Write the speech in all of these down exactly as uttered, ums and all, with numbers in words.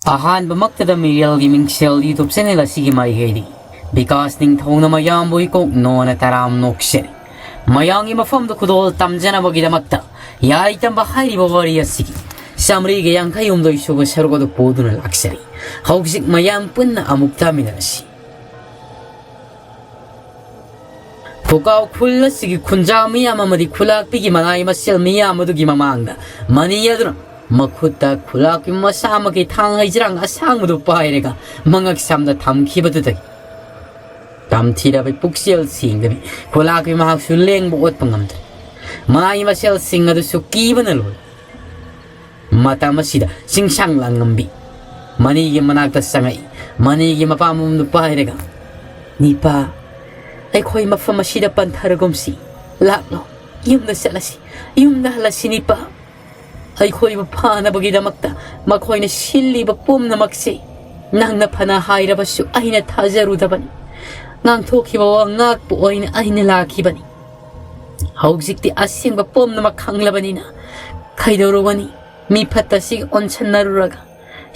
ꯑꯍꯥꯟꯕꯃꯛꯇꯗ ꯃꯤꯔꯦꯜꯒꯤ ꯃꯤꯡꯁꯦꯜ YouTube channel ꯑꯁꯤꯒꯤ ꯃꯥꯏꯀꯩꯗꯒꯤ ꯕꯤꯀꯥꯁ ꯅꯤꯡꯊꯧꯅ ꯃꯌꯥꯝꯕꯨ ꯏꯀꯣꯛ ꯅꯣꯟꯅ ꯇꯔꯥꯝ ꯅꯣꯛꯆꯔꯤ꯫ ꯃꯌꯥꯝꯒꯤ ꯃꯐꯝꯗ ꯈꯨꯗꯣꯜ ꯇꯝꯖꯅꯕꯒꯤꯗꯃꯛꯇ ꯌꯥꯔꯤ ꯇꯝꯕ ꯍꯥꯏꯔꯤꯕ ꯋꯥꯔꯤ ꯑꯁꯤꯒꯤ ꯆꯥꯃꯔꯤꯒ ꯌꯥꯡꯈꯩ ꯍꯨꯝꯗꯣꯏ ꯁꯨꯕ ꯁꯔꯨꯛ ꯑꯗꯨ ꯄꯨꯗꯨꯅ ꯂꯥꯛꯆꯔꯤ꯫ ꯍꯧꯖꯤꯛ ꯃꯌꯥꯝ ꯄꯨꯟꯅ ꯑꯃꯨꯛ ꯇꯥꯃꯤꯟꯅꯔꯁꯤ꯫ ꯄꯨꯀꯥꯎ ꯈꯨꯜ ꯑꯁꯤꯒꯤ ꯈꯨꯟꯖꯥ ꯃꯤꯌꯥꯝ ꯑꯃꯗꯤ ꯈꯨꯂꯥꯛꯄꯤꯒꯤ ꯃꯅꯥꯏ ꯃꯁꯦꯜ ꯃꯤꯌꯥꯝ ꯑꯗꯨꯒꯤ ꯃꯃꯥꯡꯗ ꯃꯅꯤ ꯑꯗꯨꯅ ꯃꯈꯨꯠꯇ ꯈꯨꯂꯥꯛꯄꯤ ꯃꯁꯥꯃꯛꯀꯤ ꯊꯥꯡ ꯍꯩꯖꯤꯔꯥꯡ ꯑꯁꯥꯡꯕꯗꯨ ꯄꯥꯏꯔꯒ ꯃꯉꯛ ꯁꯝꯗ ꯊꯝꯈꯤꯕꯗꯨꯗꯒꯤ ꯇꯝꯊꯤꯔꯕ ꯄꯨꯛꯆꯦꯜ ꯁꯦꯡꯗꯕꯤ ꯈꯨꯂꯥꯛꯄꯤ ꯃꯍꯥꯛꯁꯨ ꯂꯦꯡꯕ ꯑꯣꯠꯄ ꯉꯝꯗ꯭ꯔꯦ꯫ ꯃꯅꯥꯏ ꯃꯁꯦꯜꯁꯤꯡ ꯑꯗꯨꯁꯨ ꯀꯤꯕꯅ ꯂꯣꯏ꯫ ꯃꯇꯝ ꯑꯁꯤꯗ ꯆꯤꯡꯁꯥꯡ ꯂꯥꯡꯉꯝꯕꯤ ꯃꯅꯤꯒꯤ ꯃꯅꯥꯛꯇ ꯆꯪꯉꯛꯏ꯫ ꯃꯅꯤꯒꯤ ꯃꯄꯥꯝꯕꯣꯝꯗꯨ ꯄꯥꯏꯔꯒ, "ꯅꯤꯄꯥ, ꯑꯩꯈꯣꯏ ꯃꯐꯝ ꯑꯁꯤꯗ ꯄꯟꯊꯔꯒꯨꯝꯁꯤ꯫ ꯂꯥꯛꯂꯣ, ꯌꯨꯝꯗ ꯆꯠꯂꯁꯤ, ꯌꯨꯝꯗ ꯍꯜꯂꯁꯤ ꯅꯤꯄꯥ꯫ ꯑꯩꯈꯣꯏꯕꯨ ꯐꯥꯅꯕꯒꯤꯗꯃꯛꯇ ꯃꯈꯣꯏꯅ ꯁꯤꯜꯂꯤꯕ ꯄꯨꯝꯅꯃꯛꯁꯤ ꯅꯪꯅ ꯐꯅ ꯍꯥꯏꯔꯕꯁꯨ ꯑꯩꯅ ꯊꯥꯖꯔꯨꯗꯕꯅꯤ꯫ ꯉꯥꯡꯊꯣꯛꯈꯤꯕ ꯋꯥ ꯉꯥꯛꯄ ꯑꯣꯏꯅ ꯑꯩꯅ ꯂꯥꯛꯈꯤꯕꯅꯤ꯫ ꯍꯧꯖꯤꯛꯇꯤ ꯑꯁꯦꯡꯕ ꯄꯨꯝꯅꯃꯛ ꯈꯪꯂꯕꯅꯤꯅ ꯀꯩꯗꯧꯔꯨꯒꯅꯤ? ꯃꯤ ꯐꯠꯇꯁꯤꯒ ꯑꯣꯟꯁꯟꯅꯔꯨꯔꯒ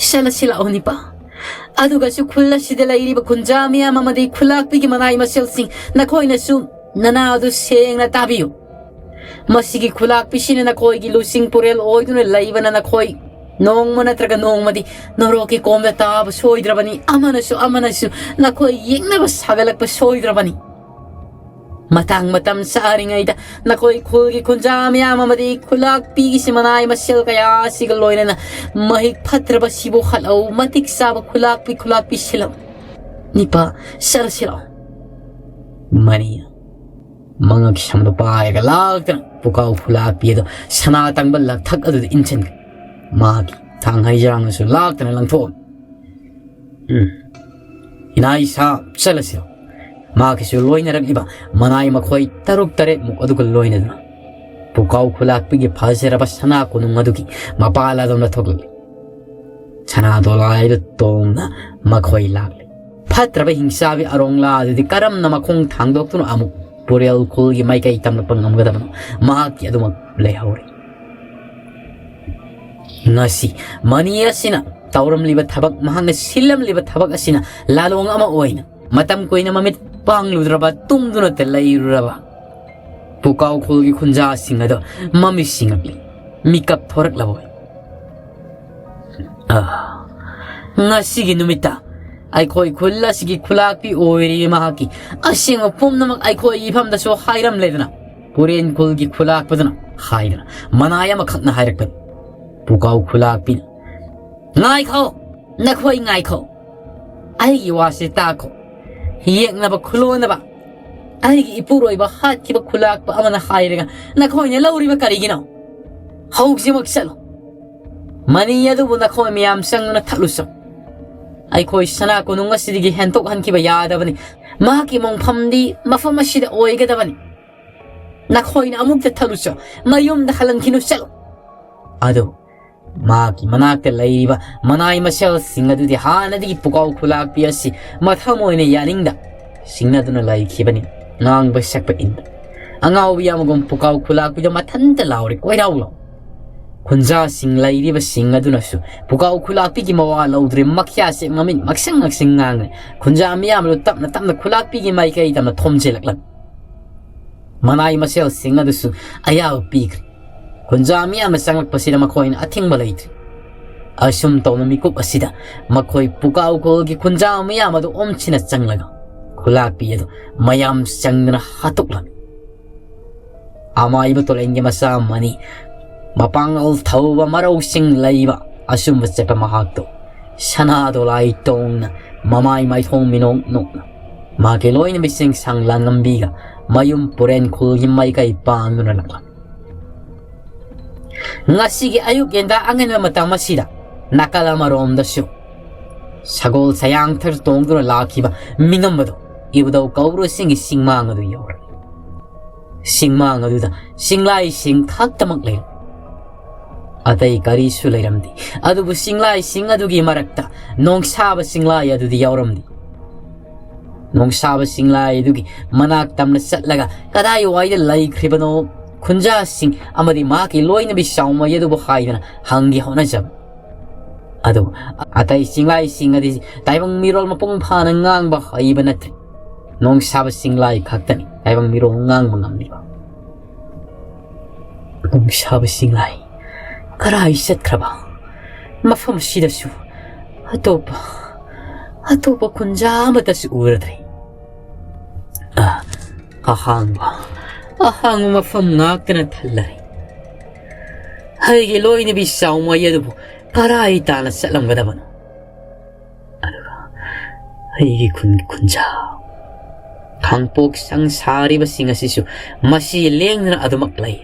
ꯆꯠꯂꯁꯤ ꯂꯥꯛꯑꯣ ꯅꯤꯄꯥ꯫ ꯑꯗꯨꯒꯁꯨ ꯈꯨꯜ ꯑꯁꯤꯗ ꯂꯩꯔꯤꯕ ꯈꯨꯟꯖꯥ ꯃꯤꯌꯥꯝ ꯑꯃꯗꯤ ꯈꯨꯂꯥꯛꯄꯤꯒꯤ ꯃꯅꯥꯏ ꯃꯁꯦꯜꯁꯤꯡ, ꯅꯈꯣꯏꯅꯁꯨ ꯅꯅꯥ ꯑꯗꯨ ꯁꯦꯡꯅ ꯇꯥꯕꯤꯌꯨ꯫ ꯃꯁꯤꯒꯤ ꯈꯨꯂꯥꯛꯄꯤꯁꯤꯅ ꯅꯈꯣꯏꯒꯤ ꯂꯨꯆꯤꯡ ꯄꯨꯔꯦꯜ ꯑꯣꯏꯗꯨꯅ ꯂꯩꯕꯅ ꯅꯈꯣꯏ ꯅꯣꯡꯃ ꯅꯠꯇ꯭ꯔꯒ ꯅꯣꯡꯃꯗꯤ ꯅꯣꯔꯣꯛꯀꯤ ꯀꯣꯝꯗ ꯇꯥꯕ ꯁꯣꯏꯗ꯭ꯔꯕꯅꯤ꯫ ꯑꯃꯅꯁꯨ ꯑꯃꯅꯁꯨ ꯅꯈꯣꯏ ꯌꯦꯛꯅꯕ ꯁꯥꯒꯠꯂꯛꯄ ꯁꯣꯏꯗ꯭ꯔꯕꯅꯤ꯫ ꯃꯇꯥꯡ ꯃꯇꯝ ꯆꯥꯔꯤꯉꯩꯗ ꯅꯈꯣꯏ ꯈꯨꯜꯒꯤ ꯈꯨꯟꯖꯥ ꯃꯌꯥꯝ ꯑꯃꯗꯤ ꯈꯨꯂꯥꯛꯄꯤꯒꯤꯁꯤ ꯃꯅꯥꯏ ꯃꯁꯦꯜ ꯀꯌꯥ ꯑꯁꯤꯒ ꯂꯣꯏꯅꯅ ꯃꯍꯤꯛ ꯐꯠꯇ꯭ꯔꯕ ꯁꯤꯕꯨ ꯍꯠꯂꯛꯎ꯫ ꯃꯇꯤꯛ ꯆꯥꯕ ꯈꯨꯂꯥꯛꯄꯤ ꯈꯨꯂꯥꯛꯄꯤ ꯁꯤꯜꯂꯛꯎ꯫ ꯅꯤꯄꯥ, ꯆꯠꯂꯁꯤꯔꯣ?" ꯃꯅꯤ ꯃꯉꯛ ꯁꯝꯗꯨ ꯄꯥꯏꯔꯒ ꯂꯥꯛꯇꯅ ꯄꯨꯀꯥꯎ ꯈꯨꯂꯥꯛꯄꯤ ꯑꯗꯨ ꯁꯅꯥ ꯇꯪꯕ ꯂꯛꯊꯛ ꯑꯗꯨꯗ ꯏꯟꯁꯤꯟꯈ꯭ꯔꯦ꯫ ꯃꯍꯥꯛꯀꯤ ꯊꯥꯡ ꯍꯩꯖꯥꯡꯅꯁꯨ ꯂꯥꯛꯇꯅ ꯂꯪꯊꯣꯛꯑꯝꯃꯤ꯫ "ꯎꯝ, ꯏꯅꯥ ꯏꯁꯥ, ꯆꯠꯂꯁꯤꯔꯣ?" ꯃꯍꯥꯛꯀꯤꯁꯨ ꯂꯣꯏꯅꯔꯛꯂꯤꯕ ꯃꯅꯥꯏ ꯃꯈꯣꯏ ꯇꯔꯨꯛ ꯇꯔꯦꯠꯃꯨꯛ ꯑꯗꯨꯒ ꯂꯣꯏꯅꯗꯨꯅ ꯄꯨꯀꯥꯎ ꯈꯨꯂꯥꯛꯄꯤꯒꯤ ꯐꯖꯔꯕ ꯁꯅꯥ ꯀꯣꯅꯨꯡ ꯑꯗꯨꯒꯤ ꯃꯄꯥꯜ ꯑꯗꯣꯝꯗ ꯊꯣꯛꯂꯛꯂꯤ꯫ ꯁꯅꯥ ꯗꯣꯂꯥꯏꯗꯨ ꯇꯣꯡꯅ ꯃꯈꯣꯏ ꯂꯥꯛꯂꯤ꯫ ꯐꯠꯇ꯭ꯔꯕ ꯍꯤꯡꯆꯥꯕꯤ ꯑꯔꯣꯡꯂꯥ ꯑꯗꯨꯗꯤ ꯀꯔꯝꯅ ꯃꯈꯣꯡ ꯊꯥꯡꯗꯣꯛꯇꯨꯅ ꯑꯃꯨꯛ ꯄꯨꯔꯦꯜ ꯈꯨꯜꯒꯤ ꯃꯥꯏꯀꯩ ꯇꯝꯂꯛꯄ ꯉꯝꯒꯗꯕꯅꯣ? ꯃꯍꯥꯛꯀꯤ ꯑꯗꯨꯃꯛ ꯂꯩꯍꯧꯔꯦ꯫ ꯉꯁꯤ ꯃꯅꯤ ꯑꯁꯤꯅ ꯇꯧꯔꯝꯂꯤꯕ ꯊꯕꯛ, ꯃꯍꯥꯛꯅ ꯁꯤꯜꯂꯝꯂꯤꯕ ꯊꯕꯛ ꯑꯁꯤꯅ ꯂꯥꯂꯣꯡ ꯑꯃ ꯑꯣꯏꯅ ꯃꯇꯝ ꯀꯨꯏꯅ ꯃꯃꯤꯠ ꯄꯥꯡꯂꯨꯗ꯭ꯔꯕ, ꯇꯨꯝꯗꯨꯅꯇ ꯂꯩꯔꯨꯔꯕ ꯄꯨꯀꯥꯎ ꯈꯨꯜꯒꯤ ꯈꯨꯟꯖꯥꯁꯤꯡ ꯑꯗꯣ ꯃꯃꯤꯠ ꯁꯤꯡꯉꯛꯂꯤ꯫ ꯃꯤꯀꯞ ꯊꯣꯔꯛꯂꯕ ꯑꯣꯏ꯫ ꯑꯥ, ꯉꯁꯤꯒꯤ ꯅꯨꯃꯤꯠꯇ ꯑꯩꯈꯣꯏ ꯈꯨꯜ ꯑꯁꯤꯒꯤ ꯈꯨꯂꯥꯛꯄꯤ ꯑꯣꯏꯔꯤꯕ ꯃꯍꯥꯛꯀꯤ ꯑꯁꯦꯡꯕ ꯄꯨꯝꯅꯃꯛ ꯑꯩꯈꯣꯏ ꯏꯐꯝꯗꯁꯨ ꯍꯥꯏꯔꯝꯂꯦꯗꯅ, ꯄꯨꯔꯦꯟ ꯈꯨꯜꯒꯤ ꯈꯨꯂꯥꯛꯄꯗꯨꯅ ꯍꯥꯏꯗꯅ ꯃꯅꯥꯏ ꯑꯃꯈꯛꯅ ꯍꯥꯏꯔꯛꯄꯅꯤ꯫ ꯄꯨꯀꯥꯎ ꯈꯨꯂꯥꯛꯄꯤꯅ, "ꯉꯥꯏꯈꯣ, ꯅꯈꯣꯏ ꯉꯥꯏꯈꯣ, ꯑꯩꯒꯤ ꯋꯥꯁꯤ ꯇꯥꯈꯣ꯫ ꯌꯦꯛꯅꯕ ꯈꯨꯂꯣꯟꯅꯕ ꯑꯩꯒꯤ ꯏꯄꯨꯔꯣꯏꯕ ꯍꯥꯠꯈꯤꯕ ꯈꯨꯂꯥꯛꯄ ꯑꯃꯅ ꯍꯥꯏꯔꯒ ꯅꯈꯣꯏꯅ ꯂꯧꯔꯤꯕ ꯀꯔꯤꯒꯤꯅꯣ? ꯍꯧꯖꯤꯛꯃꯛ ꯆꯠꯂꯣ꯫ ꯃꯅꯤ ꯑꯗꯨꯕꯨ ꯅꯈꯣꯏ ꯃꯌꯥꯝ ꯆꯪꯗꯨꯅ ꯊꯠꯂꯨꯆꯣ꯫ ꯑꯩꯈꯣꯏ ꯁꯅꯥ ꯀꯣꯅꯨꯡ ꯑꯁꯤꯗꯒꯤ ꯍꯦꯟꯇꯣꯛꯍꯟꯈꯤꯕ ꯌꯥꯗꯕꯅꯤ꯫ ꯃꯍꯥꯛꯀꯤ ꯃꯣꯡꯐꯝꯗꯤ ꯃꯐꯝ ꯑꯁꯤꯗ ꯑꯣꯏꯒꯗꯕꯅꯤ꯫ ꯅꯈꯣꯏꯅ ꯑꯃꯨꯛꯇ ꯊꯠꯂꯨꯆꯣ꯫ ꯃꯌꯨꯝꯗ ꯍꯜꯍꯟꯈꯤꯅꯨ, ꯆꯠꯂꯣ꯫" ꯑꯗꯨ ꯃꯍꯥꯛꯀꯤ ꯃꯅꯥꯛꯇ ꯂꯩꯔꯤꯕ ꯃꯅꯥꯏ ꯃꯁꯦꯜꯁꯤꯡ ꯑꯗꯨꯗꯤ ꯍꯥꯟꯅꯗꯒꯤ ꯄꯨꯀꯥꯎ ꯈꯨꯂꯥꯛꯄꯤ ꯑꯁꯤ ꯃꯊꯃꯣꯏꯅ ꯌꯥꯅꯤꯡꯗ ꯁꯤꯡꯅꯗꯨꯅ ꯂꯩꯈꯤꯕꯅꯤ꯫ ꯉꯥꯡꯕ ꯁꯛꯄ ꯏꯟꯗ ꯑꯉꯥꯎꯕꯤ ꯑꯃꯒꯨꯝ ꯄꯨꯀꯥꯎ ꯈꯨꯂꯥꯛꯄꯤꯗ ꯃꯊꯟꯇ ꯂꯥꯎꯔꯦ, ꯀꯣꯏꯔꯥꯎ ꯂꯥꯎ꯫ ꯈꯨꯟꯖꯥꯁꯤꯡ ꯂꯩꯔꯤꯕꯁꯤꯡ ꯑꯗꯨꯅꯁꯨ ꯄꯨꯀꯥꯎ ꯈꯨꯂꯥꯛꯄꯤꯒꯤ ꯃꯋꯥ ꯂꯧꯗ꯭ꯔꯦ, ꯃꯈ꯭ꯌꯥꯁꯦ ꯃꯃꯤꯠ ꯃꯛꯁꯪ ꯃꯛꯁꯪ ꯉꯥꯡꯂꯦ꯫ ꯈꯨꯟꯖꯥ ꯃꯤꯌꯥꯝ ꯑꯗꯨ ꯇꯞꯅ ꯇꯞꯅ ꯈꯨꯂꯥꯛꯄꯤꯒꯤ ꯃꯥꯏꯀꯩ ꯇꯝꯅ ꯊꯣꯝꯖꯤꯜꯂꯛꯂꯝꯃꯤ꯫ ꯃꯅꯥꯏ ꯃꯁꯦꯜꯁꯤꯡ ꯑꯗꯨꯁꯨ ꯑꯌꯥꯕ ꯄꯤꯈ꯭ꯔꯦ꯫ ꯈꯨꯟꯖꯥ ꯃꯤꯌꯥꯝꯅ ꯆꯪꯂꯛꯄꯁꯤꯗ ꯃꯈꯣꯏꯅ ꯑꯊꯤꯡꯕ ꯂꯩꯇ꯭ꯔꯤ꯫ ꯑꯁꯨꯝ ꯇꯧꯅ ꯃꯤꯀꯨꯞ ꯑꯁꯤꯗ ꯃꯈꯣꯏ ꯄꯨꯀꯥꯎ ꯈꯨꯜꯒꯤ ꯈꯨꯟꯖꯥ ꯃꯤꯌꯥꯝ ꯑꯗꯨ ꯑꯣꯝꯁꯤꯟꯅ ꯆꯪꯂꯒ ꯈꯨꯂꯥꯛꯄꯤ ꯑꯗꯨ ꯃꯌꯥꯝ ꯆꯪꯗꯨꯅ ꯍꯥꯠꯇꯣꯛꯂꯝꯃꯤ꯫ ꯑꯃꯥꯏꯕ ꯇꯣꯂꯦꯟꯒꯤ ꯃꯆꯥ ꯑꯃꯅꯤ, ꯃꯄꯥꯡꯒꯜ ꯊꯧꯕ ꯃꯔꯧꯁꯤꯡ ꯂꯩꯕ ꯑꯆꯨꯝꯕ ꯆꯠꯄ ꯃꯍꯥꯛꯇꯣ ꯁꯅꯥ ꯗꯣꯂꯥꯏ ꯇꯣꯡꯅ ꯃꯃꯥꯏ ꯃꯥꯏꯊꯣꯡ ꯃꯤꯅꯣꯛ ꯅꯣꯛꯅ ꯃꯍꯥꯛꯀꯤ ꯂꯣꯏꯅꯕꯤꯁꯤꯡ ꯁꯪ ꯂꯥꯡꯂꯝꯕꯤꯒ ꯃꯌꯨꯝ ꯄꯨꯔꯦꯟ ꯈꯨꯜꯒꯤ ꯃꯥꯏꯀꯩ ꯄꯥꯡꯗꯨꯅ ꯂꯥꯛꯂꯝꯃꯤ꯫ ꯉꯁꯤꯒꯤ ꯑꯌꯨꯛ ꯌꯦꯟꯗꯥ ꯑꯉꯟꯕ ꯃꯇꯝ ꯑꯁꯤꯗ ꯅꯥꯀꯜ ꯑꯃꯔꯣꯝꯗꯁꯨ ꯁꯒꯣꯜ ꯁꯌꯥꯡꯊꯔ ꯇꯣꯡꯗꯨꯅ ꯂꯥꯛꯈꯤꯕ ꯃꯤꯉꯝꯕꯗꯨ ꯏꯕꯨꯙꯧ ꯀꯧꯕ꯭ꯔꯨ ꯆꯤꯡꯒꯤ ꯆꯤꯡꯃꯥꯡ ꯑꯗꯨ ꯌꯧꯔꯛꯏ꯫ ꯆꯤꯡꯃꯥꯡ ꯑꯗꯨꯗ ꯆꯤꯡꯂꯥꯏꯁꯤꯡ ꯈꯛꯇꯃꯛ ꯂꯩꯔꯝꯃꯤ꯫ ꯑꯇꯩ ꯀꯔꯤꯁꯨ ꯂꯩꯔꯝꯗꯦ꯫ ꯑꯗꯨꯕꯨ ꯆꯤꯡꯂꯥꯏꯁꯤꯡ ꯑꯗꯨꯒꯤ ꯃꯔꯛꯇ ꯅꯣꯡꯁꯥꯕ ꯆꯤꯡꯂꯥꯏ ꯑꯗꯨꯗꯤ ꯌꯥꯎꯔꯝꯗꯦ꯫ ꯅꯣꯡꯁꯥꯕ ꯆꯤꯡꯂꯥꯏ ꯑꯗꯨꯒꯤ ꯃꯅꯥꯛ ꯇꯝꯅ ꯆꯠꯂꯒ ꯀꯗꯥꯏꯋꯥꯏꯗ ꯂꯩꯈ꯭ꯔꯤꯕꯅꯣ ꯈꯨꯟꯖꯥꯁꯤꯡ ꯑꯃꯗꯤ ꯃꯍꯥꯛꯀꯤ ꯂꯣꯏꯅꯕꯤ ꯆꯥꯎꯃꯩ ꯑꯗꯨꯕꯨ ꯍꯥꯏꯗꯨꯅ ꯍꯪꯒꯦ ꯍꯣꯠꯅꯖꯕ꯫ ꯑꯗꯨꯕꯨ ꯑꯇꯩ ꯆꯤꯡꯂꯥꯏꯁꯤꯡ ꯑꯗꯤ ꯇꯥꯏꯕꯪ ꯃꯤꯔꯣꯜ ꯃꯄꯨꯡ ꯐꯥꯅ ꯉꯥꯡꯕ ꯍꯩꯕ ꯅꯠꯇ꯭ꯔꯦ꯫ ꯅꯣꯡꯁꯥꯕ ꯆꯤꯡꯂꯥꯏ ꯈꯛꯇꯅꯤ ꯇꯥꯏꯕꯪ ꯃꯤꯔꯣꯜ ꯉꯥꯡꯕ ꯉꯝꯂꯤꯕ꯫ ꯅꯣꯡꯁꯥꯕ ꯆꯤꯡꯂꯥꯏ ꯀꯔꯥꯏ ꯆꯠꯈ꯭ꯔꯕ? ꯃꯐꯝ ꯑꯁꯤꯗꯁꯨ ꯑꯇꯣꯞꯄ, ꯑꯇꯣꯞꯄ ꯈꯨꯟꯖꯥ ꯑꯃꯠꯇꯁꯨ ꯎꯔꯗ꯭ꯔꯦ꯫ ꯑ, ꯑꯍꯥꯡꯕ, ꯑꯍꯥꯡꯕ ꯃꯐꯝ ꯉꯥꯛꯇꯅ ꯊꯜꯂꯔꯦ꯫ ꯑꯩꯒꯤ ꯂꯣꯏꯅꯕꯤ ꯆꯥꯎꯃꯩ ꯑꯗꯨꯕꯨ ꯀꯔꯥꯏ ꯇꯥꯅ ꯆꯠꯂꯝꯒꯗꯕꯅꯣ? ꯑꯗꯨꯒ ꯑꯩꯒꯤ ꯈꯨꯟ ꯈꯨꯟꯖꯥ, ꯈꯥꯡꯄꯣꯛ ꯁꯪ ꯁꯥꯔꯤꯕꯁꯤꯡ ꯑꯁꯤꯁꯨ ꯃꯁꯤ ꯂꯦꯡꯗꯅ ꯑꯗꯨꯃꯛ ꯂꯩ꯫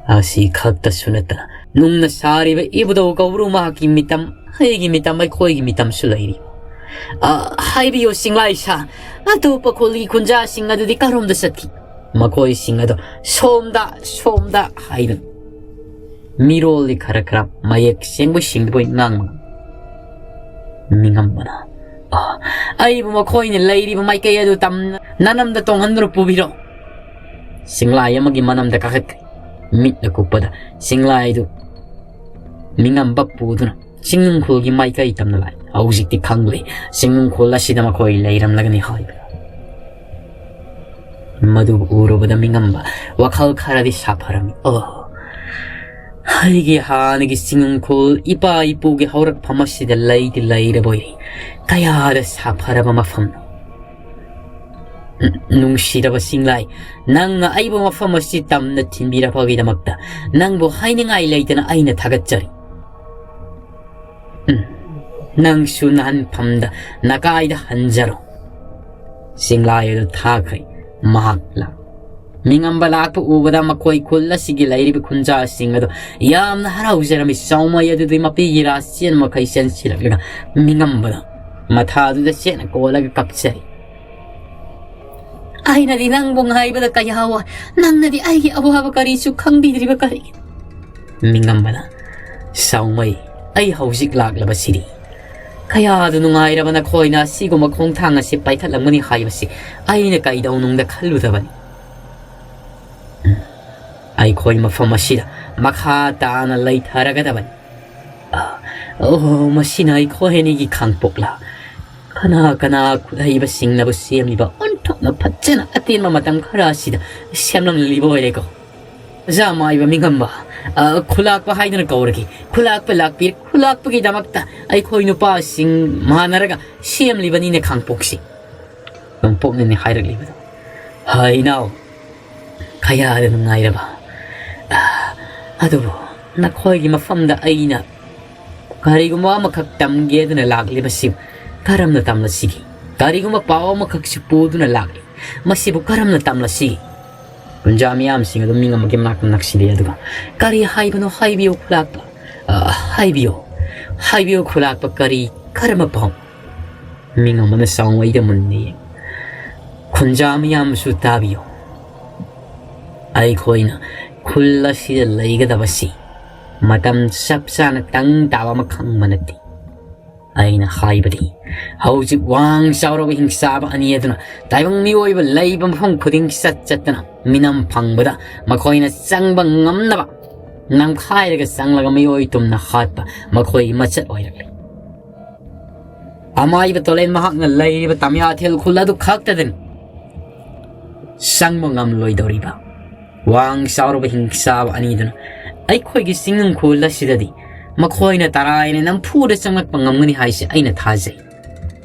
ꯑꯁꯤ ꯈꯛꯇꯁꯨ ꯅꯠꯇꯅ ꯅꯨꯡꯅ ꯁꯥꯔꯤꯕ ꯏꯕꯨꯙꯧ ꯀꯧꯕ꯭ꯔꯨ ꯃꯍꯥꯛꯀꯤ ꯃꯤꯇꯝ, ꯑꯩꯒꯤ ꯃꯤꯇꯝ, ꯑꯩꯈꯣꯏꯒꯤ ꯃꯤꯇꯝꯁꯨ ꯂꯩꯔꯤ꯫ ꯑ, ꯍꯥꯏꯕꯤꯌꯨ ꯆꯤꯡꯂꯥꯏ ꯁꯥ, ꯑꯇꯣꯞꯄ ꯈꯨꯜꯒꯤ ꯈꯨꯟꯖꯥꯁꯤꯡ ꯑꯗꯨꯗꯤ ꯀꯔꯣꯝꯗ ꯆꯠꯈꯤ? ꯃꯈꯣꯏꯁꯤꯡ ꯑꯗꯣ ꯁꯣꯝꯗ, ꯁꯣꯝꯗ ꯍꯥꯏꯗꯨꯅ ꯃꯤꯔꯣꯜꯗꯤ ꯈꯔ ꯈꯔ ꯃꯌꯦꯛ ꯁꯦꯡꯕꯣꯏ ꯁꯦꯡꯗꯕꯣꯏ ꯉꯥꯡꯕ꯫ ꯃꯤꯉꯝꯕꯅ, "ꯑ, ꯑꯩꯕꯨ ꯃꯈꯣꯏꯅ ꯂꯩꯔꯤꯕ ꯃꯥꯏꯀꯩ ꯑꯗꯨ ꯇꯝꯅ ꯅꯅꯝꯗ ꯇꯣꯡꯍꯟꯗꯨꯅ ꯄꯨꯕꯤꯔꯣ꯫" ꯆꯤꯡꯂꯥꯏ ꯑꯃꯒꯤ ꯃꯅꯝꯗ ꯀꯥꯈꯠꯈ꯭ꯔꯦ꯫ ꯃꯤꯠꯅ ꯀꯨꯞꯄꯗ ꯆꯤꯡꯂꯥꯏꯗꯨ ꯃꯤꯉꯝꯕ ꯄꯨꯗꯨꯅ ꯆꯤꯡꯅꯨꯡꯈꯣꯜꯒꯤ ꯃꯥꯏꯀꯩ ꯇꯝꯅ ꯂꯥꯛꯏ꯫ ꯍꯧꯖꯤꯛꯇꯤ ꯈꯪꯂꯦ ꯆꯤꯡꯅꯨꯡꯈꯣꯜ ꯑꯁꯤꯗ ꯃꯈꯣꯏ ꯂꯩꯔꯝꯂꯒꯅꯤ ꯍꯥꯏꯕ꯫ ꯃꯗꯨ ꯎꯔꯨꯕꯗ ꯃꯤꯉꯝꯕ ꯋꯥꯈꯜ ꯈꯔꯗꯤ ꯁꯥꯐꯔꯝꯃꯤ꯫ ꯑꯣ, ꯑꯩꯒꯤ ꯍꯥꯟꯅꯒꯤ ꯆꯤꯡꯅꯨꯡꯈꯣꯜ ꯏꯄꯥ ꯏꯄꯨꯒꯤ ꯍꯧꯔꯛꯐꯝ ꯑꯁꯤꯗ ꯂꯩꯗꯤ ꯂꯩꯔꯕꯣꯏꯔꯦ꯫ ꯀꯌꯥꯗ ꯁꯥꯐꯔꯕ ꯃꯐꯝꯅꯣ꯫ ꯅꯨꯡꯁꯤꯔꯕ ꯆꯤꯡꯂꯥꯏ, ꯅꯪꯅ ꯑꯩꯕꯨ ꯃꯐꯝ ꯑꯁꯤ ꯇꯝꯅ ꯊꯤꯟꯕꯤꯔꯛꯄꯒꯤꯗꯃꯛꯇ ꯅꯪꯕꯨ ꯍꯥꯏꯅꯤꯡꯉꯥꯏ ꯂꯩꯇꯅ ꯑꯩꯅ ꯊꯥꯒꯠꯆꯔꯤ꯫ ꯎꯝ, ꯅꯪꯁꯨ ꯅꯍꯟꯐꯝꯗ ꯅꯀꯥꯏꯗ ꯍꯟꯖꯔꯣ꯫ ꯆꯤꯡꯂꯥꯏ ꯑꯗꯨ ꯊꯥꯈ꯭ꯔꯦ꯫ ꯃꯍꯥꯛ ꯂꯥꯛ-, ꯃꯤꯉꯝꯕ ꯂꯥꯛꯄ ꯎꯕꯗ ꯃꯈꯣꯏ ꯈꯨꯜ ꯑꯁꯤꯒꯤ ꯂꯩꯔꯤꯕ ꯈꯨꯟꯖꯥꯁꯤꯡ ꯑꯗꯨ ꯌꯥꯝꯅ ꯍꯔꯥꯎꯖꯔꯝꯃꯤ꯫ ꯆꯥꯎꯃꯩ ꯑꯗꯨꯗꯤ ꯃꯄꯤꯒꯤ ꯔꯥꯁ ꯆꯦꯟ ꯃꯈꯩ ꯆꯦꯟꯁꯤꯜꯂꯛꯂꯒ ꯃꯤꯉꯝꯕꯗ ꯃꯊꯥꯗꯨꯗ ꯆꯦꯠꯅ ꯀꯣꯜꯂꯒ ꯀꯞꯆꯔꯤ꯫ "ꯑꯩꯅꯗꯤ ꯅꯪꯕꯨ ꯉꯥꯏꯕꯗ ꯀꯌꯥ ꯋꯥꯏ, ꯅꯪꯅꯗꯤ ꯑꯩꯒꯤ ꯑꯋꯥꯕ ꯀꯔꯤꯁꯨ ꯈꯪꯕꯤꯗ꯭ꯔꯤꯕ ꯀꯔꯤꯒꯤꯅꯣ?" ꯃꯤꯉꯝꯕꯅ, "ꯆꯥꯎꯃꯩ, ꯑꯩ ꯍꯧꯖꯤꯛ ꯂꯥꯛꯂꯕꯁꯤꯗꯤ꯫ ꯀꯌꯥꯗ ꯅꯨꯡꯉꯥꯏꯔꯕ ꯅꯈꯣꯏꯅ ꯑꯁꯤꯒꯨꯝꯕ ꯈꯣꯡꯊꯥꯡ ꯑꯁꯤ ꯄꯥꯏꯈꯠꯂꯝꯒꯅꯤ ꯍꯥꯏꯕꯁꯤ ꯑꯩꯅ ꯀꯩꯗꯧꯅꯨꯡꯗ ꯈꯜꯂꯨꯗꯕꯅꯤ꯫ ꯑꯩꯈꯣꯏ ꯃꯐꯝ ꯑꯁꯤꯗ ꯃꯈꯥ ꯇꯥꯅ ꯂꯩꯊꯔꯒꯗꯕꯅꯤ꯫ ꯑꯣꯍꯣ, ꯃꯁꯤꯅ ꯑꯩꯈꯣꯏ ꯑꯅꯤꯒꯤ ꯈꯥꯡꯄꯣꯛꯂꯥ? ꯀꯅꯥ ꯀꯅꯥ ꯈꯨꯠꯍꯩꯕꯁꯤꯡꯅꯕꯨ ꯁꯦꯝꯂꯤꯕ ꯑꯣꯟꯊꯣꯛꯅ ꯐꯖꯅ ꯑꯇꯦꯟꯕ ꯃꯇꯝ ꯈꯔ ꯑꯁꯤꯗ ꯁꯦꯝꯂꯝꯂꯤꯕ ꯑꯣꯏꯔꯦꯀꯣ? ꯑꯣꯖꯥ ꯃꯥꯏꯕ ꯃꯤꯉꯝꯕ, ꯑ, ꯈꯨꯂꯥꯛꯄ ꯍꯥꯏꯗꯨꯅ ꯀꯧꯔꯒꯦ꯫ ꯈꯨꯂꯥꯛꯄ ꯂꯥꯛꯄꯤꯔꯦ꯫ ꯈꯨꯂꯥꯛꯄꯒꯤꯗꯃꯛꯇ ꯑꯩꯈꯣꯏ ꯅꯨꯄꯥꯁꯤꯡ ꯃꯥꯟꯅꯔꯒ ꯁꯦꯝꯂꯤꯕꯅꯤꯅꯦ ꯈꯥꯡꯄꯣꯛꯁꯤ꯫ ꯅꯣꯡꯄꯣꯛꯅꯅꯤ ꯍꯥꯏꯔꯛꯂꯤꯕꯗꯣ꯫ ꯍꯥꯏ ꯏꯅꯥꯎ, ꯀꯌꯥꯗ ꯅꯨꯡꯉꯥꯏꯔꯕ꯫ ꯑ, ꯑꯗꯨꯕꯨ ꯅꯈꯣꯏꯒꯤ ꯃꯐꯝꯗ ꯑꯩꯅ ꯀꯔꯤꯒꯨꯝꯕ ꯑꯃꯈꯛ ꯇꯝꯒꯦꯗꯅ ꯂꯥꯛꯂꯤꯕꯁꯤ ꯀꯔꯝꯅ ꯇꯝꯂꯁꯤꯒꯦ? ꯀꯔꯤꯒꯨꯝꯕ ꯄꯥꯎ ꯑꯃꯈꯛꯁꯨ ꯄꯨꯗꯨꯅ ꯂꯥꯛꯂꯤ, ꯃꯁꯤꯕꯨ ꯀꯔꯝꯅ ꯇꯝꯂꯁꯤꯒꯦ? ꯀꯨꯟꯖꯥ ꯃꯤꯌꯥꯝꯁꯤꯡ ꯑꯗꯨ ꯃꯤꯉꯝꯕꯒꯤ ꯃꯅꯥꯛꯇ ꯅꯛꯁꯤꯜꯂꯤ꯫ ꯑꯗꯨꯒ, "ꯀꯔꯤ ꯍꯥꯏꯕꯅꯣ? ꯍꯥꯏꯕꯤꯌꯨ ꯈꯨꯂꯥꯛꯄ꯫ ꯑ, ꯍꯥꯏꯕꯤꯌꯨ, ꯍꯥꯏꯕꯤꯌꯨ ꯈꯨꯂꯥꯛꯄ, ꯀꯔꯤ, ꯀꯔꯝꯕ ꯄꯥꯎ?" ꯃꯤꯉꯝꯕꯅ ꯁꯥꯎꯉꯩꯗ ꯃꯨꯟꯅ ꯌꯦꯡ, "ꯈꯨꯟꯖꯥ ꯃꯤꯌꯥꯝꯁꯨ ꯇꯥꯕꯤꯌꯨ꯫ ꯑꯩꯈꯣꯏꯅ ꯈꯨꯜ ꯑꯁꯤꯗ ꯂꯩꯒꯗꯕꯁꯤ ꯃꯇꯝ ꯆꯞ ꯆꯥꯅ ꯇꯪ ꯇꯥꯕ ꯑꯃ ꯈꯪꯕ ꯅꯠꯇꯦ꯫ ꯑꯩꯅ ꯍꯥꯏꯕꯗꯤ, ꯍꯧꯖꯤꯛ ꯋꯥꯡ ꯆꯥꯎꯔꯕ ꯍꯤꯡꯆꯥꯕ ꯑꯅꯤ ꯑꯗꯨꯅ ꯇꯥꯏꯕꯪ ꯃꯤꯑꯣꯏꯕ ꯂꯩꯕ ꯃꯐꯝ ꯈꯨꯗꯤꯡ ꯆꯠ ꯆꯠꯇꯅ ꯃꯤꯅꯝ ꯐꯪꯕꯗ ꯃꯈꯣꯏꯅ ꯆꯪꯕ ꯉꯝꯅꯕ ꯅꯝꯈꯥꯏꯔꯒ ꯆꯪꯂꯒ ꯃꯤꯑꯣꯏ ꯇꯨꯝꯅ ꯍꯥꯠꯄ ꯃꯈꯣꯏꯒꯤ ꯃꯆꯠ ꯑꯣꯏꯔꯛꯂꯤ꯫ ꯑꯃꯥꯏꯕ ꯇꯣꯂꯦꯟ ꯃꯍꯥꯛꯅ ꯂꯩꯔꯤꯕ ꯇꯃꯤꯌꯥꯊꯦꯜ ꯈꯨꯜ ꯑꯗꯨ ꯈꯛꯇꯗꯅꯤ ꯆꯪꯕ ꯉꯝꯂꯣꯏꯗꯧꯔꯤꯕ ꯋꯥꯡ ꯆꯥꯎꯔꯕ ꯍꯤꯡꯆꯥꯕ ꯑꯅꯤꯗꯨꯅ꯫ ꯑꯩꯈꯣꯏꯒꯤ ꯆꯤꯡꯅꯨꯡ ꯈꯨꯜ ꯑꯁꯤꯗꯗꯤ ꯃꯈꯣꯏꯅ ꯇꯔꯥꯏꯅ ꯅꯝꯐꯨꯗ ꯆꯪꯂꯛꯄ ꯉꯝꯒꯅꯤ ꯍꯥꯏꯁꯦ ꯑꯩꯅ ꯊꯥꯖꯩ꯫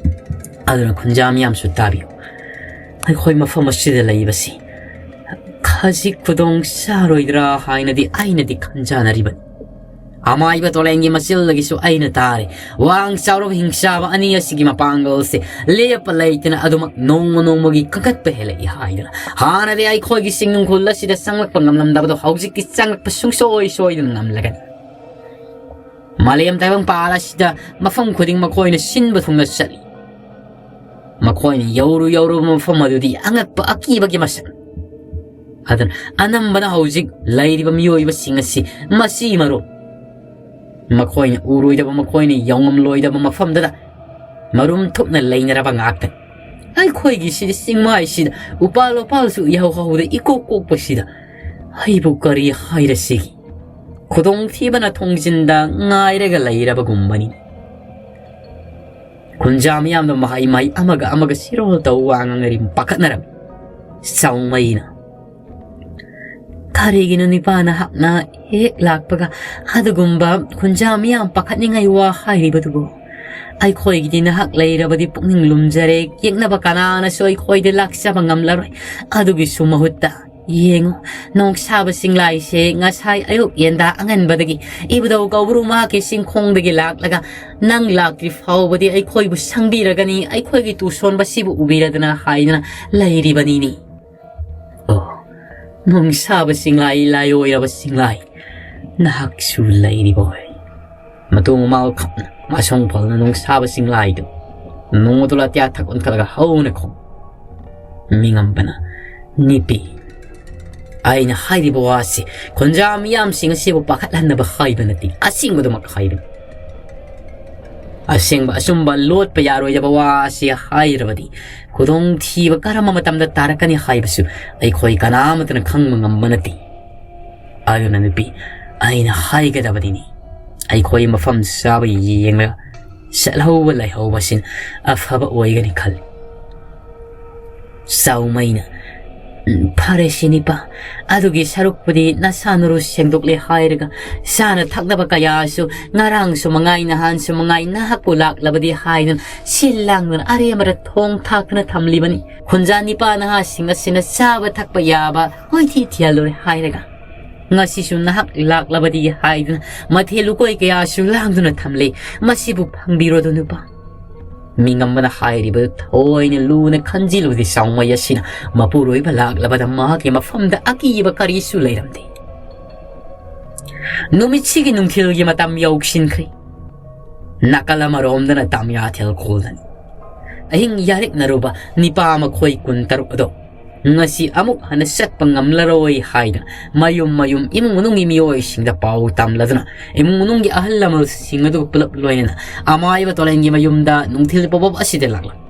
ꯑꯗꯨꯅ ꯈꯨꯟꯖꯥ ꯃꯤꯌꯥꯝꯁꯨ ꯇꯥꯕꯤꯌꯨ꯫ ꯑꯩꯈꯣꯏ ꯃꯐꯝ ꯑꯁꯤꯗ ꯂꯩꯕꯁꯤ ꯈꯖꯤꯛ ꯈꯨꯗꯣꯡ ꯆꯥꯔꯣꯏꯗ꯭ꯔꯥ ꯍꯥꯏꯅꯗꯤ ꯑꯩꯅꯗꯤ ꯈꯟꯖꯥꯅꯔꯤꯕꯅꯤ꯫ ꯑꯃꯥꯏꯕ ꯇꯣꯂꯦꯟꯒꯤ ꯃꯆꯤꯜꯗꯒꯤꯁꯨ ꯑꯩꯅ ꯇꯥꯔꯦ, ꯋꯥꯡ ꯆꯥꯎꯔꯕ ꯍꯤꯡꯆꯥꯕ ꯑꯅꯤ ꯑꯁꯤꯒꯤ ꯃꯄꯥꯡꯒꯜꯁꯦ ꯂꯦꯞꯄ ꯂꯩꯇꯅ ꯑꯗꯨꯃꯛ ꯅꯣꯡꯃ ꯅꯣꯡꯃꯒꯤ ꯀꯟꯈꯠꯄ ꯍꯦꯜꯂꯛꯏ ꯍꯥꯏꯗꯅ꯫ ꯍꯥꯟꯅꯗꯤ ꯑꯩꯈꯣꯏꯒꯤ ꯆꯤꯡꯅꯨꯡ ꯈꯨꯜ ꯑꯁꯤꯗ ꯆꯪꯂꯛꯄ ꯉꯝꯂꯝꯗꯕꯗꯣ ꯍꯧꯖꯤꯛꯇꯤ ꯆꯪꯂꯛꯄ ꯁꯨꯡꯁꯣꯏ ꯁꯣꯏꯗꯅ ꯉꯝꯂꯒꯅꯤ꯫ ꯃꯥꯂꯦꯝ ꯇꯥꯏꯕꯪꯄꯥꯟ ꯑꯁꯤꯗ ꯃꯐꯝ ꯈꯨꯗꯤꯡ ꯃꯈꯣꯏꯅ ꯁꯤꯟꯕ ꯊꯨꯡꯅ ꯆꯠꯂꯤ꯫ ꯃꯈꯣꯏꯅ ꯌꯧꯔꯨ ꯌꯧꯔꯨꯕ ꯃꯐꯝ ꯑꯗꯨꯗꯤ ꯑꯉꯛꯄ ꯑꯀꯤꯕꯒꯤ ꯃꯁꯛ꯫ ꯑꯗꯨꯅ ꯑꯅꯝꯕꯅ ꯍꯧꯖꯤꯛ ꯂꯩꯔꯤꯕ ꯃꯤꯑꯣꯏꯕꯁꯤꯡ ꯑꯁꯤ ꯃꯁꯤ ꯃꯔꯨꯞ ꯃꯈꯣꯏꯅ ꯎꯔꯣꯏꯗꯕ, ꯃꯈꯣꯏꯅ ꯌꯧꯉꯝꯂꯣꯏꯗꯕ ꯃꯐꯝꯗꯨꯗ ꯃꯔꯨꯝ ꯊꯨꯞꯅ ꯂꯩꯅꯔꯕ ꯉꯥꯛꯇꯅꯤ꯫ ꯑꯩꯈꯣꯏꯒꯤ ꯁꯤ ꯆꯤꯡꯃꯥꯏꯁꯤꯗ ꯎꯄꯥꯜ ꯋꯥꯄꯥꯜꯁꯨ ꯏꯍꯧ ꯍꯧꯗ ꯏꯀꯣꯛ ꯀꯣꯛꯄꯁꯤꯗ ꯑꯩꯕꯨ ꯀꯔꯤ ꯍꯥꯏꯔꯁꯤꯒꯦ? ꯈꯨꯗꯣꯡꯊꯤꯕꯅ ꯊꯣꯡꯖꯤꯟꯗ ꯉꯥꯏꯔꯒ ꯂꯩꯔꯕꯒꯨꯝꯕꯅꯤ꯫ ꯈꯨꯟꯖꯥ ꯃꯤꯌꯥꯝꯗꯣ ꯃꯍꯩ ꯃꯍꯩ ꯑꯃꯒ ꯑꯃꯒ ꯁꯤꯔꯣꯜ ꯇꯧ ꯋꯥ ꯉꯥꯡꯅꯔꯤ ꯄꯥꯈꯠꯅꯔꯝꯃꯤ꯫ ꯆꯥꯎꯃꯩꯅ, "ꯀꯔꯤꯒꯤꯅꯣ ꯅꯤꯄꯥ ꯅꯍꯥꯛꯅ ꯍꯦꯛ ꯂꯥꯛꯄꯒ ꯑꯗꯨꯒꯨꯝꯕ ꯈꯨꯟꯖꯥ ꯃꯤꯌꯥꯝ ꯄꯥꯈꯠꯅꯤꯡꯉꯥꯏ ꯋꯥ ꯍꯥꯏꯔꯤꯕꯗꯨꯕꯨ? ꯑꯩꯈꯣꯏꯒꯤꯗꯤ ꯅꯍꯥꯛ ꯂꯩꯔꯕꯗꯤ ꯄꯨꯛꯅꯤꯡ ꯂꯨꯝꯖꯔꯦ, ꯌꯦꯛꯅꯕ ꯀꯅꯥꯅꯁꯨ ꯑꯩꯈꯣꯏꯗ ꯂꯥꯛꯆꯕ ꯉꯝꯂꯔꯣꯏ꯫ ꯑꯗꯨꯒꯤꯁꯨ ꯃꯍꯨꯠꯇ ꯌꯦꯡꯉꯨ, ꯅꯣꯡꯁꯥꯕ ꯆꯤꯡꯂꯥꯏꯁꯦ ꯉꯁꯥꯏ ꯑꯌꯨꯛ ꯌꯦꯟꯗꯥ ꯑꯉꯟꯕꯗꯒꯤ ꯏꯕꯨꯙꯧ ꯀꯧꯕ꯭ꯔꯨ ꯃꯍꯥꯛꯀꯤ ꯆꯤꯡꯈꯣꯡꯗꯒꯤ ꯂꯥꯛꯂꯒ ꯅꯪ ꯂꯥꯛꯇ꯭ꯔꯤ ꯐꯥꯎꯕꯗꯤ ꯑꯩꯈꯣꯏꯕꯨ ꯁꯪꯕꯤꯔꯒꯅꯤ, ꯑꯩꯈꯣꯏꯒꯤ ꯇꯨꯁꯣꯟꯕꯁꯤꯕꯨ ꯎꯕꯤꯔꯗꯅ" ꯍꯥꯏꯗꯅ ꯂꯩꯔꯤꯕꯅꯤꯅꯦ꯫ ꯑꯣ, ꯅꯣꯡꯁꯥꯕ ꯆꯤꯡꯂꯥꯏ, ꯂꯥꯏꯑꯣꯏꯔꯕ ꯆꯤꯡꯂꯥꯏ, ꯅꯍꯥꯛꯁꯨ ꯂꯩꯔꯤꯕꯣꯏ? ꯃꯇꯨ ꯃꯃꯥ ꯈꯞꯅ ꯃꯁꯣꯡ ꯐꯜꯅ ꯅꯣꯡꯁꯥꯕ ꯆꯤꯡꯂꯥꯏꯗꯨ ꯅꯣꯡꯃꯗꯨ ꯂꯥꯇꯤꯌꯥ ꯊꯛ ꯑꯣꯟꯈꯠꯂꯒ ꯍꯧꯅ ꯈꯣꯡ꯫ ꯃꯤꯉꯝꯕꯅ, "ꯅꯤꯄꯤ, ꯑꯩꯅ ꯍꯥꯏꯔꯤꯕ ꯋꯥꯁꯤ ꯈꯨꯟꯖꯥ ꯃꯤꯌꯥꯝꯁꯤꯡ ꯑꯁꯤꯕꯨ ꯄꯥꯈꯠꯍꯟꯅꯕ ꯍꯥꯏꯕ ꯅꯠꯇꯦ, ꯑꯁꯦꯡꯕꯗꯨꯃꯛ ꯍꯥꯏꯕꯅꯤ꯫ ꯑꯁꯦꯡꯕ ꯑꯆꯨꯝꯕ ꯂꯣꯠꯄ ꯌꯥꯔꯣꯏꯗꯕ ꯋꯥ ꯑꯁꯤ ꯍꯥꯏꯔꯕꯗꯤ ꯈꯨꯗꯣꯡꯊꯤꯕ ꯀꯔꯝꯕ ꯃꯇꯝꯗ ꯇꯥꯔꯛꯀꯅꯤ ꯍꯥꯏꯕꯁꯨ ꯑꯩꯈꯣꯏ ꯀꯅꯥꯃꯠꯇꯅ ꯈꯪꯕ ꯉꯝꯕ ꯅꯠꯇꯦ꯫ ꯑꯗꯨꯅ ꯅꯨꯄꯤ, ꯑꯩꯅ ꯍꯥꯏꯒꯗꯕꯗꯤꯅꯤ, ꯑꯩꯈꯣꯏ ꯃꯐꯝ ꯆꯥꯕ ꯌꯦꯡꯂꯒ ꯆꯠꯍꯧꯕ ꯂꯩꯍꯧꯕꯁꯤꯅ ꯑꯐꯕ ꯑꯣꯏꯒꯅꯤ ꯈꯜꯂꯤ꯫" ꯆꯥꯎꯃꯩꯅ, "ꯎꯝ, ꯐꯔꯦ ꯁꯤꯅꯤꯄꯥ, ꯑꯗꯨꯒꯤ ꯁꯔꯨꯛꯄꯨꯗꯤ ꯅꯁꯥ ꯅꯔꯨ ꯁꯦꯡꯗꯣꯛꯂꯦ ꯍꯥꯏꯔꯒ ꯆꯥꯅ ꯊꯛꯅꯕ ꯀꯌꯥꯁꯨ ꯉꯔꯥꯡꯁꯨ ꯃꯉꯥꯏ ꯅꯍꯥꯟꯁꯨ ꯃꯉꯥꯏ ꯅꯍꯥꯛꯄꯨ ꯂꯥꯛꯂꯕꯗꯤ ꯍꯥꯏꯗꯨꯅ ꯁꯤꯜ ꯂꯥꯡꯗꯨꯅ ꯑꯔꯦꯝꯕꯗ ꯊꯣꯡ ꯊꯥꯛꯇꯨꯅ ꯊꯝꯂꯤꯕꯅꯤ꯫ ꯈꯨꯟꯖꯥ ꯅꯤꯄꯥ ꯅꯍꯥꯁꯤꯡ ꯑꯁꯤꯅ ꯆꯥꯕ ꯊꯛꯄ ꯌꯥꯕ ꯍꯣꯏꯊꯤ ꯊꯤꯍꯜꯂꯨꯔꯦ ꯍꯥꯏꯔꯒ ꯉꯁꯤꯁꯨ ꯅꯍꯥꯛ ꯂꯥꯛꯂꯕꯗꯤ ꯍꯥꯏꯗꯨꯅ ꯃꯊꯦꯜ ꯂꯨꯀꯣꯏ ꯀꯌꯥꯁꯨ ꯂꯥꯡꯗꯨꯅ ꯊꯝꯂꯦ꯫ ꯃꯁꯤꯕꯨ ꯐꯪꯕꯤꯔꯣꯗꯣ ꯅꯨꯄꯥ꯫ ꯃꯤꯉꯝꯕꯅ ꯍꯥꯏꯔꯤꯕ ꯊꯑꯣꯏꯅ ꯂꯨꯅ ꯈꯟꯖꯤꯜꯂꯨꯗꯦ ꯆꯥꯎꯃꯩ ꯑꯁꯤꯅ ꯃꯄꯨꯔꯣꯏꯕ ꯂꯥꯛꯂꯕꯗ ꯃꯍꯥꯛꯀꯤ ꯃꯐꯝꯗ ꯑꯀꯤꯕ ꯀꯔꯤꯁꯨ ꯂꯩꯔꯝꯗꯦ꯫ ꯅꯨꯃꯤꯠꯁꯤꯒꯤ ꯅꯨꯡꯊꯤꯜꯒꯤ ꯃꯇꯝ ꯌꯧꯁꯤꯟꯈ꯭ꯔꯦ꯫ ꯅꯥꯀꯜ ꯑꯃꯔꯣꯝꯗꯅ ꯇꯥꯃꯤꯌꯥꯊꯦꯜ ꯈꯨꯜꯗꯅꯤ꯫ ꯑꯍꯤꯡ ꯌꯥꯔꯦꯛꯅꯔꯨꯕ ꯅꯤꯄꯥ ꯃꯈꯣꯏ ꯀꯨꯟꯇꯔꯨꯛ ꯑꯗꯣ ꯉꯁꯤ ꯑꯃꯨꯛ ꯍꯟꯅ ꯆꯠꯄ ꯉꯝꯂꯔꯣꯏ ꯍꯥꯏꯗꯨꯅ ꯃꯌꯨꯝ ꯃꯌꯨꯝ ꯏꯃꯨꯡ ꯃꯅꯨꯡꯒꯤ ꯃꯤꯑꯣꯏꯁꯤꯡꯗ ꯄꯥꯎ ꯇꯝꯂꯗꯨꯅ ꯏꯃꯨꯡ ꯃꯅꯨꯡꯒꯤ ꯑꯍꯜ ꯂꯃꯟꯁꯤꯡ ꯑꯗꯨꯒ ꯄꯨꯂꯞ ꯂꯣꯏꯅꯅ ꯑꯃꯥꯏꯕ ꯇꯣꯂꯦꯟꯒꯤ ꯃꯌꯨꯝꯗ ꯅꯨꯡꯊꯤꯜ ꯄꯣꯕꯞ ꯑꯁꯤꯗ ꯂꯥꯛꯂꯝꯃꯤ꯫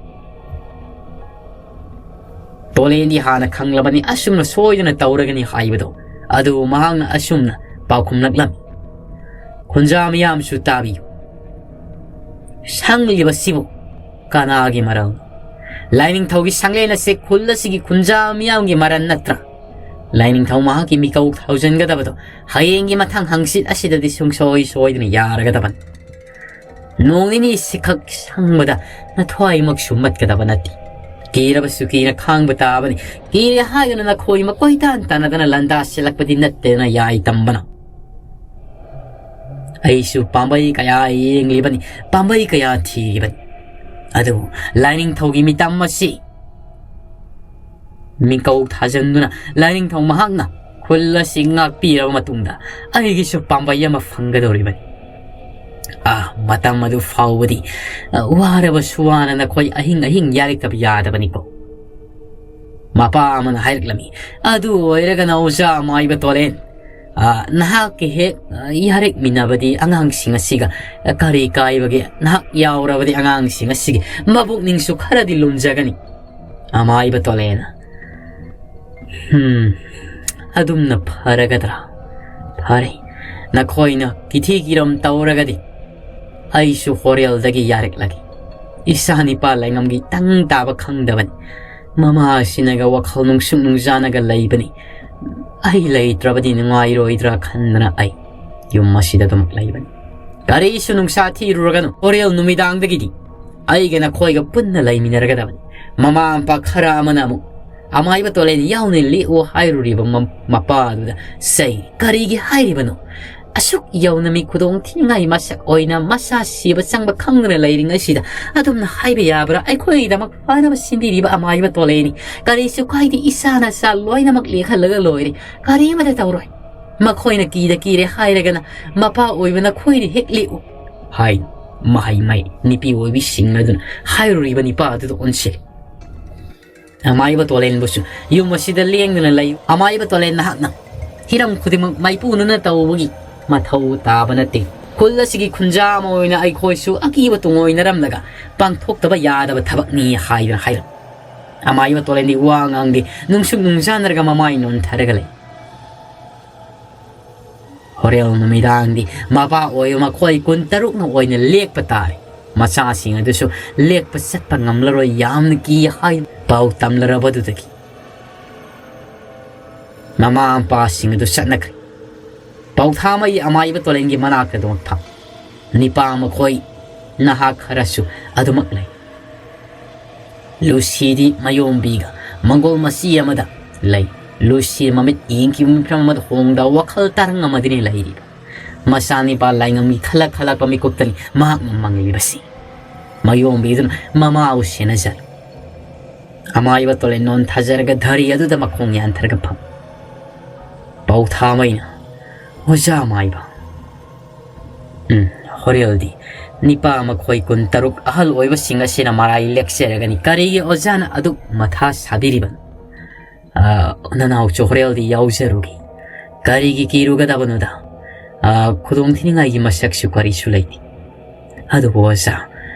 ꯇꯣꯂꯦꯟꯗꯤ ꯍꯥꯟꯅ ꯈꯪꯂꯕꯅꯤ ꯑꯁꯨꯝꯅ ꯁꯣꯏꯗꯅ ꯇꯧꯔꯒꯅꯤ ꯍꯥꯏꯕꯗꯣ꯫ ꯑꯗꯨꯕꯨ ꯃꯍꯥꯛꯅ ꯑꯁꯨꯝꯅ ꯄꯥꯎꯈꯨꯝꯂꯛꯂꯝꯃꯤ꯫ ꯈꯨꯟꯖꯥ ꯃꯤꯌꯥꯝꯁꯨ ꯇꯥꯕꯤꯌꯨ꯫ ꯁꯪꯂꯤꯕꯁꯤꯕꯨ ꯀꯅꯥꯒꯤ ꯃꯔꯜꯅꯣ? ꯂꯥꯏꯅꯤꯡꯊꯧꯒꯤ ꯁꯪꯂꯦꯟ ꯑꯁꯤ ꯈꯨꯜ ꯑꯁꯤꯒꯤ ꯈꯨꯟꯖꯥ ꯃꯤꯌꯥꯝꯒꯤ ꯃꯔꯜ ꯅꯠꯇ꯭ꯔꯥ? ꯂꯥꯏꯅꯤꯡꯊꯧ ꯃꯍꯥꯛꯀꯤ ꯃꯤꯀꯧ ꯊꯧꯖꯤꯟꯒꯗꯕꯗꯣ ꯍꯌꯦꯡꯒꯤ ꯃꯊꯪ ꯍꯪꯆꯤꯠ ꯑꯁꯤꯗꯗꯤ ꯁꯨꯡꯁꯣꯏ ꯁꯣꯏꯗꯅ ꯌꯥꯔꯒꯗꯕꯅꯤ꯫ ꯅꯣꯡ ꯅꯤꯅꯤ ꯁꯤꯈꯛ ꯁꯪꯕꯗ ꯅꯊ꯭ꯋꯥꯏꯃꯛꯁꯨ ꯃꯠꯀꯗꯕ ꯅꯠꯇꯦ꯫ ꯀꯤꯔꯕꯁꯨ ꯀꯤꯅ ꯈꯥꯡꯕ ꯇꯥꯕꯅꯤ꯫ ꯀꯤꯔꯦ ꯍꯥꯏꯗꯨꯅ ꯅꯈꯣꯏ ꯃꯀꯣꯏ ꯇꯥꯟ ꯇꯥꯟꯅꯗꯅ ꯂꯥꯟꯗꯥꯁꯤꯜꯂꯛꯄꯗꯤ ꯅꯠꯇꯦꯗꯅ ꯌꯥꯏ ꯇꯝꯕꯅ꯫ ꯑꯩꯁꯨ ꯄꯥꯝꯕꯩ ꯀꯌꯥ ꯌꯦꯡꯂꯤꯕꯅꯤ, ꯄꯥꯝꯕꯩ ꯀꯌꯥ ꯊꯤꯔꯤꯕꯅꯤ꯫ ꯑꯗꯨꯕꯨ ꯂꯥꯏꯅꯤꯡꯊꯧꯒꯤ ꯃꯤꯇꯝ ꯑꯁꯤ ꯃꯤꯡꯀꯧ ꯊꯥꯖꯤꯟꯗꯨꯅ ꯂꯥꯏꯅꯤꯡꯊꯧ ꯃꯍꯥꯛꯅ ꯈꯨꯜ ꯑꯁꯤ ꯉꯥꯛꯄꯤꯔꯕ ꯃꯇꯨꯡꯗ ꯑꯩꯒꯤꯁꯨ ꯄꯥꯝꯕꯩ ꯑꯃ ꯐꯪꯒꯗꯧꯔꯤꯕꯅꯤ꯫ ꯑꯥ, ꯃꯇꯝ ꯑꯗꯨ ꯐꯥꯎꯕꯗꯤ, ꯑ, ꯋꯥꯔꯕꯁꯨ ꯋꯥꯅ ꯅꯈꯣꯏ ꯑꯍꯤꯡ ꯑꯍꯤꯡ ꯌꯥꯔꯛꯇꯕ ꯌꯥꯗꯕꯅꯤꯀꯣ꯫ ꯃꯄꯥ ꯑꯃꯅ ꯍꯥꯏꯔꯛꯂꯝꯃꯤ, "ꯑꯗꯨ ꯑꯣꯏꯔꯒꯅ ꯑꯣꯖꯥ ꯑꯃꯥꯏꯕ ꯇꯣꯂꯦꯟ, ꯑ, ꯅꯍꯥꯛꯀꯤ ꯍꯦꯛ, ꯑ, ꯌꯥꯔꯦꯛꯃꯤꯟꯅꯕꯗꯤ ꯑꯉꯥꯡꯁꯤꯡ ꯑꯁꯤꯒ, ꯑ, ꯀꯔꯤ ꯀꯥꯏꯕꯒꯦ? ꯅꯍꯥꯛ ꯌꯥꯎꯔꯕꯗꯤ ꯑꯉꯥꯡꯁꯤꯡ ꯑꯁꯤꯒꯤ ꯃꯕꯨꯛꯅꯤꯡꯁꯨ ꯈꯔꯗꯤ ꯂꯨꯝꯖꯒꯅꯤ꯫" ꯑꯃꯥꯏꯕ ꯇꯣꯂꯦꯟꯅ, "ꯍꯝ, ꯑꯗꯨꯝꯅ ꯐꯔꯒꯗ꯭ꯔꯥ? ꯐꯔꯦ, ꯅꯈꯣꯏꯅ ꯀꯤꯊꯤ ꯀꯤꯔꯝ ꯇꯧꯔꯒꯗꯤ ꯑꯩꯁꯨ ꯍꯣꯔꯦꯜꯗꯒꯤ ꯌꯥꯔꯛꯂꯒꯦ꯫ ꯏꯆꯥ ꯅꯤꯄꯥ ꯂꯩꯉꯝꯒꯤ ꯇꯪ ꯇꯥꯕ ꯈꯪꯗꯕꯅꯤ꯫ ꯃꯃꯥꯁꯤꯅꯒ ꯋꯥꯈꯜ ꯅꯨꯡꯁꯨꯛ ꯅꯨꯡꯖꯥꯅꯒ ꯂꯩꯕꯅꯤ꯫ ꯑꯩ ꯂꯩꯇ꯭ꯔꯕꯗꯤ ꯅꯨꯡꯉꯥꯏꯔꯣꯏꯗ꯭ꯔꯥ ꯈꯟꯗꯅ ꯑꯩ ꯌꯨꯝ ꯑꯁꯤꯗ ꯑꯗꯨꯃꯛ ꯂꯩꯕꯅꯤ꯫ ꯀꯔꯤꯁꯨ ꯅꯨꯡꯁꯥ ꯊꯤꯔꯨꯔꯒꯅꯨ꯫ ꯍꯣꯔꯦꯜ ꯅꯨꯃꯤꯗꯥꯡꯗꯒꯤꯗꯤ ꯑꯩꯒ ꯅꯈꯣꯏꯒ ꯄꯨꯟꯅ ꯂꯩꯃꯤꯟꯅꯔꯒꯗꯕꯅꯤ꯫" ꯃꯃꯥ ꯃꯄꯥ ꯈꯔ ꯑꯃꯅ ꯑꯃꯨꯛ ꯑꯃꯥꯏꯕ ꯇꯣꯂꯦꯟ ꯌꯥꯎꯅ ꯂꯦꯛꯑꯣ ꯍꯥꯏꯔꯨꯔꯤꯕ ꯃ-, ꯃꯄꯥ ꯑꯗꯨꯗ ꯆꯩ, "ꯀꯔꯤꯒꯤ ꯍꯥꯏꯔꯤꯕꯅꯣ? ꯑꯁꯨꯛ ꯌꯧꯅ ꯃꯤ ꯈꯨꯗꯣꯡ ꯊꯤꯅꯤꯡꯉꯥꯏ ꯃꯁꯛ ꯑꯣꯏꯅ ꯃꯆꯥ ꯁꯤꯕ ꯆꯪꯕ ꯈꯪꯗꯅ ꯂꯩꯔꯤꯉꯩꯁꯤꯗ ꯑꯗꯨꯝꯅ ꯍꯥꯏꯕ ꯌꯥꯕ꯭ꯔꯥ? ꯑꯩꯈꯣꯏꯒꯤꯗꯃꯛ ꯐꯅꯕ ꯁꯤꯟꯕꯤꯔꯤꯕ ꯑꯃꯥꯏꯕ ꯇꯣꯂꯦꯟꯅꯤ꯫ ꯀꯔꯤꯁꯨ ꯀꯥꯏꯗꯦ, ꯏꯆꯥ ꯅꯆꯥ ꯂꯣꯏꯅꯃꯛ ꯂꯦꯛꯍꯜꯂꯒ ꯂꯣꯏꯔꯦ꯫ ꯀꯔꯤꯃꯇ ꯇꯧꯔꯣꯏ꯫ ꯃꯈꯣꯏꯅ ꯀꯤꯗ ꯀꯤꯔꯦ ꯍꯥꯏꯔꯒꯅ ꯃꯄꯥ ꯑꯣꯏꯕ ꯅꯈꯣꯏꯅ ꯍꯦꯛ ꯂꯦꯛꯎ", ꯍꯥꯏ ꯃꯍꯩ ꯃꯍꯩ ꯅꯨꯄꯤ ꯑꯣꯏꯕꯤꯁꯤꯡ ꯑꯗꯨꯅ ꯍꯥꯏꯔꯨꯔꯤꯕ ꯅꯤꯄꯥ ꯑꯗꯨꯗ ꯑꯣꯟꯁꯤꯜꯂꯤ꯫ ꯑꯃꯥꯏꯕ ꯇꯣꯂꯦꯟꯕꯨꯁꯨ ꯌꯨꯝ ꯑꯁꯤꯗ ꯂꯦꯡꯗꯅ ꯂꯩꯌꯨ꯫ ꯑꯃꯥꯏꯕ ꯇꯣꯂꯦꯟ ꯅꯍꯥꯛꯅ ꯍꯤꯔꯝ ꯈꯨꯗꯤꯡꯃꯛ ꯃꯥꯏꯄꯨꯅꯅ ꯇꯧꯕꯒꯤ ꯃꯊꯧ ꯇꯥꯕ ꯅꯠꯇꯦ꯫ ꯈꯨꯜ ꯑꯁꯤꯒꯤ ꯈꯨꯟꯖꯥ ꯑꯃ ꯑꯣꯏꯅ ꯑꯩꯈꯣꯏꯁꯨ ꯑꯀꯤꯕ ꯇꯨꯡꯑꯣꯏꯅꯔꯝꯂꯒ ꯄꯥꯡꯊꯣꯛꯇꯕ ꯌꯥꯗꯕ ꯊꯕꯛꯅꯤ ꯍꯥꯏꯗꯨꯅ ꯍꯥꯏꯔꯝꯃꯤ꯫ ꯑꯃꯥꯏꯕ ꯇꯣꯂꯦꯟꯗꯤ ꯋꯥ ꯉꯥꯡꯗꯦ, ꯅꯨꯡꯁꯨꯛ ꯅꯨꯡꯖꯥꯅꯔꯒ ꯃꯃꯥꯏ ꯅꯣꯟꯊꯔꯒ ꯂꯩ꯫ ꯍꯣꯔꯦꯟ ꯅꯨꯃꯤꯗꯥꯡꯗꯤ ꯃꯄꯥ ꯑꯣꯏꯕ ꯃꯈꯣꯏ ꯀꯨꯟꯇꯔꯨꯛꯅ ꯑꯣꯏꯅ ꯂꯦꯛꯄ ꯇꯥꯔꯦ꯫ ꯃꯆꯥꯁꯤꯡ ꯑꯗꯨꯁꯨ ꯂꯦꯛꯄ ꯆꯠꯄ ꯉꯝꯂꯔꯣꯏ, ꯌꯥꯝꯅ ꯀꯤ ꯍꯥꯏ ꯄꯥꯎ ꯇꯝꯂꯔꯕꯗꯨꯗꯒꯤ ꯃꯃꯥ ꯃꯄꯥꯁꯤꯡ ꯑꯗꯨ ꯆꯠꯅꯈ꯭ꯔꯦ꯫ ꯄꯥꯎꯊꯥꯃꯩ ꯑꯃꯥꯏꯕ ꯇꯣꯂꯦꯟꯒꯤ ꯃꯅꯥꯛꯇ ꯑꯗꯨꯃꯛ ꯐꯝ꯫ ꯅꯤꯄꯥ ꯃꯈꯣꯏ ꯅꯍꯥ ꯈꯔꯁꯨ ꯑꯗꯨꯃꯛ ꯂꯩ꯫ ꯂꯨꯁꯤꯗꯤ ꯃꯌꯣꯝꯕꯤꯒ ꯃꯪꯒꯣꯜ ꯃꯆꯤ ꯑꯃꯗ ꯂꯩ꯫ ꯂꯨꯁꯤ ꯃꯃꯤꯠ ꯌꯦꯡꯈꯤꯕ ꯃꯐꯝ ꯑꯃꯗ ꯍꯣꯡꯗ ꯋꯥꯈꯜ ꯇꯔꯪ ꯑꯃꯗꯅꯤ ꯂꯩꯔꯤꯕ꯫ ꯃꯆꯥꯅꯤꯄꯥ ꯂꯥꯏꯉꯝꯒꯤ ꯈꯜꯂꯛ ꯈꯜꯂꯛꯄ ꯃꯤꯀꯨꯞꯇꯅꯤ ꯃꯍꯥꯛꯅ ꯃꯪꯂꯤꯕꯁꯤ꯫ ꯃꯌꯣꯝꯕꯤꯗꯨꯅ ꯃꯃꯥꯕꯨ ꯁꯦꯟꯅꯖꯔ ꯑꯃꯥꯏꯕ ꯇꯣꯂꯦꯟ ꯅꯣꯟꯊꯖꯔꯒ ꯙꯔꯤ ꯑꯗꯨꯗ ꯃꯈꯣꯡ ꯌꯥꯟꯊꯔꯒ ꯐꯝ꯫ ꯄꯥꯎꯊꯥꯃꯩꯅ, "ꯑꯣꯖꯥ ꯑꯃꯥꯏꯕ, ꯎꯝ, ꯍꯣꯔꯦꯜꯗꯤ ꯅꯤꯄꯥ ꯃꯈꯣꯏ ꯀꯨꯟꯇꯔꯨꯛ ꯑꯍꯜ ꯑꯣꯏꯕꯁꯤꯡ ꯑꯁꯤꯅ ꯃꯔꯥꯏ ꯂꯦꯛꯆꯔꯒꯅꯤ꯫ ꯀꯔꯤꯒꯤ ꯑꯣꯖꯥꯅ ꯑꯗꯨꯛ ꯃꯊꯥ ꯁꯥꯕꯤꯔꯤꯕꯅꯣ? ꯑ, ꯅꯅꯥꯎꯁꯨ ꯍꯣꯔꯦꯜꯗꯤ ꯌꯥꯎꯖꯔꯨꯒꯦ꯫ ꯀꯔꯤꯒꯤ ꯀꯤꯔꯨꯒꯗꯕꯅꯣꯗ? ꯑ, ꯈꯨꯗꯣꯡ ꯊꯤꯅꯤꯡꯉꯥꯏꯒꯤ ꯃꯁꯛꯁꯨ ꯀꯔꯤꯁꯨ ꯂꯩꯇꯦ꯫ ꯑꯗꯨꯕꯨ ꯑꯣꯖꯥ,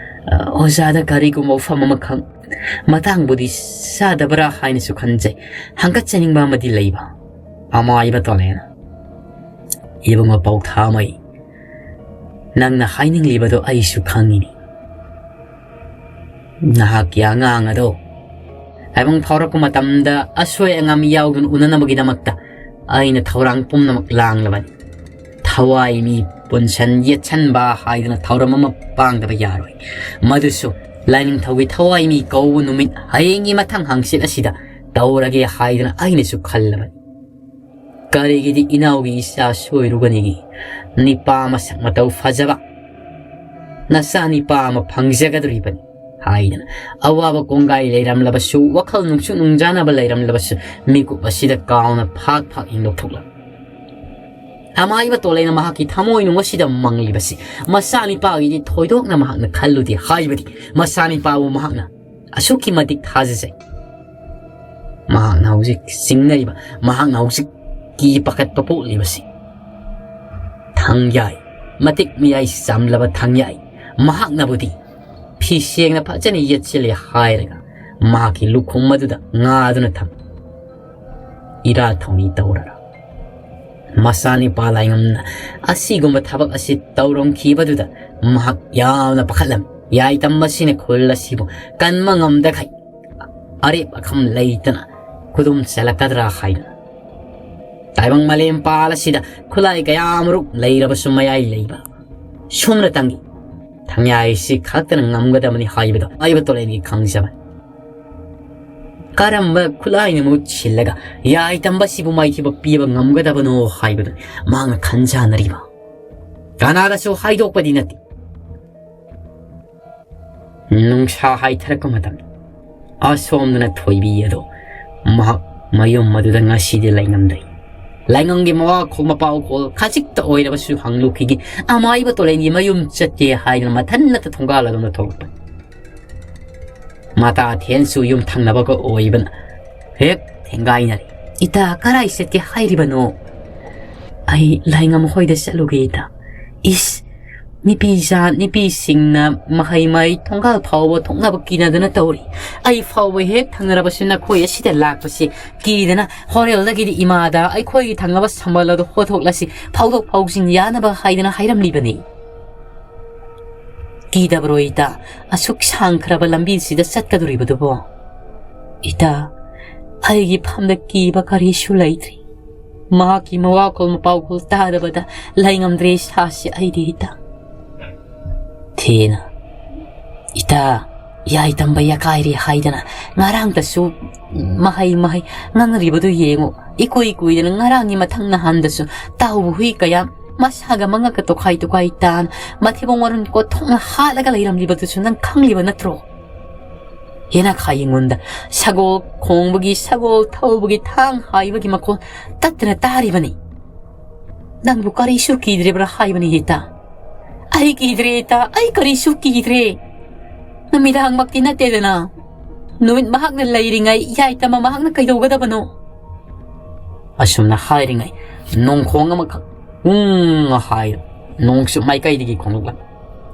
ꯑ, ꯑꯣꯖꯥꯗ ꯀꯔꯤꯒꯨꯝꯕ ꯋꯥꯐꯝ ꯑꯃꯈꯛ ꯃꯇꯥꯡꯕꯨꯗꯤ ꯆꯥꯗꯕ꯭ꯔꯥ ꯍꯥꯏꯅꯁꯨ ꯈꯟꯖꯩ꯫ ꯍꯪꯒꯠꯆꯅꯤꯡꯕ ꯑꯃꯗꯤ ꯂꯩꯕ꯫ ꯑꯃꯥꯏꯕ ꯇꯣꯂꯦꯅ, ꯏꯕꯨꯡꯉꯣ ꯄꯥꯎꯊꯥꯃꯩ, ꯅꯪꯅ ꯍꯥꯏꯅꯤꯡꯂꯤꯕꯗꯣ ꯑꯩꯁꯨ ꯈꯪꯉꯤꯅꯤ꯫ ꯅꯍꯥꯛꯀꯤ ꯑꯉꯥꯡ ꯑꯗꯣ ꯇꯥꯏꯕꯪ ꯐꯥꯎꯔꯛꯄ ꯃꯇꯝꯗ ꯑꯁꯣꯏ ꯑꯉꯥꯝ ꯌꯥꯎꯗꯨꯅ ꯎꯅꯅꯕꯒꯤꯗꯃꯛꯇ ꯑꯩꯅ ꯊꯧꯔꯥꯡ ꯄꯨꯝꯅꯃꯛ ꯂꯥꯡꯂꯕꯅꯤ꯫ ꯊꯋꯥꯏ ꯃꯤ ꯄꯨꯟꯁꯟ ꯌꯦꯠꯁꯟꯕ ꯍꯥꯏꯗꯅ ꯊꯧꯔꯝ ꯑꯃ ꯄꯥꯡꯗꯕ ꯌꯥꯔꯣꯏ꯫ ꯃꯗꯨꯁꯨ ꯂꯥꯏꯅꯤꯡꯊꯧꯒꯤ ꯊꯋꯥꯏ ꯃꯤ ꯀꯧꯕ ꯅꯨꯃꯤꯠ ꯍꯌꯦꯡꯒꯤ ꯃꯊꯪ ꯍꯪꯆꯤꯠ ꯑꯁꯤꯗ ꯇꯧꯔꯒꯦ ꯍꯥꯏꯗꯅ ꯑꯩꯅꯁꯨ ꯈꯜꯂꯕꯅꯤ꯫ ꯀꯔꯤꯒꯤꯗꯤ ꯏꯅꯥꯎꯒꯤ ꯏꯆꯥ ꯁꯣꯏꯔꯨꯒꯅꯤꯒꯤ? ꯅꯤꯄꯥ ꯃꯁꯛ ꯃꯇꯧ ꯐꯖꯕ ꯅꯆꯥ ꯅꯤꯄꯥ ꯑꯃ ꯐꯪꯖꯒꯗꯧꯔꯤꯕꯅꯤ ꯍꯥꯏꯗꯅ ꯑꯋꯥꯕ ꯀꯣꯡꯒꯥꯏ ꯂꯩꯔꯝꯂꯕꯁꯨ, ꯋꯥꯈꯜ ꯅꯨꯡꯁꯨ ꯅꯨꯡꯖꯥꯅꯕ ꯂꯩꯔꯝꯂꯕꯁꯨ, ꯃꯤꯀꯨꯞ ꯑꯁꯤꯗ ꯀꯥꯎꯅ ꯐꯥꯛ ꯐꯥꯛ ꯏꯟꯊꯣꯛꯂꯝꯃꯤ꯫ ꯑꯃꯥꯏꯕ ꯇꯣꯂꯩꯅ ꯃꯍꯥꯛꯀꯤ ꯊꯃꯣꯏꯅꯨꯡ ꯑꯁꯤꯗ ꯃꯪꯂꯤꯕꯁꯤ ꯃꯆꯥꯅꯤꯄꯥꯒꯤꯗꯤ ꯊꯣꯏꯗꯣꯛꯅ ꯃꯍꯥꯛꯅ ꯈꯜꯂꯨꯗꯦ꯫ ꯍꯥꯏꯕꯗꯤ ꯃꯆꯥꯅꯤꯄꯥꯕꯨ ꯃꯍꯥꯛꯅ ꯑꯁꯨꯛꯀꯤ ꯃꯇꯤꯛ ꯊꯥꯖꯖꯩ꯫ ꯃꯍꯥꯛꯅ ꯍꯧꯖꯤꯛ ꯆꯤꯡꯅꯔꯤꯕ, ꯃꯍꯥꯛꯅ ꯍꯧꯖꯤꯛ ꯀꯤ ꯄꯥꯈꯠꯄ ꯄꯣꯛꯂꯤꯕꯁꯤ ꯊꯥꯡꯌꯥꯏ, ꯃꯇꯤꯛ ꯃꯌꯥꯏ ꯆꯝꯂꯕ ꯊꯥꯡꯌꯥꯏ, ꯃꯍꯥꯛꯅꯕꯨꯗꯤ ꯐꯤ ꯁꯦꯡꯅ ꯐꯖꯅ ꯌꯦꯠꯁꯤꯜꯂꯦ ꯍꯥꯏꯔꯒ ꯃꯍꯥꯛꯀꯤ ꯂꯨꯈꯨꯝ ꯑꯗꯨꯗ ꯉꯥꯗꯨꯅ ꯊꯝ ꯏꯔꯥ ꯊꯧꯃꯤ ꯇꯧꯔꯔ ꯃꯆꯥꯅꯤꯄꯥ ꯂꯥꯏꯉꯝꯅ ꯑꯁꯤꯒꯨꯝꯕ ꯊꯕꯛ ꯑꯁꯤ ꯇꯧꯔꯝꯈꯤꯕꯗꯨꯗ ꯃꯍꯥꯛ ꯌꯥꯝꯅ ꯄꯥꯈꯠꯂꯝꯃꯤ꯫ ꯌꯥꯏꯇꯝꯕ ꯑꯁꯤꯅ ꯈꯨꯜ ꯑꯁꯤꯕꯨ ꯀꯟꯕ ꯉꯝꯗꯈꯩ ꯑꯔꯦꯞ ꯑꯈꯝ ꯂꯩꯇꯅ ꯈꯨꯗꯨꯝ ꯆꯦꯜꯂꯛꯀꯗ꯭ꯔꯥ ꯍꯥꯏꯗꯨꯅ꯫ ꯇꯥꯏꯕꯪ ꯃꯥꯂꯦꯝ ꯄꯥꯜ ꯑꯁꯤꯗ ꯈꯨꯠꯂꯥꯏ ꯀꯌꯥ ꯃꯔꯨꯛ ꯂꯩꯔꯕꯁꯨ ꯃꯌꯥꯏ ꯂꯩꯕ ꯁꯨꯝꯅꯇꯪꯒꯤ ꯊꯪꯌꯥꯏꯁꯤ ꯈꯛꯇꯅ ꯉꯝꯒꯗꯕꯅꯤ ꯍꯥꯏꯕꯗꯣ ꯍꯥꯏꯕ ꯇꯣꯂꯦꯟꯒꯤ ꯈꯪꯖꯕ꯫ ꯀꯔꯝꯕ ꯈꯨꯠꯂꯥꯏꯅ ꯃꯍꯨꯠ ꯁꯤꯜꯂꯒ ꯌꯥꯏꯇꯝꯕꯁꯤꯕꯨ ꯃꯥꯏꯊꯤꯕ ꯄꯤꯕ ꯉꯝꯒꯗꯕꯅꯣ ꯍꯥꯏꯕꯗꯨ ꯃꯍꯥꯛꯅ ꯈꯟꯖꯥꯟꯅꯔꯤꯕ꯫ ꯀꯅꯥꯗꯁꯨ ꯍꯥꯏꯗꯣꯛꯄꯗꯤ ꯅꯠꯇꯦ꯫ ꯅꯨꯡꯁꯥ ꯍꯥꯏꯊꯔꯛꯄ ꯃꯇꯝ ꯑꯁꯣꯝꯗꯅ ꯊꯣꯏꯕꯤ ꯑꯗꯣ ꯃꯍꯥꯛ ꯃꯌꯨꯝ ꯑꯗꯨꯗ ꯉꯁꯤꯗꯤ ꯂꯩꯉꯝꯗ꯭ꯔꯦ꯫ ꯂꯥꯏꯉꯝꯒꯤ ꯃꯋꯥꯈꯣꯜ ꯃꯄꯥꯎꯈꯣꯜ ꯈꯖꯤꯛꯇ ꯑꯣꯏꯔꯕꯁꯨ ꯍꯪꯂꯨꯈꯤꯒꯦ꯫ ꯑꯃꯥꯏꯕ ꯇꯣꯂꯦꯟꯒꯤ ꯃꯌꯨꯝ ꯆꯠꯀꯦ ꯍꯥꯏꯗꯨꯅ ꯃꯊꯟꯅꯇ ꯊꯣꯡꯒꯥꯜ ꯑꯗꯣꯝꯗ ꯊꯣꯛꯂꯛꯄꯅꯤ꯫ ꯃꯇꯥ ꯊꯦꯟꯁꯨ ꯌꯨꯝ ꯊꯪꯅꯕꯒ ꯑꯣꯏꯕꯅ ꯍꯦꯛ ꯊꯦꯡꯒꯥꯏꯅꯔꯦ꯫ "ꯏꯇꯥ, ꯀꯔꯥꯏ ꯆꯠꯀꯦ ꯍꯥꯏꯔꯤꯕꯅꯣ?" "ꯑꯩ ꯂꯥꯏꯉꯝ ꯍꯣꯏꯗ ꯆꯠꯂꯨꯒꯦ ꯏꯇꯥ꯫" "ꯏꯁ, ꯅꯨꯄꯤ ꯖꯥꯠ ꯅꯨꯄꯤꯁꯤꯡꯅ ꯃꯍꯩ ꯃꯍꯩ ꯊꯣꯡꯒꯥꯜ ꯐꯥꯎꯕ ꯊꯣꯛꯅꯕ ꯀꯤꯅꯗꯅ ꯇꯧꯔꯤ꯫ ꯑꯩ ꯐꯥꯎꯕ ꯍꯦꯛ ꯊꯪꯅꯔꯕꯁꯨ ꯅꯈꯣꯏ ꯑꯁꯤꯗ ꯂꯥꯛꯄꯁꯤ ꯀꯤꯗꯅ ꯍꯣꯔꯦꯜꯗꯒꯤꯗꯤ ꯏꯃꯥꯗ ꯑꯩꯈꯣꯏꯒꯤ ꯊꯪꯅꯕ ꯁꯝꯕꯜ ꯑꯗꯨ ꯍꯣꯊꯣꯛꯂꯁꯤ, ꯐꯥꯎꯗꯣꯛ ꯐꯥꯎꯖꯤꯟ ꯌꯥꯅꯕ ꯍꯥꯏꯗꯅ ꯍꯥꯏꯔꯝꯂꯤꯕꯅꯤ꯫ ꯀꯤꯗꯕ꯭ꯔꯣ ꯏꯇꯥ? ꯑꯁꯨꯛ ꯁꯥꯡꯈ꯭ꯔꯕ ꯂꯝꯕꯤꯁꯤꯗ ꯆꯠꯀꯗꯧꯔꯤꯕꯗꯨꯕꯣ?" "ꯏꯇꯥ, ꯑꯩꯒꯤ ꯐꯝꯗ ꯀꯤꯕ ꯀꯔꯤꯁꯨ ꯂꯩꯇ꯭ꯔꯤ꯫ ꯃꯍꯥꯛꯀꯤ ꯃꯋꯥꯈꯣꯜ ꯃꯄꯥꯎꯈꯣꯜ ꯇꯥꯔꯕꯗ ꯂꯩꯉꯝꯗ꯭ꯔꯦ ꯏꯁꯥꯁꯤ ꯑꯩꯗꯤ ꯏꯇꯥ꯫" ꯊꯦꯅ, "ꯏꯇꯥ, ꯌꯥꯏꯇꯝꯕ ꯌꯥꯀꯥꯏꯔꯦ ꯍꯥꯏꯗꯅ ꯉꯔꯥꯡꯗꯁꯨ ꯃꯍꯩ ꯃꯍꯩ ꯉꯥꯡꯅꯔꯤꯕꯗꯨ ꯌꯦꯡꯉꯨ꯫ ꯏꯀꯨꯏ ꯀꯨꯏꯗꯅ ꯉꯔꯥꯡꯒꯤ ꯃꯊꯪ ꯅꯍꯥꯟꯗꯁꯨ ꯇꯥꯎꯕ ꯍꯨꯏ ꯀꯌꯥ ꯃꯁꯥꯒ ꯃꯉꯛꯀ ꯇꯣꯈꯥꯏ ꯇꯣꯈꯥꯏ ꯇꯥꯅ ꯃꯊꯤꯕꯣꯡ ꯃꯔꯨꯟ ꯀꯣꯠꯊꯣꯛꯅ ꯍꯥꯠꯂꯒ ꯂꯩꯔꯝꯂꯤꯕꯗꯨꯁꯨ ꯅꯪ ꯈꯪꯂꯤꯕ ꯅꯠꯇ꯭ꯔꯣ? ꯍꯦꯅꯈꯥ ꯌꯦꯡꯉꯣꯟꯗ ꯁꯒꯣꯜ ꯈꯣꯡꯕꯒꯤ, ꯁꯒꯣꯜ ꯊꯧꯕꯒꯤ, ꯊꯥꯡ ꯍꯥꯏꯕꯒꯤ ꯃꯈꯣꯜ ꯇꯠꯇꯅ ꯇꯥꯔꯤꯕꯅꯤ꯫ ꯅꯪꯕꯨ ꯀꯔꯤꯁꯨ ꯀꯤꯗ꯭ꯔꯤꯕ꯭ꯔꯥ ꯍꯥꯏꯕꯅꯤ ꯏꯇꯥ?" "ꯑꯩ ꯀꯤꯗ꯭ꯔꯦ ꯏꯇꯥ, ꯑꯩ ꯀꯔꯤꯁꯨ ꯀꯤꯗ꯭ꯔꯦ꯫ ꯅꯨꯃꯤꯗꯥꯡꯃꯛꯇꯤ ꯅꯠꯇꯦꯗꯅ꯫ ꯅꯨꯃꯤꯠ ꯃꯍꯥꯛꯅ ꯂꯩꯔꯤꯉꯩ ꯌꯥꯏꯇꯝꯕ ꯃꯍꯥꯛꯅ ꯀꯩꯗꯧꯒꯗꯕꯅꯣ?" ꯑꯁꯨꯝꯅ ꯍꯥꯏꯔꯤꯉꯩ ꯅꯣꯡꯈꯣꯡ ꯑꯃꯈꯛ ꯎꯪ ꯍꯥꯏ ꯅꯣꯡꯆꯨꯞ ꯃꯥꯏꯀꯩꯗꯒꯤ ꯈꯣꯡꯂꯛꯂꯝꯃꯤ꯫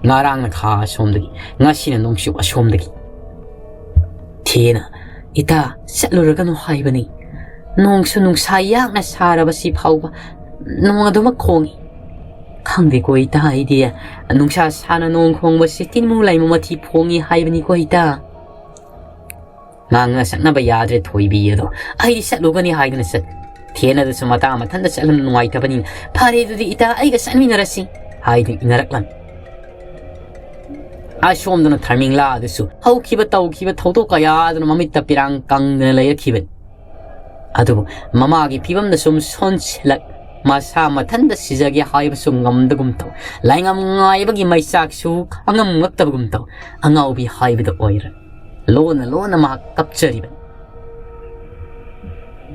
ꯉꯔꯥꯡꯅ ꯈꯥ ꯑꯁꯣꯝꯗꯒꯤ, ꯉꯁꯤꯅ ꯅꯣꯡꯆꯨꯞ ꯑꯁꯣꯝꯗꯒꯤ꯫ ꯊꯦꯅ, "ꯏꯇꯥ, ꯆꯠꯂꯨꯔꯒꯅꯨ ꯍꯥꯏꯕꯅꯤ꯫ ꯅꯣꯡꯁꯨ ꯅꯨꯡꯁꯥ ꯌꯥꯛꯅ ꯁꯥꯔꯕꯁꯤ ꯐꯥꯎꯕ ꯅꯣꯡ ꯑꯗꯨꯃꯛ ꯈꯣꯡꯏ꯫ ꯈꯪꯗꯦꯀꯣ ꯏꯇꯥ, ꯑꯩꯗꯤ ꯅꯨꯡꯁꯥ ꯁꯥꯅ ꯅꯣꯡ ꯈꯣꯡꯕꯁꯤ ꯇꯤꯟꯃꯨ ꯂꯥꯏꯃꯨ ꯃꯊꯤ ꯐꯣꯡꯏ ꯍꯥꯏꯕꯅꯤꯀꯣ ꯏꯇꯥ꯫ ꯉꯥꯡꯅ ꯁꯛꯅꯕ ꯌꯥꯗ꯭ꯔꯦ ꯊꯣꯏꯕꯤ ꯑꯗꯣ꯫ ꯑꯩꯗꯤ ꯆꯠꯂꯨꯒꯅꯤ ꯍꯥꯏꯗꯨꯅ ꯆꯠ-, ꯊꯦꯟ ꯑꯗꯨꯁꯨ ꯃꯇꯥ ꯃꯊꯟꯇ ꯆꯠꯂꯝ ꯅꯨꯡꯉꯥꯏꯇꯕꯅꯤꯅ, "ꯐꯔꯦ ꯑꯗꯨꯗꯤ ꯏꯇꯥ, ꯑꯩꯒ ꯆꯠꯃꯤꯟꯅꯔꯁꯤ" ꯍꯥꯏꯗꯨꯅ ꯏꯟꯅꯔꯛꯂꯝꯃꯤ꯫ ꯑꯁꯣꯝꯗꯅ ꯊꯔꯃꯤꯡꯂꯥ ꯑꯗꯨꯁꯨ ꯍꯧꯈꯤꯕ ꯇꯧꯈꯤꯕ ꯊꯧꯗꯣꯛ ꯀꯌꯥ ꯑꯗꯨꯅ ꯃꯃꯤꯠꯇ ꯄꯤꯔꯥꯡ ꯀꯪꯗꯅ ꯂꯩꯔꯛꯈꯤꯕꯅꯤ꯫ ꯑꯗꯨꯕꯨ ꯃꯃꯥꯒꯤ ꯐꯤꯕꯝꯗ ꯁꯨꯝ ꯁꯣꯟꯁꯤꯜꯂꯛ, ꯃꯁꯥ ꯃꯊꯟꯇ ꯁꯤꯖꯒꯦ ꯍꯥꯏꯕꯁꯨ ꯉꯝꯗꯒꯨꯝ ꯇꯧ, ꯂꯥꯏꯉꯝ ꯉꯥꯏꯕꯒꯤ ꯃꯩꯆꯥꯛꯁꯨ ꯈꯥꯡꯉꯝꯂꯛꯇꯕꯒꯨꯝ ꯇꯧ, ꯑꯉꯥꯎꯕꯤ ꯍꯥꯏꯕꯗꯨ ꯑꯣꯏꯔꯦ꯫ ꯂꯣꯟꯅ ꯂꯣꯟꯅ ꯃꯍꯥꯛ ꯀꯞꯆꯔꯤꯕꯅꯤ꯫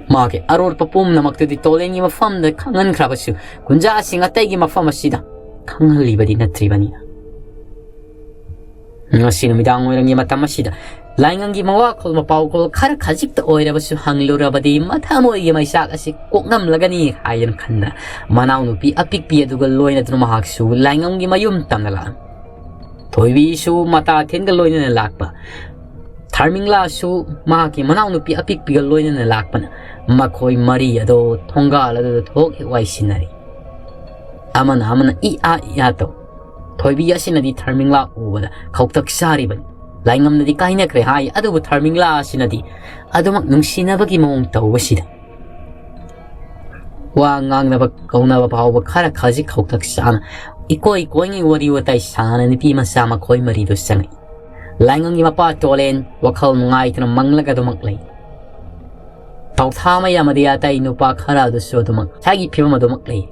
ꯃꯥꯒꯤ ꯑꯔꯣꯠꯄ ꯄꯨꯝꯅꯃꯛꯇꯨꯗꯤ ꯇꯣꯂꯦꯟꯒꯤ ꯃꯐꯝꯗ ꯈꯪꯍꯟꯈ꯭ꯔꯕꯁꯨ, ꯒꯨꯟꯖꯥꯁꯤꯡ ꯑꯇꯩꯒꯤ ꯃꯐꯝ ꯑꯁꯤꯗ ꯈꯪꯍꯜꯂꯤꯕꯗꯤ ꯅꯠꯇ꯭ꯔꯤꯕꯅꯤꯅ꯫ ꯉꯁꯤ ꯅꯨꯃꯤꯗꯥꯡ ꯋꯥꯏꯔꯝꯒꯤ ꯃꯇꯝ ꯑꯁꯤꯗ ꯂꯥꯏꯉꯝꯒꯤ ꯃꯋꯥꯈꯣꯜ ꯃꯄꯥꯎꯈꯣꯜ ꯈꯔ ꯈꯖꯤꯛꯇ ꯑꯣꯏꯔꯕꯁꯨ ꯍꯪꯂꯨꯔꯕꯗꯤ ꯃꯊꯃꯣꯏꯒꯤ ꯃꯩꯆꯥꯛ ꯑꯁꯤ ꯀꯣꯛꯉꯝꯂꯒꯅꯤ ꯍꯥꯏꯗꯨꯅ ꯈꯟꯗꯨꯅ ꯃꯅꯥꯎꯅꯨꯄꯤ ꯑꯄꯤꯛꯄꯤ ꯑꯗꯨꯒ ꯂꯣꯏꯅꯗꯨꯅ ꯃꯍꯥꯛꯁꯨ ꯂꯥꯏꯉꯝꯒꯤ ꯃꯌꯨꯝ ꯇꯝꯅ ꯂꯥꯛꯂꯝꯃꯤ꯫ ꯊꯣꯏꯕꯤꯁꯨ ꯃꯇꯥ ꯊꯦꯟꯒ ꯂꯣꯏꯅꯅ ꯂꯥꯛꯄ, ꯊꯥꯔꯃꯤꯡꯂꯥꯁꯨ ꯃꯍꯥꯛꯀꯤ ꯃꯅꯥꯎꯅꯨꯄꯤ ꯑꯄꯤꯛꯄꯤꯒ ꯂꯣꯏꯅꯅ ꯂꯥꯛꯄꯅ ꯃꯈꯣꯏ ꯃꯔꯤ ꯑꯗꯣ ꯊꯣꯡꯒꯥꯜ ꯑꯗꯨꯗ ꯊꯣꯛ ꯍꯦꯛ ꯋꯥꯏꯁꯤꯟꯅꯔꯤ꯫ ꯑꯃꯅ ꯑꯃꯅ ꯏ ꯑꯥ ꯏ ꯑꯥ ꯇꯧ꯫ ꯊꯣꯏꯕꯤ ꯑꯁꯤꯅꯗꯤ ꯊꯥꯔꯃꯤꯡꯂꯥ ꯎꯕꯗ ꯈꯧꯇꯛ ꯆꯥꯔꯤꯕꯅꯤ꯫ ꯂꯥꯏꯉꯝꯅꯗꯤ ꯀꯥꯏꯅꯈ꯭ꯔꯦ ꯍꯥꯏ, ꯑꯗꯨꯕꯨ ꯊꯥꯔꯃꯤꯡꯂꯥ ꯑꯁꯤꯅꯗꯤ ꯑꯗꯨꯃꯛ ꯅꯨꯡꯁꯤꯅꯕꯒꯤ ꯃꯑꯣꯡ ꯇꯧꯕꯁꯤꯗ ꯋꯥ ꯉꯥꯡꯅꯕ ꯀꯧꯅꯕ ꯐꯥꯎꯕ ꯈꯔ ꯈꯖꯤꯛ ꯈꯧꯇꯛ ꯆꯥꯅ ꯏꯀꯣꯏ ꯀꯣꯏꯉꯩ ꯋꯥꯔꯤ ꯋꯥꯇꯥꯏ ꯁꯥꯅ ꯅꯨꯄꯤ ꯃꯆꯥ ꯃꯈꯣꯏ ꯃꯔꯤꯗꯨ ꯆꯪꯉꯛꯏ꯫ ꯂꯥꯏꯉꯝꯒꯤ ꯃꯄꯥ ꯇꯣꯂꯦꯟ ꯋꯥꯈꯜ ꯅꯨꯡꯉꯥꯏꯇꯅ ꯃꯪꯂꯒ ꯑꯗꯨꯃꯛ ꯂꯩ꯫ ꯊꯧꯊꯥꯃꯩ ꯑꯃꯗꯤ ꯑꯇꯩ ꯅꯨꯄꯥ ꯈꯔ ꯑꯗꯨꯁꯨ ꯑꯗꯨꯃꯛ ꯉꯁꯥꯏꯒꯤ ꯐꯤꯕꯝ ꯑꯗꯨꯃꯛ ꯂꯩ꯫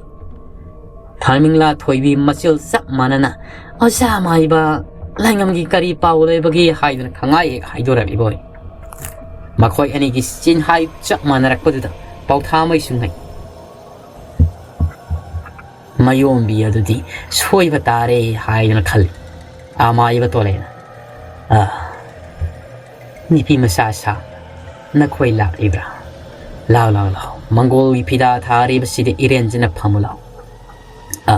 ꯊꯥꯔꯃꯤꯡꯂꯥ ꯊꯣꯏꯕꯤ ꯃꯆꯤꯜ ꯆꯞ ꯃꯥꯟꯅꯅ "ꯑꯣꯖꯥ ꯃꯥꯏꯕ, ꯂꯥꯏꯉꯝꯒꯤ ꯀꯔꯤ ꯄꯥꯎ ꯂꯩꯕꯒꯦ?" ꯍꯥꯏꯗꯨꯅ ꯈꯪꯍꯥꯏ ꯍꯦꯛ ꯍꯥꯏꯗꯣꯔꯛꯂꯤꯕ ꯑꯣꯏ꯫ ꯃꯈꯣꯏ ꯑꯅꯤꯒꯤ ꯆꯤꯟꯍꯥꯏ ꯆꯞ ꯃꯥꯟꯅꯔꯛꯄꯗꯨꯗ ꯄꯥꯎꯊꯥꯃꯩꯁꯨ ꯉꯛꯏ꯫ ꯃꯌꯣꯝꯕꯤ ꯑꯗꯨꯗꯤ ꯁꯣꯏꯕ ꯇꯥꯔꯦ ꯍꯥꯏꯗꯨꯅ ꯈꯜꯂꯤ꯫ ꯑꯃꯥꯏꯕ ꯇꯣꯂꯦꯅ, "ꯑ, ꯅꯨꯄꯤ ꯃꯆꯥ ꯁꯥ, ꯅꯈꯣꯏ ꯂꯥꯛꯂꯤꯕ꯭ꯔꯥ? ꯂꯥꯎ, ꯂꯥꯎ, ꯂꯥꯎ꯫ ꯃꯪꯒꯣꯜꯒꯤ ꯐꯤꯗꯥ ꯊꯥꯔꯤꯕꯁꯤꯗ ꯏꯔꯦꯟꯖꯅ ꯐꯝꯃꯨ ꯂꯥꯎ꯫ ꯑ,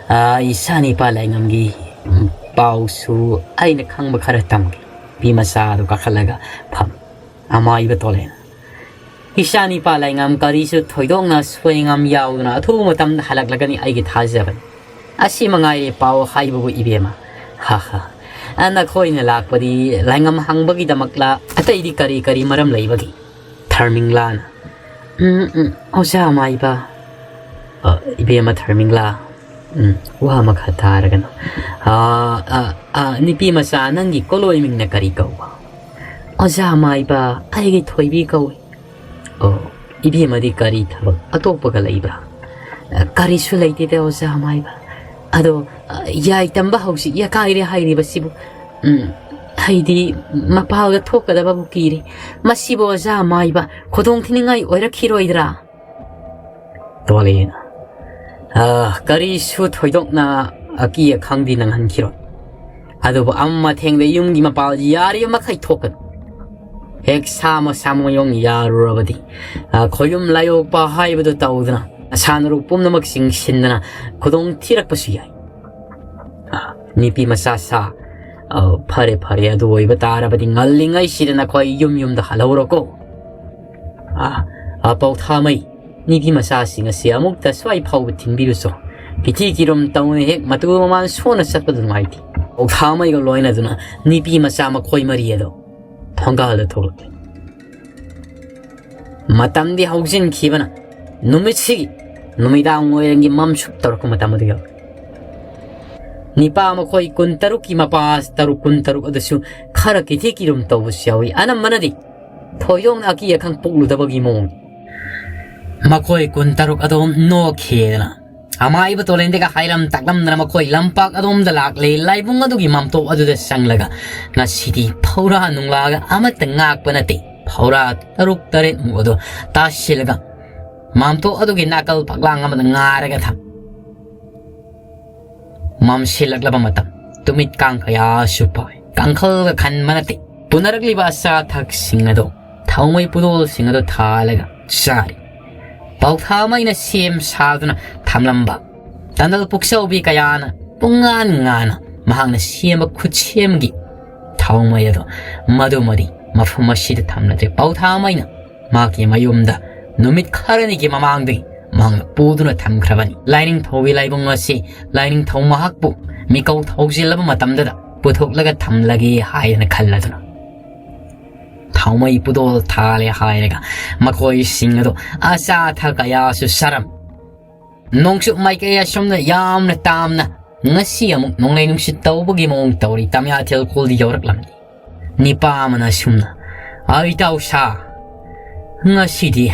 ꯑ, ꯏꯁꯥ ꯅꯤꯄꯥ ꯂꯥꯏꯉꯝꯒꯤ ꯄꯥꯎꯁꯨ ꯑꯩꯅ ꯈꯪꯕ ꯈꯔ ꯇꯝꯒꯦ꯫" ꯅꯨꯄꯤ ꯃꯆꯥ ꯑꯗꯨ ꯀꯥꯈꯠꯂꯒ ꯐꯝ꯫ ꯑꯃꯥꯏꯕ ꯇꯣꯂꯦꯅ, ꯏꯆꯥꯅꯤꯄꯥ ꯂꯥꯏꯉꯝ ꯀꯔꯤꯁꯨ ꯊꯣꯏꯗꯣꯛꯅ ꯁꯣꯏꯉꯝ ꯌꯥꯎꯗꯅ ꯑꯊꯨꯕ ꯃꯇꯝꯗ ꯍꯜꯂꯛꯂꯒꯅꯤ ꯑꯩꯒꯤ ꯊꯥꯖꯕꯅꯤ꯫ ꯑꯁꯤ ꯃꯉꯥꯏꯔꯦ ꯄꯥꯎ ꯍꯥꯏꯕꯕꯨ ꯏꯕꯦꯝꯃ꯫ ꯍꯥ ꯍꯥ꯫ ꯑ, ꯅꯈꯣꯏꯅ ꯂꯥꯛꯄꯗꯤ ꯂꯥꯏꯉꯝ ꯍꯪꯕꯒꯤꯗꯃꯛꯂ? ꯑꯇꯩꯗꯤ ꯀꯔꯤ ꯀꯔꯤ ꯃꯔꯝ ꯂꯩꯕꯒꯦ? ꯊꯔꯃꯤꯡꯂꯥꯅ, "ꯎꯝ, ꯎꯝ, ꯑꯣꯖꯥ ꯃꯥꯏꯕ꯫" "ꯑ, ꯏꯕꯦꯝꯃ ꯊꯔꯃꯤꯡꯂꯥ, ꯎꯝ, ꯋꯥ ꯃꯈꯥ ꯇꯥꯔꯒꯅꯨ꯫ ꯑ, ꯑ, ꯑ, ꯅꯨꯄꯤ ꯃꯆꯥ, ꯅꯪꯒꯤ ꯀꯣꯂꯣꯏ ꯃꯤꯡꯅ ꯀꯔꯤ ꯀꯧꯕ?" "ꯑꯣꯖꯥ ꯃꯥꯏꯕ, ꯑꯩꯒꯤ ꯊꯣꯏꯕꯤ ꯀꯧꯏ꯫" "ꯑꯣ, ꯏꯕꯦꯝꯃꯗꯤ ꯀꯔꯤ ꯊꯕꯛ ꯑꯇꯣꯞꯄꯒ ꯂꯩꯕ꯭ꯔꯥ?" "ꯀꯔꯤꯁꯨ ꯂꯩꯇꯦꯗ, ꯑꯣꯖꯥ ꯃꯥꯏꯕ꯫ ꯑꯗꯣ, ꯌꯥꯏ ꯇꯝꯕ ꯍꯧꯁꯤ ꯌꯥꯀꯥꯏꯔꯦ ꯍꯥꯏꯔꯤꯕꯁꯤꯕꯨ, ꯎꯝ, ꯑꯩꯗꯤ ꯃꯄꯥꯜꯒ ꯊꯣꯛꯀꯗꯕꯕꯨ ꯀꯤꯔꯦ꯫ ꯃꯁꯤꯕꯨ, ꯑꯣꯖꯥ ꯃꯥꯏꯕ, ꯈꯨꯗꯣꯡ ꯊꯤꯅꯤꯡꯉꯥꯏ ꯑꯣꯏꯔꯛꯈꯤꯔꯣꯏꯗ꯭ꯔꯥ?" ꯇꯣꯂꯦꯅ, "ꯑ, ꯀꯔꯤꯁꯨ ꯊꯣꯏꯗꯣꯛꯅ ꯑꯀꯤ ꯑꯈꯪꯗꯤ ꯅꯪꯍꯟꯈꯤꯔꯣꯏ꯫ ꯑꯗꯨꯕꯨ ꯑꯃ ꯊꯦꯡꯗ ꯌꯨꯝꯒꯤ ꯃꯄꯥꯜ ꯌꯥꯔꯤꯕ ꯃꯈꯩ ꯊꯣꯛꯀꯅꯨ꯫ ꯍꯦꯛ ꯁꯥꯃ ꯁꯥꯃ ꯃꯌꯣꯡ ꯌꯥꯔꯨꯔꯕꯗꯤ, ꯑ, ꯈꯣꯌꯨꯝ ꯂꯥꯏꯌꯣꯛꯄ ꯍꯥꯏꯕꯗꯨ ꯇꯧꯗꯅ, ꯅꯁꯥ ꯅꯔꯨ ꯄꯨꯝꯅꯃꯛ ꯆꯤꯡꯁꯤꯟꯗꯅ ꯈꯨꯗꯣꯡ ꯊꯤꯔꯛꯄꯁꯨ ꯌꯥꯏ꯫ ꯑ, ꯅꯨꯄꯤ ꯃꯆꯥ ꯁꯥ, ꯑ, ꯐꯔꯦ, ꯐꯔꯦ, ꯑꯗꯨ ꯑꯣꯏꯕ ꯇꯥꯔꯕꯗꯤ ꯉꯜꯂꯤꯉꯩꯁꯤꯗ ꯅꯈꯣꯏ ꯌꯨꯝ ꯌꯨꯝꯗ ꯍꯜꯍꯧꯔꯣꯀꯣ꯫ ꯑ, ꯑ, ꯄꯥꯎꯊꯥꯃꯩ, ꯅꯨꯄꯤ ꯃꯆꯥꯁꯤꯡ ꯑꯁꯤ ꯑꯃꯨꯛꯇ ꯁ꯭ꯋꯥꯏ ꯐꯥꯎꯕ ꯊꯤꯟꯕꯤꯔꯨꯆꯣ꯫ ꯀꯤꯊꯤ ꯀꯤꯔꯨꯝ ꯇꯧꯅ ꯍꯦꯛ ꯃꯇꯨ ꯃꯃꯥꯟ ꯁꯣꯟꯅ ꯆꯠꯄꯗꯨ ꯅꯨꯡꯉꯥꯏꯇꯦ꯫" ꯄꯥꯎꯊꯥꯃꯩꯒ ꯂꯣꯏꯅꯗꯨꯅ ꯅꯨꯄꯤ ꯃꯆꯥ ꯃꯈꯣꯏ ꯃꯔꯤ ꯑꯗꯨ ꯊꯣꯡꯒꯥꯜꯗ ꯊꯣꯛꯂꯛꯂꯦ꯫ ꯃꯇꯝꯗꯤ ꯍꯧꯖꯤꯟꯈꯤꯕꯅ ꯅꯨꯃꯤꯠꯁꯤꯒꯤ ꯅꯨꯃꯤꯗꯥꯡ ꯋꯥꯏꯔꯝꯒꯤ ꯃꯝꯁꯨꯞ ꯇꯧꯔꯛꯄ ꯃꯇꯝ ꯑꯗꯨ ꯌꯧꯔꯦ꯫ ꯅꯤꯄꯥ ꯃꯈꯣꯏ ꯀꯨꯟꯇꯔꯨꯛꯀꯤ ꯃꯄꯥ ꯇꯔꯨꯛ ꯀꯨꯟꯇꯔꯨꯛ ꯑꯗꯨꯁꯨ ꯈꯔ ꯀꯤꯊꯤ ꯀꯤꯔꯨꯝ ꯇꯧꯕꯁꯨ ꯌꯥꯎꯏ꯫ ꯑꯅꯝꯕꯅꯗꯤ ꯊꯣꯏꯗꯣꯛꯅ ꯑꯀꯤ ꯑꯈꯪ ꯄꯣꯛꯂꯨꯗꯕꯒꯤ ꯃꯑꯣꯡ꯫ ꯃꯈꯣꯏ ꯀꯨꯟꯇꯔꯨꯛ ꯑꯗꯨꯝ ꯅꯣꯛꯈꯤꯗꯅ ꯑꯃꯥꯏꯕ ꯇꯣꯂꯦꯟꯗꯒ ꯍꯥꯏꯔꯝ ꯇꯥꯛꯂꯝꯗꯅ ꯃꯈꯣꯏ ꯂꯝꯄꯥꯛ ꯑꯗꯣꯝꯗ ꯂꯥꯛꯂꯦ꯫ ꯂꯥꯏꯕꯨꯡ ꯑꯗꯨꯒꯤ ꯃꯥꯝꯇꯣꯞ ꯑꯗꯨꯗ ꯆꯪꯂꯒ ꯉꯁꯤꯗꯤ ꯐꯧꯔꯥ ꯅꯨꯡꯂꯥꯒ ꯑꯃꯠꯇ ꯉꯥꯛꯄ ꯅꯠꯇꯦ꯫ ꯐꯧꯔꯥ ꯇꯔꯨꯛ ꯇꯔꯦꯠꯃꯨꯛ ꯑꯗꯨ ꯇꯥꯁꯤꯜꯂꯒ ꯃꯥꯝꯇꯣꯞ ꯑꯗꯨꯒꯤ ꯅꯥꯀꯜ ꯐꯛꯂꯥꯡ ꯑꯃꯗ ꯉꯥꯔꯒ ꯊꯝ꯫ ꯃꯝꯁꯤꯜꯂꯛꯂꯕ ꯃꯇꯝ, ꯇꯨꯃꯤꯠ ꯀꯥꯡ ꯀꯌꯥꯁꯨ ꯄꯥꯏ꯫ ꯀꯥꯡꯈꯜꯒ ꯈꯟꯕ ꯅꯠꯇꯦ꯫ ꯄꯨꯅꯔꯛꯂꯤꯕ ꯑꯆꯥ ꯑꯊꯛꯁꯤꯡ ꯑꯗꯨ ꯊꯥꯎꯃꯩ ꯄꯨꯗꯣꯜꯁꯤꯡ ꯑꯗꯨ ꯊꯥꯜꯂꯒ ꯆꯥꯔꯤ꯫ ꯄꯥꯎꯊꯥꯃꯩꯅ ꯁꯦꯝ ꯁꯥꯗꯨꯅ ꯊꯝꯂꯝꯕ ꯇꯟꯗꯜ ꯄꯨꯛꯆꯧꯕꯤ ꯀꯌꯥꯅ ꯄꯨꯡꯉꯥꯟ ꯉꯥꯟꯅ ꯃꯍꯥꯛꯅ ꯁꯦꯝꯕ ꯈꯨꯠꯁꯦꯝꯒꯤ ꯊꯥꯎꯃꯩ ꯑꯗꯨ ꯃꯗꯨꯃꯗꯤ ꯃꯐꯝ ꯑꯁꯤꯗ ꯊꯝꯂꯗ꯭ꯔꯦ꯫ ꯄꯥꯎꯊꯥꯃꯩꯅ ꯃꯍꯥꯛꯀꯤ ꯃꯌꯨꯝꯗ ꯅꯨꯃꯤꯠ ꯈꯔꯅꯤꯒꯤ ꯃꯃꯥꯡꯗꯒꯤ ꯃꯍꯥꯛꯅ ꯄꯨꯗꯨꯅ ꯊꯝꯈ꯭ꯔꯕꯅꯤ꯫ ꯂꯥꯏꯅꯤꯡꯊꯧꯒꯤ ꯂꯥꯏꯕꯨꯡ ꯑꯁꯤ ꯂꯥꯏꯅꯤꯡꯊꯧ ꯃꯍꯥꯛꯄꯨ ꯃꯤꯀꯧ ꯊꯧꯖꯤꯜꯂꯕ ꯃꯇꯝꯗꯨꯗ ꯄꯨꯊꯣꯛꯂꯒ ꯊꯝꯂꯒꯦ ꯍꯥꯏꯗꯅ ꯈꯜꯂꯗꯨꯅ ꯊꯥꯎꯃꯩ ꯄꯨꯗꯣꯜ ꯊꯥꯜꯂꯦ ꯍꯥꯏꯔꯒ ꯃꯈꯣꯏꯁꯤꯡ ꯑꯗꯨ ꯑꯆꯥ ꯑꯊꯛ ꯀꯌꯥꯁꯨ ꯆꯥꯔꯝ꯫ ꯅꯣꯡꯆꯨꯞ ꯃꯥꯏꯀꯩ ꯑꯁꯣꯝꯗ ꯌꯥꯝꯅ ꯇꯥꯝꯅ ꯉꯁꯤ ꯑꯃꯨꯛ ꯅꯣꯡꯂꯩ ꯅꯨꯡꯁꯤꯠ ꯇꯧꯕꯒꯤ ꯃꯑꯣꯡ ꯇꯧꯔꯤ꯫ ꯇꯃꯤꯌꯥꯊꯦꯜ ꯈꯨꯜꯗ ꯌꯧꯔꯛꯂꯝꯃꯤ꯫ ꯅꯤꯄꯥ ꯑꯃꯅ ꯑꯁꯨꯝꯅ, "ꯑꯩ ꯏꯇꯥꯎ ꯁꯥ, ꯉꯁꯤꯗꯤ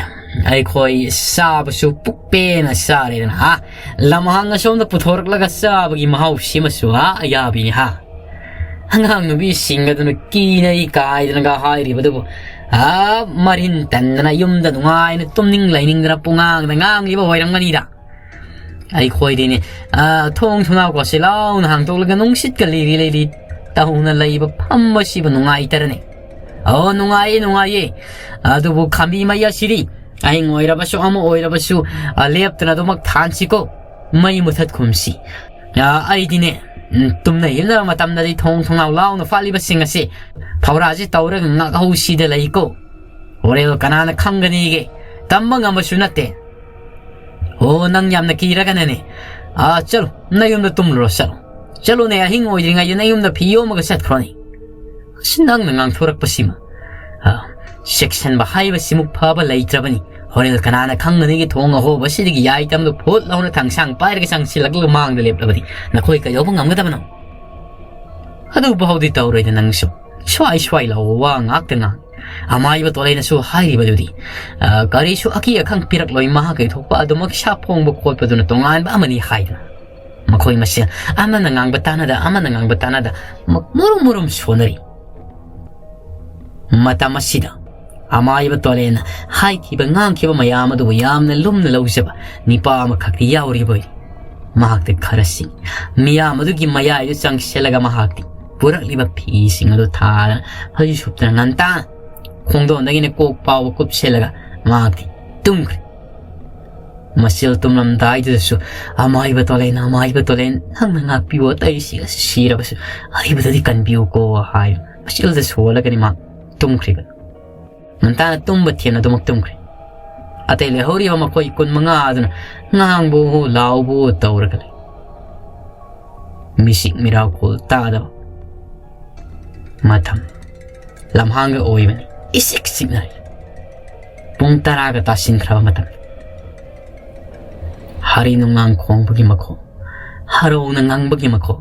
ꯑꯩꯈꯣꯏ ꯆꯥꯕꯁꯨ ꯄꯨꯛ ꯄꯦꯟꯅ ꯆꯥꯔꯦꯗꯅ, ꯍꯥ? ꯂꯝꯍꯥꯡ ꯑꯁꯣꯝꯗ ꯄꯨꯊꯣꯔꯛꯂꯒ ꯆꯥꯕꯒꯤ ꯃꯍꯥꯎꯁꯤꯃꯁꯨ, ꯍꯥ, ꯑꯌꯥꯕꯤꯅꯤ, ꯍꯥ?" ꯑꯉꯥꯡ ꯅꯨꯄꯤꯁꯤꯡ ꯑꯗꯨꯅ ꯀꯤꯅ ꯏꯀꯥꯏꯗꯅꯒ ꯍꯥꯏꯔꯤꯕꯗꯨꯕꯨ, ꯑꯥ, ꯃꯔꯤꯟ ꯇꯟꯗꯅ ꯌꯨꯝꯗ ꯅꯨꯡꯉꯥꯏꯅ ꯇꯨꯝꯅꯤꯡ ꯂꯩꯅꯤꯡꯗꯅ ꯄꯨꯡꯉꯥꯡꯗ ꯉꯥꯡꯂꯤꯕ ꯑꯣꯏꯔꯝꯒꯅꯤꯗ꯫ ꯑꯩꯈꯣꯏꯗꯤꯅꯦ, ꯑꯥ, ꯊꯣꯡ ꯊꯣꯡꯅꯥꯎꯒꯁꯦ ꯂꯥꯎꯅ ꯍꯥꯡꯗꯣꯛꯂꯒ ꯅꯨꯡꯁꯤꯠꯀ ꯂꯤꯔꯤ ꯂꯤꯔꯤ ꯇꯧꯅ ꯂꯩꯕ ꯐꯝꯕꯁꯤꯕꯨ ꯅꯨꯡꯉꯥꯏꯇꯔꯅꯦ꯫ ꯑꯣ, ꯅꯨꯡꯉꯥꯏꯌꯦ, ꯅꯨꯡꯉꯥꯏꯌꯦ꯫ ꯑꯗꯨꯕꯨ ꯈꯥꯝꯕꯤ ꯃꯩ ꯑꯁꯤꯗꯤ ꯑꯍꯤꯡ ꯑꯣꯏꯔꯕꯁꯨ ꯑꯃ ꯑꯣꯏꯔꯕꯁꯨ, ꯑꯥ, ꯂꯦꯞꯇꯅ ꯑꯗꯨꯃꯛ ꯊꯥꯟꯁꯤꯀꯣ꯫ ꯃꯩ ꯃꯨꯊꯠꯈꯨꯝꯁꯤ꯫ ꯑꯥ, ꯑꯩꯗꯤꯅꯦ, ꯎꯝ, ꯇꯨꯝꯅ ꯍꯤꯞꯅꯕ ꯃꯇꯝꯗꯗꯤ ꯊꯣꯡ ꯊꯣꯡꯅꯥꯎ ꯂꯥꯎꯅ ꯐꯥꯠꯂꯤꯕꯁꯤꯡ ꯑꯁꯤ ꯐꯧꯔꯥꯁꯤ ꯇꯧꯔꯒ ꯉꯥꯛꯍꯧꯁꯤꯗ ꯂꯩꯀꯣ꯫ ꯍꯣꯔꯦꯟ ꯀꯅꯥꯅ ꯈꯪꯒꯅꯤꯒꯦ? ꯇꯝꯕ ꯉꯝꯕꯁꯨ ꯅꯠꯇꯦ꯫ ꯑꯣ, ꯅꯪ ꯌꯥꯝꯅ ꯀꯤꯔꯒꯅꯅꯦ꯫ ꯑꯥ, ꯆꯠꯂꯣ, ꯅꯌꯨꯝꯗ ꯇꯨꯝꯂꯨꯔꯣ, ꯆꯠꯂꯣ꯫ ꯆꯠꯂꯣꯅꯦ, ꯑꯍꯤꯡ ꯑꯣꯏꯗ꯭ꯔꯤꯉꯩꯗ ꯅꯌꯨꯝꯗ ꯐꯤ ꯌꯣꯝꯃꯒ ꯆꯠꯈ꯭ꯔꯣꯅꯦ꯫ ꯑꯁ, ꯅꯪꯅ ꯉꯥꯡꯊꯣꯔꯛꯄꯁꯤꯃ꯫ ꯑꯥ, ꯆꯦꯛꯁꯤꯟꯕ ꯍꯥꯏꯕꯁꯤꯃꯨꯛ ꯐꯕ ꯂꯩꯇ꯭ꯔꯕꯅꯤ꯫ ꯍꯣꯔꯦꯟ ꯀꯅꯥꯅ ꯈꯪꯒꯅꯤꯒꯤ ꯊꯣꯡ ꯑꯍꯣꯕ ꯑꯁꯤꯗꯒꯤ ꯌꯥꯏꯇꯝꯗꯨ ꯐꯨꯠ ꯂꯥꯎꯅ ꯊꯥꯡꯁꯥꯡ ꯄꯥꯏꯔꯒ ꯆꯪꯁꯤꯜꯂꯛꯂꯒ ꯃꯥꯡꯗ ꯂꯦꯞꯂꯕꯗꯤ ꯅꯈꯣꯏ ꯀꯩꯗꯧꯕ ꯉꯝꯒꯗꯕꯅꯣ? ꯑꯗꯨ ꯐꯥꯎꯗꯤ ꯇꯧꯔꯣꯏꯗ ꯅꯪꯁꯨ꯫ ꯁ꯭ꯋꯥꯏ ꯁ꯭ꯋꯥꯏ ꯂꯥꯎꯕ ꯋꯥ ꯉꯥꯛꯇ ꯉꯥꯡ꯫ ꯑꯃꯥꯏꯕ ꯇꯣꯂꯩꯅꯁꯨ ꯍꯥꯏꯔꯤꯕꯗꯨꯗꯤ, ꯑ, ꯀꯔꯤꯁꯨ ꯑꯀꯤ ꯑꯈꯪ ꯄꯤꯔꯛꯂꯣꯏ, ꯃꯍꯥꯛꯀꯤ ꯊꯣꯛꯄ ꯑꯗꯨꯃꯛ ꯁꯥ ꯐꯣꯡꯕ ꯈꯣꯠꯄꯗꯨꯅ ꯇꯣꯉꯥꯟꯕ ꯑꯃꯅꯤ ꯍꯥꯏꯗꯅ꯫ ꯃꯈꯣꯏ ꯃꯁꯦꯜ ꯑꯃꯅ ꯉꯥꯡꯕ ꯇꯥꯅꯗ, ꯑꯃꯅ ꯉꯥꯡꯕ ꯇꯥꯅꯗ, ꯃ-, ꯃꯔꯨꯝ ꯃꯔꯨꯝ ꯁꯣꯟꯅꯔꯤ꯫ ꯃꯇꯝ ꯑꯁꯤꯗ ꯑꯃꯥꯏꯕ ꯇꯣꯂꯦꯟꯅ ꯍꯥꯏꯈꯤꯕ ꯉꯥꯡꯈꯤꯕ ꯃꯌꯥꯝ ꯑꯗꯨꯕꯨ ꯌꯥꯝꯅ ꯂꯨꯝꯅ ꯂꯧꯖꯕ ꯅꯤꯄꯥ ꯑꯃꯈꯛꯇꯤ ꯌꯥꯎꯔꯤꯕ ꯑꯣꯏꯔꯤ꯫ ꯃꯍꯥꯛꯇꯤ ꯈꯔꯁꯤꯡ ꯃꯤꯌꯥꯝ ꯑꯗꯨꯒꯤ ꯃꯌꯥꯏꯗ ꯆꯪꯁꯤꯜꯂꯒ ꯃꯍꯥꯛꯇꯤ ꯄꯨꯔꯛꯂꯤꯕ ꯐꯤꯁꯤꯡ ꯑꯗꯨ ꯊꯥꯗꯅ ꯐꯩꯖꯨꯞ ꯁꯨꯞꯇꯅ ꯉꯟꯇꯥꯅ ꯈꯣꯡꯗꯣꯟꯗꯒꯤꯅ ꯀꯣꯛ ꯐꯥꯎꯕ ꯀꯨꯞꯁꯤꯜꯂꯒ ꯃꯍꯥꯛꯇꯤ ꯇꯨꯝꯈ꯭ꯔꯦ꯫ ꯃꯆꯤꯜ ꯇꯨꯝꯂꯝꯗꯥꯏꯗꯨꯗꯁꯨ "ꯑꯃꯥꯏꯕ ꯇꯣꯂꯦꯟ, ꯑꯃꯥꯏꯕ ꯇꯣꯂꯦꯟ, ꯅꯪꯅ ꯉꯥꯛꯄꯤꯌꯨ, ꯑꯇꯩꯁꯤꯡ ꯑꯁꯤ ꯁꯤꯔꯕꯁꯨ ꯑꯔꯤꯕꯗꯗꯤ ꯀꯟꯕꯤꯌꯨꯀꯣ" ꯍꯥꯏ ꯃꯆꯤꯜꯗ ꯁꯣꯜꯂꯒꯅꯤ ꯃꯍꯥꯛ ꯇꯨꯝꯈ꯭ꯔꯤꯕ꯫ ꯉꯟꯇꯥꯅ ꯇꯨꯝꯕ ꯊꯦꯝꯅ ꯑꯗꯨꯃꯛ ꯇꯨꯝꯈ꯭ꯔꯦ꯫ ꯑꯇꯩ ꯂꯩꯍꯧꯔꯤꯕ ꯃꯈꯣꯏ ꯀꯨꯟ ꯃꯉꯥ ꯑꯗꯨꯅ ꯉꯥꯡꯕꯨ ꯂꯥꯎꯕꯨ ꯇꯧꯔꯒ ꯂꯩ꯫ ꯃꯤꯁꯤꯛ ꯃꯤꯔꯥꯎꯈꯣꯜ ꯇꯥꯗꯕ ꯃꯇꯝ꯫ ꯂꯝꯍꯥꯡꯒ ꯑꯣꯏꯕꯅꯤ꯫ ꯏꯆꯤꯛ ꯆꯤꯛꯅꯔꯤ꯫ ꯄꯨꯡ ꯇꯔꯥꯒ ꯇꯥꯁꯤꯟꯈ꯭ꯔꯕ ꯃꯇꯝ꯫ ꯍꯔꯤ ꯅꯨꯡꯅꯥꯡ ꯈꯣꯡꯕꯒꯤ ꯃꯈꯣꯜ, ꯍꯔꯧꯅ ꯉꯪꯕꯒꯤ ꯃꯈꯣꯜ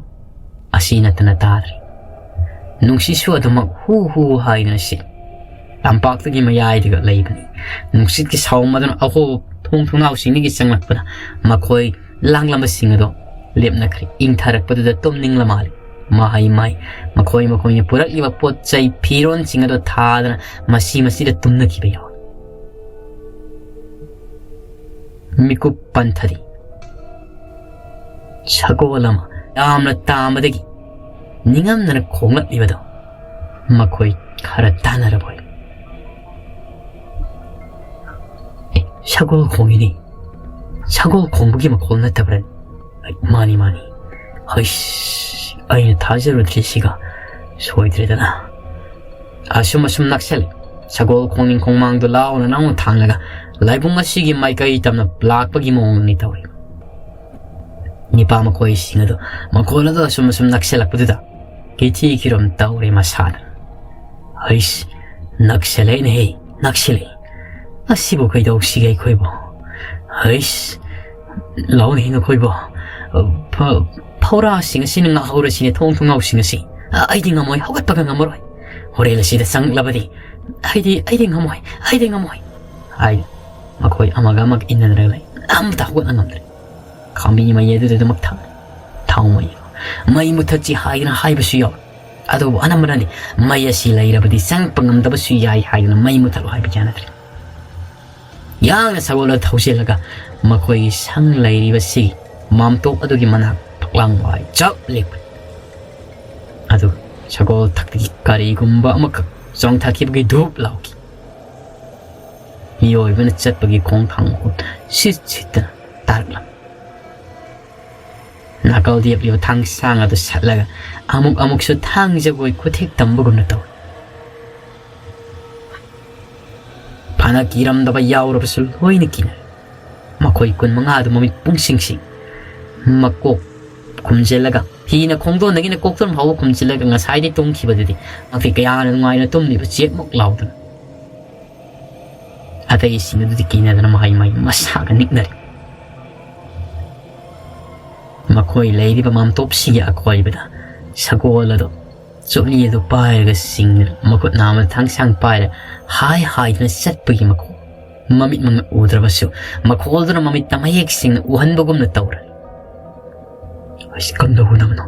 ꯑꯁꯤ ꯅꯠꯇꯅ ꯇꯥꯗ꯭ꯔꯦ꯫ ꯅꯨꯡꯁꯤꯠꯁꯨ ꯑꯗꯨꯃꯛ ꯍꯨ ꯍꯨ ꯍꯥꯏꯗꯨꯅ ꯁꯤꯠꯂꯤ꯫ ꯂꯝꯄꯥꯛꯇꯨꯒꯤ ꯃꯌꯥꯏꯗꯒ ꯂꯩꯕꯅꯤ꯫ ꯅꯨꯡꯁꯤꯠꯀꯤ ꯁꯥꯎꯝ ꯑꯗꯨꯅ ꯑꯍꯣꯕ ꯊꯣꯡ ꯊꯣꯡꯅꯥꯎꯁꯤꯡꯗꯒꯤ ꯆꯪꯂꯛꯄꯅ ꯃꯈꯣꯏ ꯂꯥꯡꯂꯝꯕꯁꯤꯡ ꯑꯗꯣ ꯂꯦꯞꯅꯈ꯭ꯔꯦ꯫ ꯏꯪꯊꯔꯛꯄꯗꯨꯗ ꯇꯨꯝꯅꯤꯡꯂ ꯃꯥꯜꯂꯤ꯫ ꯃꯍꯩ ꯃꯍꯩ ꯃꯈꯣꯏ ꯃꯈꯣꯏꯅ ꯄꯨꯔꯛꯂꯤꯕ ꯄꯣꯠ ꯆꯩ ꯐꯤꯔꯣꯟꯁꯤꯡ ꯑꯗꯣ ꯊꯥꯗꯅ ꯃꯁꯤ ꯃꯁꯤꯗ ꯇꯨꯝꯅꯈꯤꯕ ꯌꯥꯎꯏ꯫ ꯃꯤꯀꯨꯞ ꯄꯟꯊꯔꯤ꯫ ꯁꯒꯣꯜ ꯑꯃ ꯌꯥꯝꯅ ꯇꯥꯝꯕꯗꯒꯤ ꯅꯤꯡꯉꯝꯗꯅ ꯈꯣꯡꯂꯛꯂꯤꯕꯗꯣ ꯃꯈꯣꯏ ꯈꯔ ꯇꯥꯟꯅꯔꯕꯣꯏ꯫ "ꯑꯦ, ꯁꯒꯣꯜ ꯈꯣꯡꯉꯤꯅꯤ꯫ ꯁꯒꯣꯜ ꯈꯣꯡꯕꯒꯤ ꯃꯈꯣꯜ ꯅꯠꯇꯕ꯭ꯔꯅꯤ? ꯑꯩ, ꯃꯥꯅꯤ, ꯃꯥꯅꯤ꯫ ꯍꯩꯁ, ꯑꯩꯅ ꯊꯥꯖꯔꯨꯗ꯭ꯔꯤꯁꯤꯒ ꯁꯣꯏꯗ꯭ꯔꯦꯗꯅ꯫" ꯑꯁꯨꯝ ꯑꯁꯨꯝ ꯅꯛꯁꯜꯂꯤ꯫ ꯁꯒꯣꯜ ꯈꯣꯡꯅꯤꯡ ꯈꯣꯡꯃꯥꯡꯗꯣ ꯂꯥꯎꯅ ꯅꯥꯎꯅ ꯊꯥꯡꯂꯒ ꯂꯥꯏꯕꯨꯡ ꯑꯁꯤꯒꯤ ꯃꯥꯏꯀꯩ ꯇꯝꯅ ꯂꯥꯛꯄꯒꯤ ꯃꯑꯣꯡꯅꯤ ꯇꯧꯔꯤ꯫ ꯅꯤꯄꯥ ꯃꯈꯣꯏꯁꯤꯡ ꯑꯗꯨ ꯃꯈꯣꯜ ꯑꯗꯨ ꯑꯁꯨꯝ ꯑꯁꯨꯝ ꯅꯛꯁꯜꯂꯛꯄꯗꯨꯗ ꯀꯤꯊꯤ ꯀꯤꯔꯣꯝ ꯇꯧꯔꯦ ꯃꯁꯥꯗ꯫ "ꯍꯩꯁ, ꯅꯛꯁꯜꯂꯛꯏꯅꯦꯍꯦ, ꯅꯛꯁꯜꯂꯛꯏ꯫ ꯑꯁꯤꯕꯨ ꯀꯩꯗꯧꯁꯤꯒꯦ ꯑꯩꯈꯣꯏꯕꯨ? ꯍꯩꯁ, ꯂꯥꯎꯅꯦ ꯅꯈꯣꯏꯕꯨ꯫ ꯐ-, ꯐꯧꯔꯥꯁꯤꯡ ꯑꯁꯤꯅ ꯉꯥꯛꯍꯧꯔꯁꯤꯅꯦ ꯊꯣꯡ ꯊꯣꯡꯅꯥꯎꯁꯤꯡ ꯑꯁꯤ꯫ ꯑꯩꯗꯤ ꯉꯝꯃꯣꯏ, ꯍꯧꯒꯠꯄꯒ ꯉꯝꯃꯔꯣꯏ꯫ ꯍꯣꯔꯦꯟ ꯑꯁꯤꯗ ꯆꯪꯂꯛꯂꯕꯗꯤ ꯑꯩꯗꯤ, ꯑꯩꯗꯤ ꯉꯝꯃꯣꯏ, ꯑꯩꯗꯤ ꯉꯝꯃꯣꯏ" ꯍꯥꯏ ꯃꯈꯣꯏ ꯑꯃꯒ ꯑꯃꯒ ꯏꯟꯅꯗꯅ ꯂꯩ꯫ ꯑꯃꯠꯇ ꯍꯧꯒꯠꯅ ꯉꯝꯗ꯭ꯔꯦ꯫ ꯈꯥꯝꯕꯤ ꯃꯩ ꯑꯗꯨꯗ ꯑꯗꯨꯃꯛ ꯊꯝꯃꯤ꯫ ꯊꯥꯎ ꯃꯩ꯫ "ꯃꯩ ꯃꯨꯊꯠꯁꯤ" ꯍꯥꯏꯗꯅ ꯍꯥꯏꯕꯁꯨ ꯌꯥꯎꯏ꯫ ꯑꯗꯨꯕꯨ ꯑꯅꯝꯕꯅꯗꯤ ꯃꯩ ꯑꯁꯤ ꯂꯩꯔꯕꯗꯤ ꯆꯪꯉꯛꯄ ꯉꯝꯗꯕꯁꯨ ꯌꯥꯏ ꯍꯥꯏꯗꯨꯅ ꯃꯩ ꯃꯨꯊꯠꯂꯨ ꯍꯥꯏꯕ ꯌꯥꯅꯗ꯭ꯔꯦ꯫ ꯌꯥꯡꯅ ꯁꯒꯣꯜ ꯑꯗꯨ ꯊꯧꯖꯤꯜꯂꯒ ꯃꯈꯣꯏꯒꯤ ꯁꯪ ꯂꯩꯔꯤꯕꯁꯤꯒꯤ ꯃꯥꯝꯇꯣꯞ ꯑꯗꯨꯒꯤ ꯃꯅꯥꯛ ꯐꯛꯂꯥꯡ ꯋꯥꯏ ꯆꯞ ꯂꯦꯞꯄꯅꯤ꯫ ꯑꯗꯨꯒ ꯁꯒꯣꯜ ꯊꯛꯇꯒꯤ ꯀꯔꯤꯒꯨꯝꯕ ꯑꯃꯈꯛ ꯆꯣꯡꯊꯈꯤꯕꯒꯤ ꯙꯨꯞ ꯂꯥꯎꯈꯤ꯫ ꯃꯤꯑꯣꯏꯕꯅ ꯆꯠꯄꯒꯤ ꯈꯣꯡꯊꯥꯡ ꯃꯈꯣꯜ ꯁꯤꯠ ꯁꯤꯠꯇꯅ ꯇꯥꯔꯛꯂꯝꯃꯤ꯫ ꯅꯥꯀꯜꯗ ꯌꯦꯞꯂꯤꯕ ꯊꯥꯡꯁꯥꯡ ꯑꯗꯨ ꯁꯠꯂꯒ ꯑꯃꯨꯛ ꯑꯃꯨꯛꯁꯨ ꯊꯥꯡ ꯖꯒꯣꯏ ꯈꯨꯊꯦꯛ ꯇꯝꯕꯒꯨꯝꯅ ꯇꯧꯏ꯫ ꯅ ꯀꯤꯔꯝꯗꯕ ꯌꯥꯎꯔꯕꯁꯨ ꯂꯣꯏꯅ ꯀꯤꯅꯔꯦ꯫ ꯃꯈꯣꯏ ꯀꯨꯟꯃꯉꯥ ꯑꯗꯨ ꯃꯃꯤꯠ ꯄꯨꯡꯁꯤꯡꯁꯤ ꯃꯀꯣꯛ ꯈꯨꯝꯖꯤꯜꯂꯒ, ꯐꯤꯅ ꯈꯣꯡꯗꯣꯟꯗꯒꯤꯅ ꯀꯣꯛꯊꯨꯝ ꯐꯥꯎꯕ ꯈꯨꯝꯖꯤꯜꯂꯒ, ꯉꯁꯥꯏꯗꯤ ꯇꯨꯝꯈꯤꯕꯗꯨꯗꯤ ꯃꯈꯣꯏ ꯀꯌꯥꯅ ꯅꯨꯡꯉꯥꯏꯅ ꯇꯨꯝꯂꯤꯕ ꯆꯦꯛꯃꯨꯛ ꯂꯥꯎꯗꯨꯅ꯫ ꯑꯇꯩꯁꯤꯡ ꯑꯗꯨꯗꯤ ꯀꯤꯅꯗꯅ ꯃꯍꯩ ꯃꯍꯩ ꯃꯁꯥꯒ ꯅꯤꯛꯅꯔꯦ꯫ ꯃꯈꯣꯏ ꯂꯩꯔꯤꯕ ꯃꯥꯝꯇꯣꯞꯁꯤꯒꯤ ꯑꯀꯣꯏꯕꯗ ꯁꯒꯣꯜ ꯑꯗꯨ, ꯆꯣꯠꯂꯤ ꯑꯗꯨ ꯄꯥꯏꯔꯒ ꯆꯤꯡꯗꯨꯅ, ꯃꯈꯨꯠ ꯅꯥꯝꯃ ꯊꯥꯡꯁꯥꯡ ꯄꯥꯏꯔ ꯍꯥꯏ ꯍꯥꯏꯗꯨꯅ ꯆꯠꯄꯒꯤ ꯃꯈꯣꯜ꯫ ꯃꯃꯤꯠꯃꯛꯅ ꯎꯗ꯭ꯔꯕꯁꯨ ꯃꯈꯣꯜꯗꯨꯅ ꯃꯃꯤꯠꯇ ꯃꯌꯦꯛ ꯁꯦꯡꯅ ꯎꯍꯟꯕꯒꯨꯝꯅ ꯇꯧꯔꯦ꯫ ꯑꯁ, ꯀꯝꯗꯧꯒꯗꯕꯅꯣ?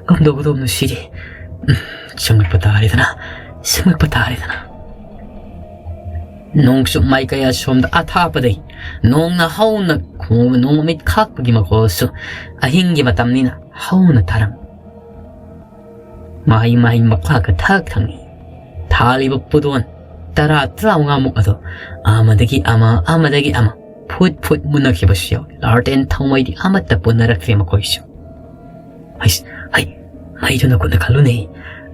ꯀꯝꯗꯧꯒꯗꯕꯅꯣ ꯁꯤꯗꯤ? ꯎꯝ, ꯆꯪꯂꯛꯄ ꯇꯥꯔꯦꯗꯅ, ꯆꯪꯂꯛꯄ ꯇꯥꯔꯦꯗꯅ꯫ ꯅꯣꯡꯆꯨꯞ ꯃꯥꯏꯀꯩ ꯑꯁꯣꯝꯗ ꯑꯊꯥꯞꯄꯗꯒꯤ ꯅꯣꯡꯅ ꯍꯧꯅ ꯈꯣꯡꯕ ꯅꯣꯡꯃꯃꯤꯠ ꯈꯥꯛꯄꯒꯤ ꯃꯈꯣꯜꯁꯨ ꯑꯍꯤꯡꯒꯤ ꯃꯇꯝꯅꯤꯅ ꯍꯧꯅ ꯇꯥꯔꯝꯃꯤ꯫ ꯃꯍꯩ ꯃꯍꯩ ꯃꯈꯥꯒ ꯊꯛ ꯊꯪꯉꯤ꯫ ꯊꯥꯜꯂꯤꯕ ꯄꯨꯗꯣꯟ ꯇꯔꯥ ꯇꯔꯥꯃꯉꯥꯃꯨꯛ ꯑꯗꯣ ꯑꯃꯗꯒꯤ ꯑꯃ, ꯑꯃꯗꯒꯤ ꯑꯃ ꯐꯨꯠ ꯐꯨꯠ ꯃꯨꯟꯅꯈꯤꯕꯁꯨ ꯌꯥꯎꯏ꯫ ꯂꯥꯔꯇꯦꯟ ꯊꯥꯎꯃꯩꯗꯤ ꯑꯃꯠꯇ ꯄꯨꯟꯅꯔꯛꯇ꯭ꯔꯦ ꯃꯈꯣꯏꯁꯨ꯫ ꯍꯩꯁ, ꯍꯩ, ꯃꯩꯗꯨꯅ ꯈꯨꯠꯅ ꯈꯜꯂꯨꯅꯦ꯫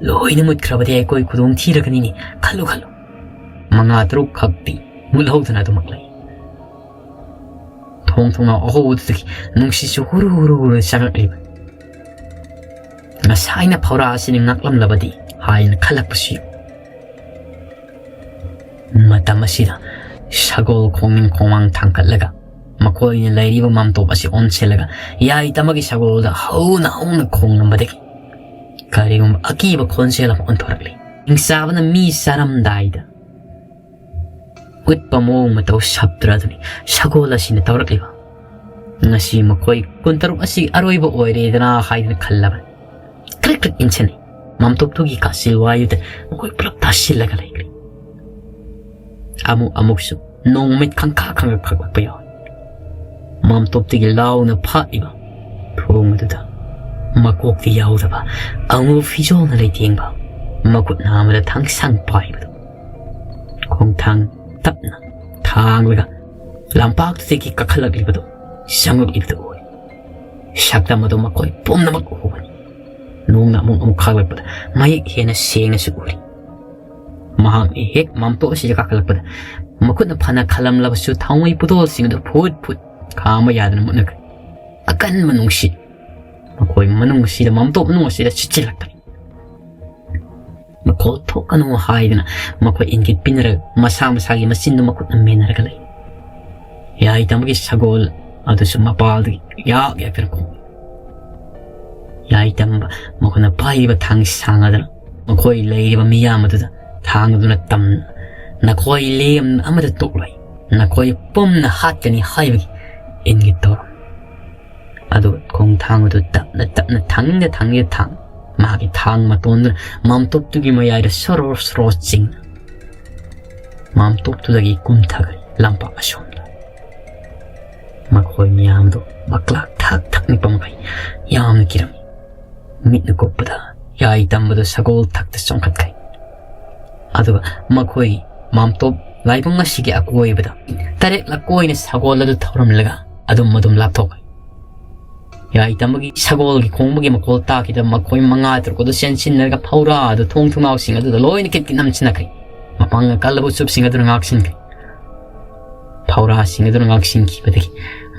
ꯂꯣꯏꯅ ꯃꯨꯠꯈ꯭ꯔꯕꯗꯤ ꯑꯩꯈꯣꯏ ꯈꯨꯗꯣꯡ ꯊꯤꯔꯒꯅꯤꯅꯦ꯫ ꯈꯜꯂꯨ, ꯈꯜꯂꯨ꯫ ꯃꯉꯥ ꯇꯔꯨꯛ ꯈꯛꯇꯤ ꯃꯨꯠꯍꯧꯗꯅ ꯑꯗꯨꯃꯛ ꯂꯩ꯫ ꯊꯣꯡ ꯊꯣꯡꯅꯥꯎ ꯑꯍꯧꯕꯗꯨꯗꯒꯤ ꯅꯨꯡꯁꯤꯠꯁꯨ ꯍꯨꯔꯨ ꯍꯨꯔꯨ ꯍꯨꯔꯨ ꯆꯪꯉꯛꯂꯤꯕ꯫ ꯉꯁꯥꯏꯅ ꯐꯧꯔꯥ ꯑꯁꯤꯅ ꯉꯥꯛꯂꯝꯂꯕꯗꯤ ꯍꯥꯏꯅ ꯈꯜꯂꯛꯄꯁꯨ ꯌꯥꯎꯏ꯫ ꯃꯇꯝ ꯑꯁꯤꯗ ꯁꯒꯣꯜ ꯈꯣꯡꯅꯤꯡ ꯈꯣꯡꯃꯥꯡ ꯊꯥꯡꯒꯠꯂꯒ ꯃꯈꯣꯏꯅ ꯂꯩꯔꯤꯕ ꯃꯥꯝꯇꯣꯞ ꯑꯁꯤ ꯑꯣꯟꯁꯤꯜꯂꯒ ꯌꯥꯏ ꯇꯝꯕꯒꯤ ꯁꯒꯣꯜꯗ ꯍꯧꯅ ꯍꯧꯅ ꯈꯣꯡꯂꯝꯕꯗꯒꯤ ꯀꯔꯤꯒꯨꯝꯕ ꯑꯀꯤꯕ ꯈꯣꯟꯖꯦꯜ ꯑꯃ ꯑꯣꯟꯊꯣꯔꯛꯂꯤ꯫ ꯍꯤꯡꯆꯥꯕꯅ ꯃꯤ ꯆꯥꯔꯝꯗꯥꯏꯗ ꯎꯠꯄ ꯃꯑꯣꯡ ꯃꯇꯧ ꯁꯞꯇ꯭ꯔ ꯑꯗꯨꯅꯤ ꯁꯒꯣꯜ ꯑꯁꯤꯅ ꯇꯧꯔꯛꯂꯤꯕ꯫ ꯉꯁꯤ ꯃꯈꯣꯏ ꯀꯨꯟꯇꯔꯨꯛ ꯑꯁꯤ ꯑꯔꯣꯏꯕ ꯑꯣꯏꯔꯦꯗꯅ ꯍꯥꯏꯗꯅ ꯈꯜꯂꯕꯅꯤ꯫ ꯀ꯭ꯔꯤꯛ ꯀ꯭ꯔꯤꯛ ꯏꯟꯁꯤꯟꯅꯩ꯫ ꯃꯥꯝꯇꯣꯞꯇꯨꯒꯤ ꯀꯥꯆꯤꯜ ꯋꯥꯏꯗꯨꯗ ꯃꯈꯣꯏ ꯄꯨꯂꯞ ꯇꯥꯁꯤꯜꯂꯒ ꯂꯩꯈ꯭ꯔꯦ꯫ ꯑꯃꯨꯛ ꯑꯃꯨꯛꯁꯨ ꯅꯣꯡꯃꯩ ꯈꯪꯈꯥ ꯈꯪꯈꯥ ꯈꯛꯂꯛꯄ ꯌꯥꯎꯏ꯫ ꯃꯥꯝꯇꯣꯞꯇꯒꯤ ꯂꯥꯎꯅ ꯐꯥꯛꯏꯕ ꯊꯣꯡ ꯑꯗꯨꯗ ꯃꯀꯣꯛꯇꯤ ꯌꯥꯎꯗꯕ, ꯑꯉꯧ ꯐꯤꯖꯣꯜꯅ ꯂꯩꯇꯦꯡꯕ, ꯃꯈꯨꯠ ꯅꯥꯝꯃꯗ ꯊꯥꯡꯁꯥꯡ ꯄꯥꯏꯕꯗꯨ, ꯈꯣꯡꯊꯥꯡ ꯇꯞꯅ ꯊꯥꯡꯂꯒ ꯂꯝꯄꯥꯛꯇꯨꯗꯒꯤ ꯀꯥꯈꯠꯂꯛꯂꯤꯕꯗꯨ, ꯆꯪꯂꯛꯂꯤꯕꯗꯨ ꯎꯏ꯫ ꯁꯛꯇꯝ ꯑꯗꯨ ꯃꯈꯣꯏ ꯄꯨꯝꯅꯃꯛ ꯎꯕꯅꯤ꯫ ꯅꯣꯡꯅ ꯑꯃꯨꯛ ꯑꯃꯨꯛ ꯈꯥꯛꯂꯛꯄꯗ ꯃꯌꯦꯛ ꯍꯦꯟꯅ ꯁꯦꯡꯅꯁꯨ ꯎꯔꯤ꯫ ꯃꯍꯥꯛꯅ ꯍꯦꯛ ꯃꯥꯝꯇꯣꯞ ꯑꯁꯤꯗ ꯀꯥꯈꯠꯂꯛꯄꯗ ꯃꯈꯨꯠꯅ ꯐꯅ ꯈꯜꯂꯝꯂꯕꯁꯨ ꯊꯥꯎꯃꯩ ꯄꯨꯇꯣꯜꯁꯤꯡ ꯑꯗꯨ ꯐꯨꯠ ꯐꯨꯠ ꯈꯥꯝꯕ ꯌꯥꯗꯅ ꯃꯨꯠꯅꯈ꯭ꯔꯦ꯫ ꯑꯀꯟꯕ ꯅꯨꯡꯁꯤꯠ ꯃꯈꯣꯏ ꯃꯅꯨꯡ ꯑꯁꯤꯗ, ꯃꯥꯝꯇꯣꯞ ꯃꯅꯨꯡ ꯑꯁꯤꯗ ꯁꯤꯠꯆꯤꯜꯂꯛꯇ꯭ꯔꯦ꯫ ꯃꯈꯣꯜ ꯊꯣꯛꯀꯅꯨ ꯍꯥꯏꯗꯅ ꯃꯈꯣꯏ ꯏꯪꯒꯤꯠ ꯄꯤꯅꯔꯒ ꯃꯁꯥ ꯃꯁꯥꯒꯤ ꯃꯆꯤꯟꯗꯨ ꯃꯈꯨꯠꯅ ꯃꯦꯟꯅꯔꯒ ꯂꯩ꯫ ꯌꯥꯏꯇꯝꯕꯒꯤ ꯁꯒꯣꯜ ꯑꯗꯨꯁꯨ ꯃꯄꯥꯜꯗꯒꯤ ꯌꯥꯛ ꯌꯥꯛꯇꯅ ꯈꯣꯡꯏ꯫ ꯌꯥꯏꯇꯝꯕ ꯃꯈꯣꯏꯅ ꯄꯥꯏꯔꯤꯕ ꯊꯥꯡ ꯁꯥꯡꯉꯗꯅ ꯃꯈꯣꯏ ꯂꯩꯔꯤꯕ ꯃꯤꯌꯥꯝ ꯑꯗꯨꯗ ꯊꯥꯡ ꯑꯗꯨꯅ ꯇꯝꯅ, "ꯅꯈꯣꯏ ꯂꯦꯝꯅ ꯑꯃꯗ ꯇꯣꯛꯂꯣꯏ, ꯅꯈꯣꯏ ꯄꯨꯝꯅ ꯍꯥꯠꯀꯅꯤ" ꯍꯥꯏꯕꯒꯤ ꯏꯪꯒꯤꯠ ꯇꯧꯔꯝꯃꯤ꯫ ꯑꯗꯨꯒ ꯈꯣꯡꯊꯥꯡ ꯑꯗꯨ ꯇꯞꯅ ꯇꯞꯅ ꯊꯥꯡꯗ ꯊꯥꯡꯗ ꯊꯥꯡ, ꯃꯍꯥꯛꯀꯤ ꯊꯥꯡ ꯃꯇꯣꯟꯗꯨꯅ ꯃꯥꯝꯇꯣꯞꯇꯨꯒꯤ ꯃꯌꯥꯏꯗ ꯁꯣꯔꯣ ꯁꯣꯔꯣ ꯆꯤꯡꯅ ꯃꯥꯝꯇꯣꯞꯇꯨꯗꯒꯤ ꯀꯨꯝꯊꯈ꯭ꯔꯦ ꯂꯝꯄꯥꯛ ꯑꯁꯣꯝꯗ꯫ ꯃꯈꯣꯏ ꯃꯌꯥꯝꯗꯨ ꯃꯀ꯭ꯂꯥꯛ ꯊꯛ ꯊꯛ ꯅꯤꯛꯄ ꯃꯈꯩ ꯌꯥꯝꯅ ꯀꯤꯔꯝꯃꯤ꯫ ꯃꯤꯠꯅ ꯀꯨꯞꯄꯗ ꯌꯥꯏꯇꯝꯕꯗꯨ ꯁꯒꯣꯜ ꯊꯛꯇ ꯆꯣꯡꯈꯠꯈ꯭ꯔꯦ꯫ ꯑꯗꯨꯒ ꯃꯈꯣꯏ ꯃꯥꯝꯇꯣꯞ ꯂꯥꯏꯕꯨꯡ ꯑꯁꯤꯒꯤ ꯑꯀꯣꯏꯕꯗ ꯇꯔꯦꯠꯂꯛ ꯀꯣꯏꯅ ꯁꯒꯣꯜ ꯑꯗꯨ ꯊꯧꯔꯝꯂꯒ ꯑꯗꯨꯝ ꯑꯗꯨꯝ ꯂꯥꯞꯊꯣꯛꯈ꯭ꯔꯦ꯫ ꯌꯥꯏꯇꯝꯕꯒꯤ ꯁꯒꯣꯜꯒꯤ ꯈꯣꯡꯕꯒꯤ ꯃꯈꯣꯜ ꯇꯥꯈꯤꯗ ꯃꯈꯣꯏ ꯃꯉꯥ ꯇꯔꯨꯛ ꯑꯗꯨ ꯆꯦꯟꯁꯤꯟꯅꯔꯒ ꯐꯧꯔꯥ ꯑꯗꯨ ꯊꯣꯡ ꯊꯣꯡꯅꯥꯎꯁꯤꯡ ꯑꯗꯨꯗ ꯂꯣꯏꯅ ꯀꯤꯠ ꯀꯤꯠ ꯅꯝꯁꯤꯟꯅꯈ꯭ꯔꯦ꯫ ꯃꯄꯥꯡꯒꯜ ꯀꯜꯂꯕ ꯎꯆꯨꯞꯁꯤꯡ ꯑꯗꯨꯅ ꯉꯥꯛꯁꯤꯟꯈ꯭ꯔꯦ꯫ ꯐꯧꯔꯥꯁꯤꯡ ꯑꯗꯨꯅ ꯉꯥꯛꯁꯤꯟꯈꯤꯕꯗꯒꯤ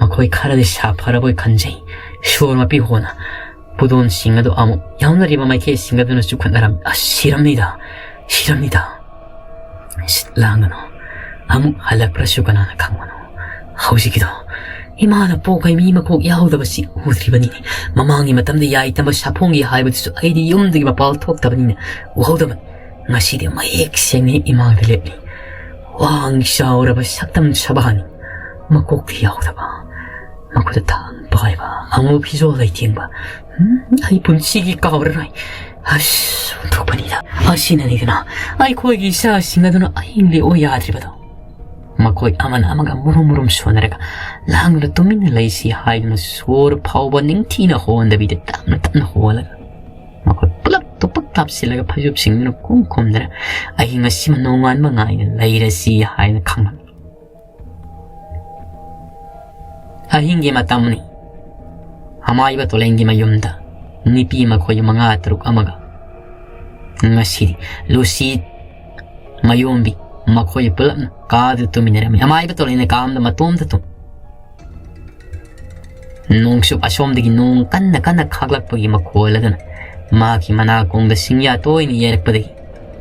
ꯃꯈꯣꯏ ꯈꯔꯗꯤ ꯁꯥꯐꯔꯕꯣꯏ ꯈꯟꯖꯩ꯫ ꯁꯣꯔ ꯃꯄꯤ ꯍꯣꯅ ꯄꯨꯗꯣꯟꯁꯤꯡ ꯑꯗꯨ ꯑꯃꯨꯛ ꯌꯥꯎꯅꯔꯤꯕ ꯃꯥꯏꯀꯩꯁꯤꯡ ꯑꯗꯨꯅꯁꯨ ꯈꯠꯅꯔꯝꯃꯤ꯫ "ꯑꯁ, ꯁꯤꯔꯝꯅꯤꯗ, ꯁꯤꯔꯝꯅꯤꯗ꯫ ꯁꯤꯠ ꯂꯥꯡꯒꯅꯨ꯫ ꯑꯃꯨꯛ ꯍꯜꯂꯛꯄ꯭ꯔꯁꯨ ꯀꯅꯥꯅ ꯈꯪꯕꯅꯣ? ꯍꯧꯖꯤꯛꯀꯤꯗꯣ ꯏꯃꯥꯅ ꯄꯣꯛꯈꯩ ꯃꯤ ꯃꯀꯣꯛ ꯌꯥꯎꯗꯕꯁꯤ ꯎꯗ꯭ꯔꯤꯕꯅꯤꯅꯦ꯫ ꯃꯃꯥꯡꯒꯤ ꯃꯇꯝꯗ ꯌꯥꯏꯇꯝꯕ ꯁꯥꯐꯣꯡꯒꯤ ꯍꯥꯏꯕꯗꯨꯁꯨ ꯑꯩꯗꯤ ꯌꯨꯝꯗꯒꯤ ꯃꯄꯥꯜ ꯊꯣꯛꯇꯕꯅꯤꯅ ꯎꯍꯧꯗꯕꯅꯤ꯫ ꯉꯁꯤꯗꯤ ꯃꯌꯦꯛ ꯁꯦꯡꯅ ꯏꯃꯥꯡꯗ ꯂꯦꯞꯂꯤ꯫ ꯋꯥꯡ ꯆꯥꯎꯔꯕ ꯁꯛꯇꯝ ꯁꯕꯥꯅꯤ꯫ ꯃꯀꯣꯛꯇꯤ ꯌꯥꯎꯗꯕ, ꯃꯈꯨꯠꯇ ꯊꯥꯡ ꯄꯥꯏꯕ, ꯑꯉꯧ ꯐꯤꯖꯣꯜ ꯂꯩꯇꯦꯡꯕ꯫ ꯎꯝ, ꯑꯩ ꯄꯨꯟꯁꯤꯒꯤ ꯀꯥꯎꯔꯔꯣꯏ꯫ ꯑꯁ, ꯑꯣꯟꯊꯣꯛꯄꯅꯤꯗ꯫ ꯑꯁꯤꯅꯅꯤꯗꯅ ꯑꯩꯈꯣꯏꯒꯤ ꯏꯆꯥꯁꯤꯡ ꯑꯗꯨꯅ ꯑꯍꯤꯡ ꯂꯦꯛꯑꯣ ꯌꯥꯗ꯭ꯔꯤꯕꯗꯣ꯫ ꯃꯈꯣꯏ ꯑꯃꯅ ꯑꯃꯒ ꯃꯨꯔꯨꯝ ꯃꯨꯔꯨꯝ ꯁꯣꯟꯅꯔꯒ ꯂꯥꯡꯗꯨꯅ ꯇꯨꯃꯤꯟꯅ ꯂꯩꯁꯤ ꯍꯥꯏꯗꯨꯅ ꯁꯣꯔ ꯐꯥꯎꯕ ꯅꯤꯡꯊꯤꯅ ꯍꯣꯟꯗꯕꯤꯗ ꯇꯞꯅ ꯇꯞꯅ ꯍꯣꯜꯂꯒ ꯃꯈꯣꯏ ꯄꯨꯂꯞ ꯇꯨꯄꯛ ꯇꯥꯞꯁꯤꯜꯂꯒ ꯐꯩꯖꯨꯞꯁꯤꯡꯗꯨꯅ ꯈꯨꯝ ꯈꯨꯝꯗꯅ ꯑꯍꯤꯡ ꯑꯁꯤꯃ ꯅꯣꯡꯉꯥꯟꯕ ꯉꯥꯏꯅ ꯂꯩꯔꯁꯤ ꯍꯥꯏꯅ ꯈꯪꯍꯜꯂꯤ꯫ ꯑꯍꯤꯡꯒꯤ ꯃꯇꯝꯅꯤ꯫ ꯑꯃꯥꯏꯕ ꯇꯣꯂꯦꯟꯒꯤ ꯃꯌꯨꯝꯗ ꯅꯨꯄꯤ ꯃꯈꯣꯏ ꯃꯉꯥ ꯇꯔꯨꯛ ꯑꯃꯒ ꯉꯁꯤꯗꯤ ꯂꯨꯁꯤ ꯃꯌꯣꯝꯕꯤ ꯃꯈꯣꯏ ꯄꯨꯂꯞꯅ ꯀꯥꯗꯨ ꯇꯨꯃꯤꯟꯅꯔꯝꯃꯤ꯫ ꯑꯃꯥꯏꯕ ꯇꯣꯂꯩꯅ ꯀꯥ ꯑꯃꯗ ꯃꯇꯣꯝꯇ ꯇꯨꯝ꯫ ꯅꯣꯡꯆꯨꯞ ꯑꯁꯣꯝꯗꯒꯤ ꯅꯣꯡ ꯀꯟꯅ ꯀꯟꯅ ꯈꯥꯛꯂꯛꯄꯒꯤ ꯃꯈꯣꯜ ꯑꯗꯨꯅ ꯃꯍꯥꯛꯀꯤ ꯃꯅꯥꯀꯣꯡꯗ ꯁꯤꯡꯌꯥ ꯇꯣꯏꯅ ꯌꯩꯔꯛꯄꯗꯒꯤ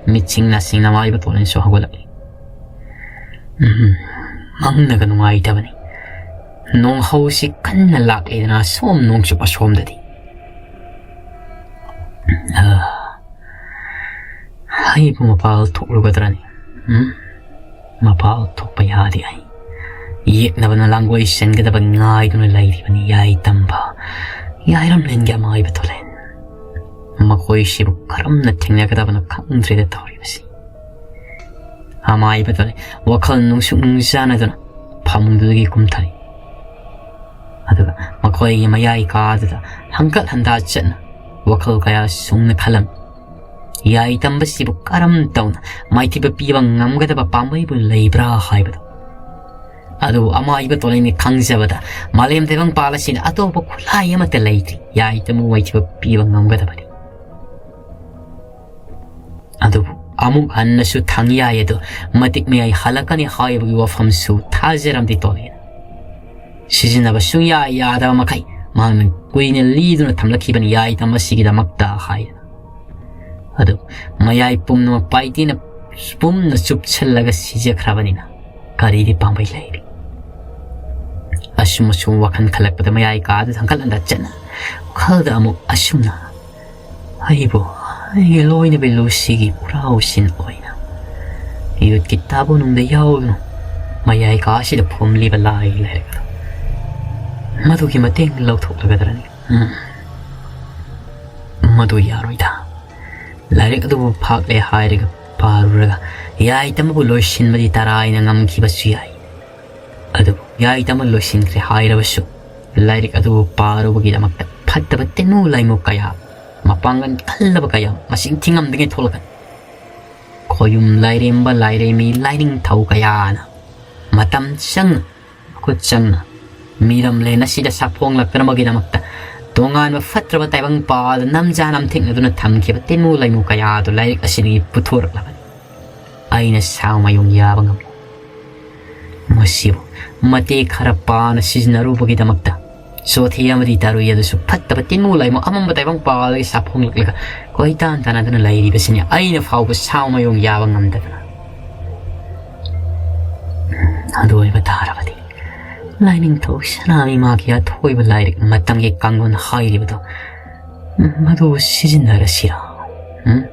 ꯃꯤꯠꯁꯤꯡ ꯅꯥꯁꯤꯡ ꯑꯃꯥꯏꯕ ꯇꯣꯂꯩꯅꯁꯨ ꯍꯧꯒꯠꯂꯛꯂꯤ꯫ ꯎꯝ, ꯃꯪꯅꯒ ꯅꯨꯡꯉꯥꯏꯇꯕꯅꯤ꯫ ꯅꯣꯡꯍꯧꯁꯤ ꯀꯟꯅ ꯂꯥꯛꯂꯤꯗꯅ ꯁꯣꯝ ꯅꯣꯡꯆꯨꯞ ꯑꯁꯣꯝꯗꯗꯤ꯫ ꯑꯥ, ꯑꯩꯕꯨ ꯃꯄꯥꯜ ꯊꯣꯛꯂꯨꯒꯗ꯭ꯔꯅꯤ? ꯎꯝ? ꯃꯄꯥꯜ ꯊꯣꯛꯄ ꯌꯥꯗꯦ ꯑꯩ꯫ ꯌꯦꯛꯅꯕꯅ ꯂꯥꯡꯒꯣꯏ ꯆꯟꯒꯗꯕ ꯉꯥꯏꯗꯨꯅ ꯂꯩꯔꯤꯕꯅꯤ ꯌꯥꯏ ꯇꯝꯕ꯫ ꯌꯥꯏꯔꯝꯂꯦꯟꯒꯤ ꯑꯃꯥꯏꯕ ꯇꯣꯂꯦꯟ꯫ ꯃꯈꯣꯏꯁꯤꯕꯨ ꯀꯔꯝꯅ ꯊꯦꯡꯅꯒꯗꯕꯅꯣ ꯈꯪꯗ꯭ꯔꯦꯗ ꯇꯧꯔꯤꯕꯁꯤ꯫ ꯑꯃꯥꯏꯕ ꯇꯣꯂꯦꯟ ꯋꯥꯈꯜ ꯅꯨꯡꯁꯨꯛ ꯅꯨꯡꯖꯥꯅꯗꯨꯅ ꯐꯃꯨꯡꯗꯨꯗꯒꯤ ꯀꯨꯝꯊꯔꯤ꯫ ꯑꯗꯨꯒ ꯃꯈꯣꯏꯒꯤ ꯃꯌꯥꯏ ꯀꯥꯗꯨꯗ ꯍꯪꯀꯠ ꯍꯟꯗꯥ ꯆꯠꯅ ꯋꯥꯈꯜ ꯀꯌꯥ ꯁꯨꯡꯅ ꯈꯜꯂꯝꯃꯤ꯫ ꯌꯥꯏ ꯇꯝꯕꯁꯤꯕꯨ ꯀꯔꯝ ꯇꯧꯅ ꯃꯥꯏꯊꯤꯕ ꯄꯤꯕ ꯉꯝꯒꯗꯕ ꯄꯥꯝꯕꯩꯕꯨ ꯂꯩꯕ꯭ꯔꯥ ꯍꯥꯏꯕꯗꯨ꯫ ꯑꯗꯨꯕꯨ ꯑꯃꯥꯏꯕ ꯇꯣꯂꯩꯅ ꯈꯪꯖꯕꯗ ꯃꯥꯂꯦꯝ ꯇꯥꯏꯕꯪꯄꯥꯜ ꯑꯁꯤꯗ ꯑꯇꯣꯞꯄ ꯈꯨꯠꯂꯥꯏ ꯑꯃꯠꯇ ꯂꯩꯇ꯭ꯔꯤ ꯌꯥꯏ ꯇꯝꯕꯕꯨ ꯃꯥꯏꯊꯤꯕ ꯄꯤꯕ ꯉꯝꯒꯗꯕꯗꯤ꯫ ꯑꯗꯨꯕꯨ ꯑꯃꯨꯛ ꯍꯟꯅꯁꯨ ꯊꯥꯡꯌꯥꯏ ꯑꯗꯨ ꯃꯇꯤꯛ ꯃꯌꯥꯏ ꯍꯜꯂꯛꯀꯅꯤ ꯍꯥꯏꯕꯒꯤ ꯋꯥꯐꯝꯁꯨ ꯊꯥꯖꯔꯝꯗꯦ ꯇꯣꯂꯩꯅ꯫ ꯁꯤꯖꯤꯟꯅꯕ ꯁꯨꯡꯌꯥ ꯌꯥꯗꯕ ꯃꯈꯩ ꯃꯍꯥꯛꯅ ꯀꯨꯏꯅ ꯂꯤꯗꯨꯅ ꯊꯝꯂꯛꯈꯤꯕꯅꯤ ꯌꯥꯏ ꯇꯝꯕꯁꯤꯒꯤꯗꯃꯛꯇ ꯍꯥꯏꯗꯅ꯫ ꯑꯗꯨ ꯃꯌꯥꯏ ꯄꯨꯝꯅꯃꯛ ꯄꯥꯏꯇꯤꯅ ꯄꯨꯝꯅ ꯆꯨꯞꯁꯤꯜꯂꯒ ꯁꯤꯖꯈ꯭ꯔꯕꯅꯤꯅ ꯀꯔꯤꯗꯤ ꯄꯥꯝꯕꯩ ꯂꯩꯔꯤ? ꯑꯁꯨꯝ ꯑꯁꯨꯝ ꯋꯥꯈꯜ ꯈꯜꯂꯛꯄꯗ ꯃꯌꯥꯏ ꯀꯥꯗ ꯊꯥꯡꯒꯠꯂꯝꯗ ꯆꯠꯅ ꯋꯥꯈꯜꯗ ꯑꯃꯨꯛ ꯑꯁꯨꯝꯅ ꯑꯩꯕꯨ ꯑꯩꯒꯤ ꯂꯣꯏꯅꯕꯤ ꯂꯨꯁꯤꯒꯤ ꯄꯨꯔꯥꯎꯁꯤꯟ ꯑꯣꯏꯅ ꯌꯨꯠꯀꯤ ꯇꯥꯕꯨꯅꯨꯡꯗ ꯌꯥꯎꯗꯨꯅ ꯃꯌꯥꯏ ꯀꯥꯁꯤꯗ ꯐꯣꯝꯂꯤꯕ ꯂꯥꯏꯒꯤ ꯂꯥꯏꯔꯤꯛ ꯑꯗꯨ ꯃꯗꯨꯒꯤ ꯃꯇꯦꯡ ꯂꯧꯊꯣꯛꯂꯒꯗ꯭ꯔꯅꯤ? ꯎꯝ꯫ ꯃꯗꯨ ꯌꯥꯔꯣꯏꯗ꯫ ꯂꯥꯏꯔꯤꯛ ꯑꯗꯨꯕꯨ ꯐꯥꯛꯂꯦ ꯍꯥꯏꯔꯒ ꯄꯥꯔꯨꯔꯒ ꯌꯥꯏꯇꯃꯕꯨ ꯂꯣꯏꯁꯤꯟꯕꯗꯤ ꯇꯔꯥꯏꯅ ꯉꯝꯈꯤꯕꯁꯨ ꯌꯥꯏ꯫ ꯑꯗꯨꯕꯨ ꯌꯥꯏꯇꯃ ꯂꯣꯏꯁꯤꯟꯈ꯭ꯔꯦ ꯍꯥꯏꯔꯕꯁꯨ ꯂꯥꯏꯔꯤꯛ ꯑꯗꯨꯕꯨ ꯄꯥꯔꯨꯕꯒꯤꯗꯃꯛꯇ ꯐꯠꯇꯕ ꯇꯤꯟꯃꯨ ꯂꯥꯏꯃꯨ ꯀꯌꯥ, ꯃꯄꯥꯡꯒꯜ ꯀꯜꯂꯕ ꯀꯌꯥ ꯃꯁꯤꯡ ꯊꯤꯉꯝꯗꯉꯩ ꯊꯣꯛꯂꯛꯀꯅꯤ꯫ ꯈꯣꯌꯨꯝ ꯂꯥꯏꯔꯦꯝꯕ ꯂꯥꯏꯔꯦꯝꯃꯤ ꯂꯥꯏꯅꯤꯡꯊꯧ ꯀꯌꯥꯅ ꯃꯇꯝ ꯆꯪꯅ, ꯃꯈꯨꯠ ꯆꯪꯅ, ꯃꯤꯔꯝꯂꯦꯟ ꯑꯁꯤꯗ ꯁꯥꯐꯣꯡꯂꯛꯇꯅꯕꯒꯤꯗꯃꯛꯇ ꯇꯣꯉꯥꯟꯕ ꯐꯠꯇ꯭ꯔꯕ ꯇꯥꯏꯕꯪ ꯄꯥꯗ ꯅꯝꯖꯥ ꯅꯝꯊꯦꯛꯅꯗꯨꯅ ꯊꯝꯈꯤꯕ ꯇꯤꯟꯃꯨ ꯂꯩꯃꯨ ꯀꯌꯥ ꯑꯗꯨ ꯂꯥꯏꯔꯤꯛ ꯑꯁꯤꯗꯒꯤ ꯄꯨꯊꯣꯔꯛꯂꯕꯅꯤ꯫ ꯑꯩꯅ ꯁꯥꯎ ꯃꯌꯨꯡ ꯌꯥꯕ ꯉꯝꯂꯣꯏ꯫ ꯃꯁꯤꯕꯨ ꯃꯇꯦꯛ ꯈꯔ ꯄꯥꯅ ꯁꯤꯖꯤꯟꯅꯔꯨꯕꯒꯤꯗꯃꯛꯇ ꯆꯣꯊꯤ ꯑꯃꯗꯤ ꯇꯥꯔꯨꯏ ꯑꯗꯨꯁꯨ ꯐꯠꯇꯕ ꯇꯤꯟꯃꯨ ꯂꯥꯏꯃꯨ ꯑꯃꯝꯕ ꯇꯥꯏꯕꯪ ꯄꯥꯜꯂꯒ ꯁꯥꯐꯣꯡꯂꯛꯂꯒ ꯀꯣꯏꯇꯥꯟ ꯇꯥꯟꯅꯗꯨꯅ ꯂꯩꯔꯤꯕꯁꯤꯅꯤ꯫ ꯑꯩꯅ ꯐꯥꯎꯕ ꯁꯥꯎ ꯃꯌꯨꯡ ꯌꯥꯕ ꯉꯝꯗꯗꯅ꯫ ꯑꯗꯨ ꯑꯣꯏꯕ ꯇꯥꯔꯕꯗꯤ ꯂꯥꯏꯅꯤꯡꯊꯧ ꯁꯅꯥꯃꯍꯤ ꯃꯥꯒꯤ ꯑꯊꯣꯏꯕ ꯂꯥꯏꯔꯤꯛ ꯃꯇꯝꯒꯤ ꯀꯥꯡꯂꯣꯟ ꯍꯥꯏꯔꯤꯕꯗꯣ ꯃꯗꯨ ꯁꯤꯖꯤꯟꯅꯔꯁꯤꯔꯥ? ꯎꯝ?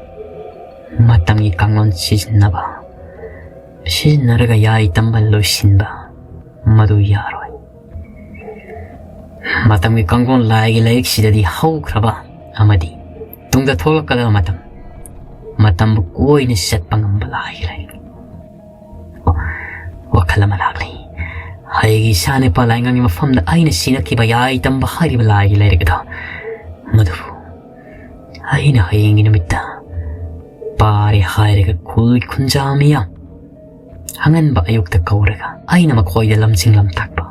ꯃꯇꯝꯒꯤ ꯀꯥꯡꯂꯣꯟ ꯁꯤꯖꯤꯟꯅꯕ, ꯁꯤꯖꯤꯟꯅꯔꯒ ꯌꯥꯏ ꯇꯝꯕ ꯂꯣꯏꯁꯤꯟꯕ, ꯃꯗꯨ ꯌꯥꯔꯣꯏ꯫ ꯃꯇꯝꯒꯤ ꯀꯥꯡꯂꯣꯟ ꯂꯥꯏꯒꯤ ꯂꯥꯏꯔꯤꯛꯁꯤꯗꯗꯤ ꯍꯧꯈ꯭ꯔꯕ ꯑꯃꯗꯤ ꯇꯨꯡꯗ ꯊꯣꯛꯂꯛꯀꯗꯕ ꯃꯇꯝ, ꯃꯇꯝꯕꯨ ꯀꯣꯏꯅ ꯆꯠꯄ ꯉꯝꯕ ꯂꯥꯏꯒꯤ ꯂꯥꯏꯔꯤꯛ꯫ ꯋꯥꯈꯜ ꯑꯃ ꯂꯥꯛꯂꯤ꯫ ꯑꯩꯒꯤ ꯏꯁꯥ ꯅꯨꯄꯥ ꯂꯥꯏꯉꯥꯡꯒꯤ ꯃꯐꯝꯗ ꯑꯩꯅ ꯁꯤꯟꯅꯈꯤꯕ ꯌꯥꯏ ꯇꯝꯕ ꯍꯥꯏꯔꯤꯕ ꯂꯥꯏꯒꯤ ꯂꯥꯏꯔꯤꯛ ꯑꯗꯣ, ꯃꯗꯨꯕꯨ ꯑꯩꯅ ꯍꯌꯦꯡꯒꯤ ꯅꯨꯃꯤꯠꯇ ꯄꯥꯔꯦ ꯍꯥꯏꯔꯒ ꯈꯨꯜ ꯈꯨꯟꯖꯥ ꯃꯤꯌꯥꯝ ꯑꯉꯟꯕ ꯑꯌꯨꯛꯇ ꯀꯧꯔꯒ ꯑꯩꯅ ꯃꯈꯣꯏꯗ ꯂꯝꯖꯤꯡ ꯂꯝꯇꯥꯛꯄ꯫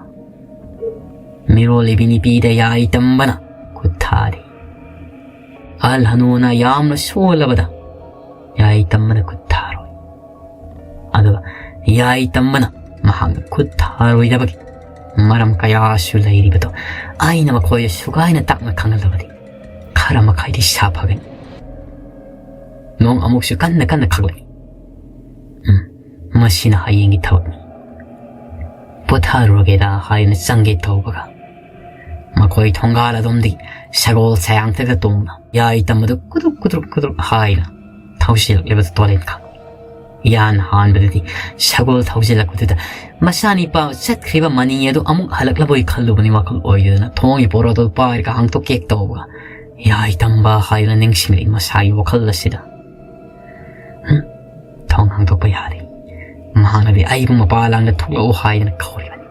ꯃꯤꯔꯣꯜꯂꯤꯕꯤ ꯅꯨꯄꯤꯗ ꯌꯥꯏ ꯇꯝꯕꯅ ꯈꯨꯠ ꯊꯥꯔꯤ꯫ ꯑꯍꯜ ꯍꯅꯨꯅ ꯌꯥꯝꯅ ꯁꯣꯜꯂꯕꯗ ꯌꯥꯏ ꯇꯝꯕꯅ ꯈꯨꯠ ꯊꯥꯔꯣꯏ꯫ ꯑꯗꯨꯒ ꯌꯥꯏ ꯇꯝꯕꯅ ꯃꯍꯥꯛꯅ ꯈꯨꯠ ꯊꯥꯔꯣꯏꯗꯕꯒꯤ ꯃꯔꯝ ꯀꯌꯥꯁꯨ ꯂꯩꯔꯤꯕꯗꯣ ꯑꯩꯅ ꯃꯈꯣꯏꯗ ꯁꯨꯒꯥꯏꯅ ꯇꯥꯛꯅ ꯈꯪꯍꯜꯂꯕꯗꯤ ꯈꯔ ꯃꯈꯩꯗꯤ ꯁꯥꯐꯒꯅꯤ꯫ ꯅꯣꯡ ꯑꯃꯨꯛꯁꯨ ꯀꯟꯅ ꯀꯟꯅ ꯈꯥꯛꯂꯛꯏ꯫ ꯎꯝ, ꯃꯁꯤꯅ ꯍꯌꯦꯡꯒꯤ ꯊꯕꯛꯅꯤ꯫ ꯄꯣꯊꯥꯔꯨꯔꯒꯦꯗ ꯍꯥꯏꯅ ꯆꯪꯒꯦ ꯇꯧꯕꯒ ꯃꯈꯣꯏ ꯊꯣꯡꯒꯥꯜ ꯑꯗꯣꯝꯗꯒꯤ ꯁꯒꯣꯜ ꯁꯌꯥꯡꯇꯒ ꯇꯣꯡꯅ ꯌꯥꯏ ꯇꯝꯕꯗꯨ ꯀꯨꯗ꯭ꯔꯨꯛ ꯀꯨꯗ꯭ꯔꯨꯛ ꯀꯨꯗ꯭ꯔꯨꯛ ꯍꯥꯏꯅ ꯊꯧꯁꯤꯜꯂꯛꯂꯤꯕꯗꯨ ꯇꯣꯂꯦꯟ ꯈꯪ꯫ ꯏꯍꯥꯟ ꯍꯥꯟꯕꯗꯗꯤ ꯁꯒꯣꯜ ꯊꯧꯖꯤꯜꯂꯛꯄꯗꯨꯗ ꯃꯆꯥꯅꯤꯄꯥ ꯆꯠꯈ꯭ꯔꯤꯕ ꯃꯅꯤ ꯑꯗꯨ ꯑꯃꯨꯛ ꯍꯜꯂꯛꯂꯕꯣꯏ ꯈꯜꯂꯨꯕꯅꯤ꯫ ꯋꯥꯈꯜ ꯑꯣꯏꯗꯗꯅ ꯊꯣꯡꯒꯤ ꯄꯣꯔꯣꯗꯣ ꯄꯥꯏꯔꯒ ꯍꯥꯡꯇꯣꯛꯀꯦ ꯇꯧꯕ ꯌꯥꯏ ꯇꯝꯕ ꯍꯥꯏꯗꯨꯅ ꯅꯤꯡꯁꯤꯡꯂꯛꯏ ꯃꯁꯥꯒꯤ ꯋꯥꯈꯜ ꯑꯁꯤꯗ꯫ ꯍꯨꯝ, ꯊꯣꯡ ꯍꯥꯡꯗꯣꯛꯄ ꯌꯥꯔꯦ꯫ ꯃꯍꯥꯛꯅꯗꯤ ꯑꯩꯕꯨ ꯃꯄꯥ ꯂꯥꯡꯗ ꯊꯣꯛꯂꯛꯎ ꯍꯥꯏꯗꯅ ꯀꯧꯔꯤꯕꯅꯤ꯫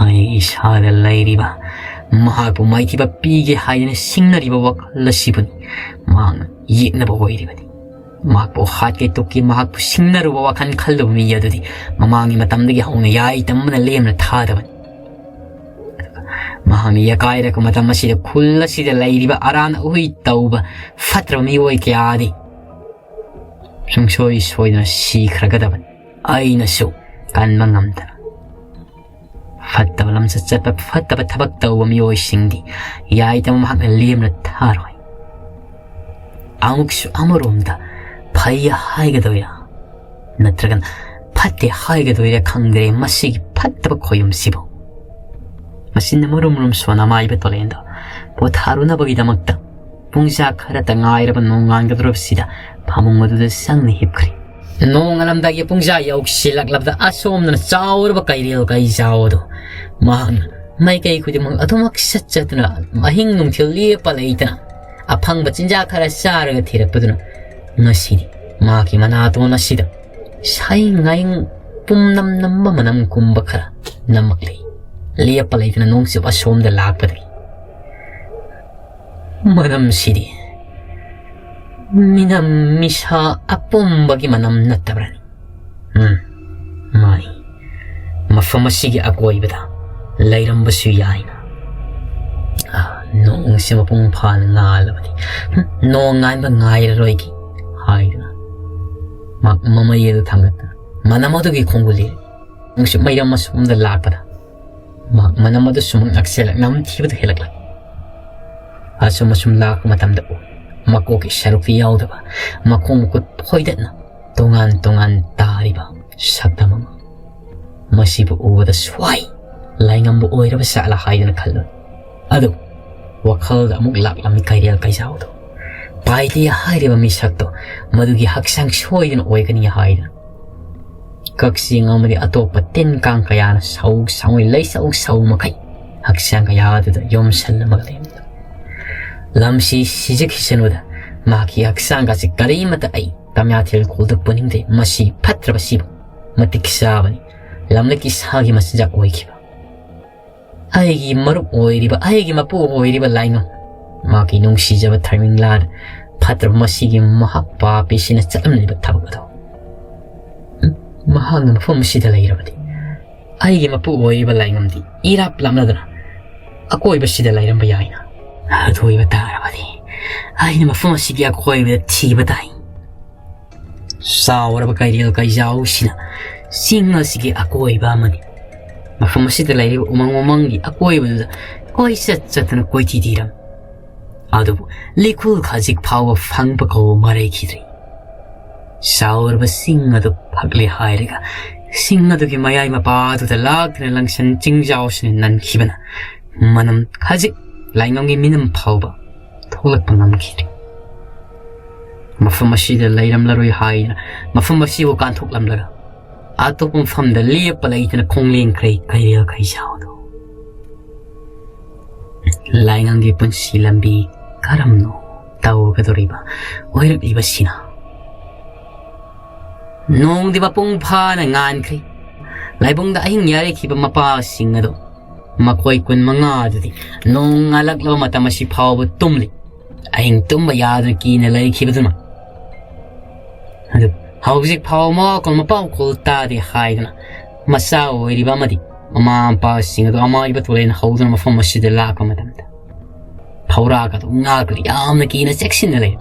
ꯑꯩ ꯏꯁꯥꯗ ꯂꯩꯔꯤꯕ ꯃꯍꯥꯛꯄꯨ ꯃꯥꯏꯊꯤꯕ ꯄꯤꯒꯦ ꯍꯥꯏꯗꯅ ꯁꯤꯡꯅꯔꯤꯕ ꯋꯥꯈꯜ ꯑꯁꯤꯕꯨꯅꯤ ꯃꯍꯥꯛꯅ ꯌꯦꯛꯅꯕ ꯑꯣꯏꯔꯤꯕꯅꯤ꯫ ꯃꯍꯥꯛꯄꯨ ꯍꯥꯠꯀꯦ ꯇꯨꯞꯀꯦ ꯃꯍꯥꯛꯄꯨ ꯁꯤꯡꯅꯔꯨꯕ ꯋꯥꯈꯜ ꯈꯜꯂꯨꯕ ꯃꯤ ꯑꯗꯨꯗꯤ ꯃꯃꯥꯡꯒꯤ ꯃꯇꯝꯗꯒꯤ ꯍꯧꯅ ꯌꯥꯏ ꯇꯝꯕꯅ ꯂꯦꯝꯅ ꯊꯥꯗꯕꯅꯤ꯫ ꯃꯍꯥꯛꯅ ꯌꯥꯀꯥꯏꯔꯛꯄ ꯃꯇꯝ ꯑꯁꯤꯗ ꯈꯨꯜ ꯑꯁꯤꯗ ꯂꯩꯔꯤꯕ ꯑꯔꯥꯟ ꯑꯍꯨꯏ ꯇꯧꯕ ꯐꯠꯇ꯭ꯔꯕ ꯃꯤꯑꯣꯏ ꯀꯌꯥꯗꯤ ꯁꯨꯡꯁꯣꯏ ꯁꯣꯏꯗꯅ ꯁꯤꯈ꯭ꯔꯒꯗꯕꯅꯤ꯫ ꯑꯩꯅꯁꯨ ꯀꯟꯕ ꯉꯝꯗꯅ꯫ ꯐꯠꯇꯕ ꯂꯝꯆꯠ ꯆꯠꯄ, ꯐꯠꯇꯕ ꯊꯕꯛ ꯇꯧꯕ ꯃꯤꯑꯣꯏꯁꯤꯡꯗꯤ ꯌꯥꯏꯗꯕ ꯃꯍꯥꯛꯅ ꯂꯦꯝꯅ ꯊꯥꯔꯣꯏ꯫ ꯑꯃꯨꯛꯁꯨ ꯑꯃꯔꯣꯝꯗ ꯐꯩ ꯍꯥꯏꯒꯗꯣꯏꯔꯥ ꯅꯠꯇ꯭ꯔꯒꯅ ꯐꯠꯇꯦ ꯍꯥꯏꯒꯗꯣꯏꯔꯥ ꯈꯪꯗ꯭ꯔꯦ ꯃꯁꯤꯒꯤ ꯐꯠꯇꯕ ꯈꯣꯌꯨꯝꯁꯤꯕꯨ꯫ ꯃꯁꯤꯅ ꯃꯔꯨꯝ ꯃꯔꯨꯝ ꯁꯣꯟꯅ ꯃꯥꯏꯕ ꯇꯣꯂꯦꯟꯗꯣ ꯄꯣꯊꯥꯔꯨꯅꯕꯒꯤꯗꯃꯛꯇ ꯄꯨꯡꯖꯥ ꯈꯔꯇ ꯉꯥꯏꯔꯕ ꯅꯣꯡꯉꯥꯟꯒꯗꯧꯔꯕꯁꯤꯗ ꯐꯃꯨꯡ ꯑꯗꯨꯗ ꯆꯪꯅ ꯍꯤꯞꯈ꯭ꯔꯦ꯫ ꯅꯣꯡꯉꯥꯜꯂꯝꯗꯥꯏꯒꯤ ꯄꯨꯡꯖꯥ ꯌꯧꯁꯤꯜꯂꯛꯂꯕꯗ ꯑꯁꯣꯝꯗꯅ ꯆꯥꯎꯔꯕ ꯀꯩꯔꯦꯜ ꯀꯩꯖꯥꯎ ꯑꯗꯨ ꯃꯍꯥꯛꯅ ꯃꯥꯏꯀꯩ ꯈꯨꯗꯤꯡꯃꯛ ꯑꯗꯨꯃꯛ ꯆꯠ ꯆꯠꯇꯨꯅ ꯑꯍꯤꯡ ꯅꯨꯡꯊꯤꯜ ꯂꯦꯞꯄ ꯂꯩꯇꯅ ꯑꯐꯪꯕ ꯆꯤꯟꯖꯥꯛ ꯈꯔ ꯆꯥꯔꯒ ꯊꯤꯔꯛꯄꯗꯨꯅ ꯉꯁꯤꯗꯤ ꯃꯍꯥꯛꯀꯤ ꯃꯅꯥꯇꯣꯟ ꯑꯁꯤꯗ ꯁꯥꯏ ꯉꯥꯏ ꯄꯨꯝꯅꯝ ꯅꯝꯕ ꯃꯅꯝꯒꯨꯝꯕ ꯈꯔ ꯅꯝꯃꯛꯂꯤ꯫ ꯂꯦꯞꯄ ꯂꯩꯇꯅ ꯅꯣꯡꯆꯨꯞ ꯑꯁꯣꯝꯗ ꯂꯥꯛꯄꯗꯒꯤ ꯃꯅꯝꯁꯤꯗꯤ ꯃꯤꯅꯝ ꯃꯤꯁꯥ ꯑꯄꯨꯝꯕꯒꯤ ꯃꯅꯝ ꯅꯠꯇꯕ꯭ꯔꯅꯤ? ꯎꯝ, ꯃꯥꯅꯤ꯫ ꯃꯐꯝ ꯑꯁꯤꯒꯤ ꯑꯀꯣꯏꯕꯗ ꯂꯩꯔꯝꯕꯁꯨ ꯌꯥꯏꯅ꯫ ꯑꯥ, ꯅꯣꯡꯁꯦ ꯃꯄꯨꯡ ꯐꯥꯅ ꯉꯥꯜꯂꯕꯗꯤ, ꯍꯨꯝ, ꯅꯣꯡ ꯉꯥꯟꯕ ꯉꯥꯏꯔꯔꯣꯏꯒꯦ ꯍꯥꯏꯗꯨꯅ ꯃ-, ꯃꯃꯩ ꯑꯗꯨ ꯊꯥꯡꯒꯠꯇꯨꯅ ꯃꯅꯝ ꯑꯗꯨꯒꯤ ꯈꯣꯡꯒꯨꯜꯂꯤ ꯅꯣꯡꯆꯨꯞ ꯃꯩꯔꯝ ꯑꯁꯣꯝꯗ ꯂꯥꯛꯄꯗ ꯃ-, ꯃꯅꯝ ꯑꯗꯨ ꯁꯨꯝ ꯅꯛꯁꯤꯜꯂꯛ ꯅꯝꯊꯤꯕꯗꯨ ꯍꯦꯜꯂꯛꯂꯛꯏ꯫ ꯑꯁꯨꯝ ꯑꯁꯨꯝ ꯂꯥꯛꯄ ꯃꯇꯝꯗ ꯃꯀꯣꯛꯀꯤ ꯁꯔꯨꯛꯇꯤ ꯌꯥꯎꯗꯕ, ꯃꯈꯣꯡ ꯃꯈꯨꯠ ꯐꯣꯏꯗꯠꯅ ꯇꯣꯉꯥꯟ ꯇꯣꯉꯥꯟ ꯇꯥꯔꯤꯕ ꯁꯛꯇꯝ ꯑꯃ꯫ ꯃꯁꯤꯕꯨ ꯎꯕꯗ ꯁ꯭ꯋꯥꯏ ꯂꯥꯏꯉꯝꯕ ꯑꯣꯏꯔꯕ ꯁꯥꯠꯂ ꯍꯥꯏꯗꯨꯅ ꯈꯜꯂꯨꯏ꯫ ꯑꯗꯨ ꯋꯥꯈꯜꯗ ꯑꯃꯨꯛ ꯂꯥꯛꯂꯝꯃꯤ ꯀꯩꯔꯦꯜ ꯀꯩꯖꯥꯎꯗꯣ꯫ ꯄꯥꯏꯗꯦ ꯍꯥꯏꯔꯤꯕ ꯃꯤꯁꯛꯇꯣ ꯃꯗꯨꯒꯤ ꯍꯛꯆꯥꯡ ꯁꯣꯏꯗꯅ ꯑꯣꯏꯒꯅꯤ ꯍꯥꯏꯗꯨꯅ꯫ ꯀꯛꯆꯦꯡ ꯑꯃꯗꯤ ꯑꯇꯣꯞꯄ ꯇꯤꯟ ꯀꯥꯡ ꯀꯌꯥꯅ ꯁꯧ ꯁꯥꯡꯉꯣꯏ ꯂꯩ ꯁꯧ ꯁꯧ ꯃꯈꯩ ꯍꯛꯆꯥꯡ ꯀꯌꯥ ꯑꯗꯨꯗ ꯌꯣꯝꯁꯜꯂꯝꯃꯒ ꯂꯩꯔꯝꯃꯤ꯫ ꯂꯝꯁꯤ ꯁꯤꯖꯈꯤꯁꯅꯨꯗ, ꯃꯍꯥꯛꯀꯤ ꯍꯛꯆꯥꯡꯒ ꯑꯁꯤ ꯀꯔꯤꯃꯠꯇ ꯑꯩ ꯇꯝꯌꯥꯊꯦꯜ ꯀꯣꯜꯗ ꯄꯨꯅꯤꯡꯗꯦ꯫ ꯃꯁꯤ ꯐꯠꯇ꯭ꯔꯕꯁꯤꯕꯨ ꯃꯇꯤꯛ ꯆꯥꯕꯅꯤ꯫ ꯂꯝꯂꯛꯀꯤ ꯁꯥꯒꯤ ꯃꯆꯤꯟꯖꯥꯛ ꯑꯣꯏꯈꯤꯕ꯫ ꯑꯩꯒꯤ ꯃꯔꯨꯞ ꯑꯣꯏꯔꯤꯕ, ꯑꯩꯒꯤ ꯃꯄꯨ ꯑꯣꯏꯔꯤꯕ ꯂꯥꯏꯉꯝ, ꯃꯍꯥꯛꯀꯤ ꯅꯨꯡꯁꯤꯖꯕ ꯊꯥꯏꯃꯤꯡꯂꯥꯗ ꯐꯠꯇ꯭ꯔꯕ ꯃꯁꯤꯒꯤ ꯃꯍꯥꯛ ꯄꯥꯄꯤꯁꯤꯅ ꯆꯠꯂꯝꯂꯤꯕ ꯊꯕꯛ ꯑꯗꯣ꯫ ꯎꯝ, ꯃꯍꯥꯛꯅ ꯃꯐꯝ ꯑꯁꯤꯗ ꯂꯩꯔꯕꯗꯤ ꯑꯩꯒꯤ ꯃꯄꯨ ꯑꯣꯏꯔꯤꯕ ꯂꯥꯏꯉꯝꯗꯤ ꯏꯔꯥꯞ ꯂꯥꯞꯅꯗꯅ ꯑꯀꯣꯏꯕꯁꯤꯗ ꯂꯩꯔꯝꯕ ꯌꯥꯏꯅ꯫ ꯑꯗꯨ ꯑꯣꯏꯕ ꯇꯥꯔꯕꯗꯤ ꯑꯩꯅ ꯃꯐꯝ ꯑꯁꯤꯒꯤ ꯑꯀꯣꯏꯕꯗ ꯊꯤꯕ ꯇꯥꯏ꯫ ꯆꯥꯎꯔꯕ ꯀꯩꯔꯦꯜ ꯀꯩꯖꯥꯎꯁꯤꯅ ꯆꯤꯡ ꯑꯁꯤꯒꯤ ꯑꯀꯣꯏꯕ ꯑꯃꯗꯤ ꯃꯐꯝ ꯑꯁꯤꯗ ꯂꯩꯔꯤꯕ ꯎꯃꯪ ꯋꯥꯃꯪꯒꯤ ꯑꯀꯣꯏꯕꯗꯨꯗ ꯀꯣꯏꯆꯠ ꯆꯠꯇꯨꯅ ꯀꯣꯏꯊꯤ ꯊꯤꯔꯝꯃꯤ꯫ ꯑꯗꯨꯕꯨ ꯂꯤꯈꯨꯜ ꯈꯖꯤꯛ ꯐꯥꯎꯕ ꯐꯪꯕ ꯀꯧꯕ ꯃꯔꯩꯈꯤꯗ꯭ꯔꯤ꯫ ꯆꯥꯎꯔꯕ ꯆꯤꯡ ꯑꯗꯨ ꯐꯛꯂꯦ ꯍꯥꯏꯔꯒ ꯆꯤꯡ ꯑꯗꯨꯒꯤ ꯃꯌꯥꯏ ꯃꯄꯥ ꯑꯗꯨꯗ ꯂꯥꯛꯇꯨꯅ ꯂꯪꯁꯟ ꯆꯤꯡꯖꯥꯎꯁꯤꯅ ꯅꯟꯈꯤꯕꯅ ꯃꯅꯝ ꯈꯖꯤꯛ ꯂꯥꯏꯉꯝꯒꯤ ꯃꯤꯅꯝ ꯐꯥꯎꯕ ꯊꯣꯛꯂꯛꯄ ꯉꯝꯈꯤꯗ꯭ꯔꯤ꯫ ꯃꯐꯝ ꯑꯁꯤꯗ ꯂꯩꯔꯝꯂꯔꯣꯏ ꯍꯥꯏꯅ ꯃꯐꯝ ꯑꯁꯤꯕꯨ ꯀꯥꯟꯊꯣꯛꯂꯝꯂꯒ ꯑꯇꯣꯞꯄ ꯃꯐꯝꯗ ꯂꯦꯞꯄ ꯂꯩꯇꯅ ꯈꯣꯡꯂꯦꯟ ꯈ꯭ꯔꯩ ꯀꯩꯔꯦꯜ ꯀꯩꯁꯥꯎꯗꯣ꯫ ꯂꯥꯏꯉꯝꯒꯤ ꯄꯨꯟꯁꯤ ꯂꯝꯕꯤ ꯀꯔꯝꯅꯣ ꯇꯧꯒꯗꯧꯔꯤꯕ ꯑꯣꯏꯔꯛꯂꯤꯕꯁꯤꯅ? ꯅꯣꯡꯗꯤ ꯃꯄꯨꯡ ꯐꯥꯅ ꯉꯥꯟꯈ꯭ꯔꯦ꯫ ꯂꯥꯏꯕꯨꯡꯗ ꯑꯍꯤꯡ ꯌꯥꯔꯦꯛꯈꯤꯕ ꯃꯄꯥꯁꯤꯡ ꯑꯗꯨ, ꯃꯈꯣꯏ ꯀꯨꯟꯃꯉꯥ ꯑꯗꯨꯗꯤ ꯅꯣꯡ ꯉꯥꯜꯂꯛꯂꯕ ꯃꯇꯝ ꯑꯁꯤ ꯐꯥꯎꯕ ꯇꯨꯝꯂꯤ꯫ ꯑꯍꯤꯡ ꯇꯨꯝꯕ ꯌꯥꯗꯨꯅ ꯀꯤꯅ ꯂꯩꯈꯤꯕꯗꯨꯅ꯫ ꯑꯗꯨ ꯍꯧꯖꯤꯛ ꯐꯥꯎꯕ ꯃꯋꯥ ꯀꯣꯟ ꯃꯄꯥꯎ ꯀꯣꯜ ꯇꯥꯗꯦ ꯍꯥꯏꯗꯨꯅ ꯃꯆꯥ ꯑꯣꯏꯔꯤꯕ ꯑꯃꯗꯤ ꯃꯃꯥ ꯃꯄꯥꯁꯤꯡ ꯑꯗꯨ ꯑꯃꯥꯏꯕ ꯇꯨꯔꯦꯜꯅ ꯍꯧꯗꯨꯅ ꯃꯐꯝ ꯑꯁꯤꯗ ꯂꯥꯛꯄ ꯃꯇꯝꯗ, ꯐꯧꯔꯥꯒ ꯑꯗꯨ ꯉꯥꯛꯇꯨꯅ ꯌꯥꯝꯅ ꯀꯤꯅ ꯆꯦꯛꯁꯤꯟꯅ ꯂꯩ꯫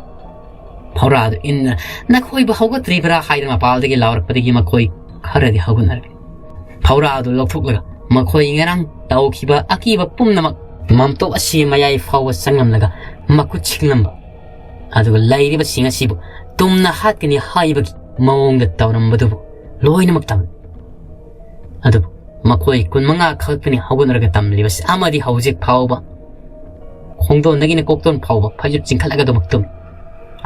ꯐꯧꯔꯥ ꯑꯗꯨ ꯏꯟꯅ "ꯅꯈꯣꯏꯕꯨ ꯍꯧꯒꯠꯇ꯭ꯔꯤꯕ꯭ꯔꯥ?" ꯍꯥꯏꯗꯨꯅ ꯃꯄꯥꯜꯗꯒꯤ ꯂꯥꯎꯔꯛꯄꯗꯒꯤ ꯃꯈꯣꯏ ꯈꯔꯗꯤ ꯍꯧꯒꯠꯅꯔꯛꯂꯤ꯫ ꯐꯧꯔꯥ ꯑꯗꯨ ꯂꯧꯊꯣꯛꯂꯒ ꯃꯈꯣꯏ ꯉꯔꯥꯡ ꯇꯧꯈꯤꯕ ꯑꯀꯤꯕ ꯄꯨꯝꯅꯃꯛ ꯃꯝꯇꯣꯞ ꯑꯁꯤ ꯃꯌꯥꯏ ꯐꯥꯎꯕ ꯆꯪꯂꯝꯂꯒ ꯃꯈꯨꯠ ꯁꯤꯡꯂꯝꯕ, ꯑꯗꯨꯒ ꯂꯩꯔꯤꯕꯁꯤꯡ ꯑꯁꯤꯕꯨ ꯇꯨꯝꯅ ꯍꯥꯠꯀꯅꯤ ꯍꯥꯏꯕꯒꯤ ꯃꯑꯣꯡꯗ ꯇꯧꯔꯝꯕꯗꯨꯕꯨ ꯂꯣꯏꯅꯃꯛ ꯇꯝꯂꯤ꯫ ꯑꯗꯨꯕꯨ ꯃꯈꯣꯏ ꯀꯨꯟꯃꯉꯥ ꯈꯛꯇꯅꯤ ꯍꯧꯒꯠꯅꯔꯒ ꯇꯝꯂꯤꯕꯁꯤ, ꯑꯃꯗꯤ ꯍꯧꯖꯤꯛ ꯐꯥꯎꯕ ꯈꯣꯡꯗꯣꯟꯗꯒꯤꯅ ꯀꯣꯛꯇꯣꯟ ꯐꯥꯎꯕ ꯐꯩꯖꯨꯞ ꯆꯤꯡꯈꯠꯂꯒ ꯑꯗꯨꯃꯛ ꯇꯨꯝꯃꯤ꯫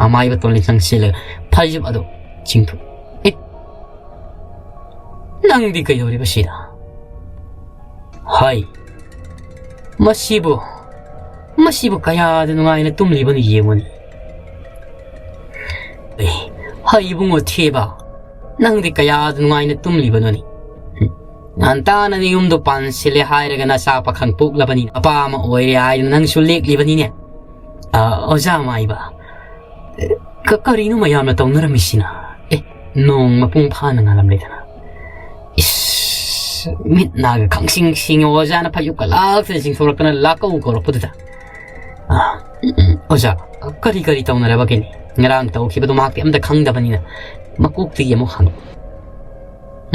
ꯑꯃꯥꯏꯕ ꯇꯣꯟꯂꯤ ꯆꯪꯁꯤꯜꯂꯒ ꯐꯩꯖꯨꯞ ꯑꯗꯨ ꯆꯤꯡꯊꯣꯛꯏ꯫ "ꯑꯦ, ꯅꯪꯗꯤ ꯀꯩꯗꯧꯔꯤꯕ ꯁꯤꯗ? ꯍꯥꯏ, ꯃꯁꯤꯕꯨ, ꯃꯁꯤꯕꯨ ꯀꯌꯥꯗ ꯅꯨꯡꯉꯥꯏꯅ ꯇꯨꯝꯂꯤꯕꯅꯣ ꯌꯦꯡꯉꯨꯅꯤ꯫ ꯑꯦ, ꯍꯩ ꯏꯕꯨꯡꯉꯣ ꯊꯦꯕ, ꯅꯪꯗꯤ ꯀꯌꯥꯗ ꯅꯨꯡꯉꯥꯏꯅ ꯇꯨꯝꯂꯤꯕꯅꯣꯅꯦ? ꯉꯟꯇꯥꯅ ꯅꯌꯨꯝꯗꯣ ꯄꯥꯟꯁꯤꯜꯂꯦ ꯍꯥꯏꯔꯒ ꯅꯆꯥ ꯄꯥꯈꯪ ꯄꯣꯛꯂꯕꯅꯤ, ꯑꯄꯥ ꯑꯃ ꯑꯣꯏꯔꯦ ꯍꯥꯏꯗꯨꯅ ꯅꯪꯁꯨ ꯂꯦꯛꯂꯤꯕꯅꯤꯅꯦ꯫ ꯑ, ꯑꯣꯖꯥ ꯃꯥꯏꯕ, ꯀ-, ꯀꯔꯤꯅꯣ ꯃꯌꯥꯝꯅ ꯇꯧꯅꯔꯝꯃꯤꯁꯤꯅ? ꯑꯦ, ꯅꯣꯡ ꯃꯄꯨꯡ ꯐꯥꯅ ꯉꯥꯜꯂꯝꯂꯦꯗꯅ꯫ ꯏꯁ, ꯃꯤꯠ ꯅꯥꯒ ꯈꯪꯁꯤꯡ ꯁꯤꯡꯉꯦ, ꯑꯣꯖꯥꯅ ꯐꯩꯖꯨꯞꯀ ꯂꯥꯛꯇꯅ ꯆꯤꯡꯊꯣꯔꯛꯇꯅ ꯂꯥꯛꯀꯧ ꯀꯧꯔꯛꯄꯗꯨꯗ꯫ ꯑ, ꯑꯣꯖꯥ, ꯀꯔꯤ ꯀꯔꯤ ꯇꯧꯅꯔꯕꯒꯦꯅꯦ? ꯉꯔꯥꯡ ꯇꯧꯈꯤꯕꯗꯣ ꯃꯍꯥꯛꯇꯤ ꯑꯝꯇ ꯈꯪꯗꯕꯅꯤꯅ ꯃꯀꯣꯛꯇꯒꯤ ꯑꯃꯨꯛ ꯍꯪꯉꯤ꯫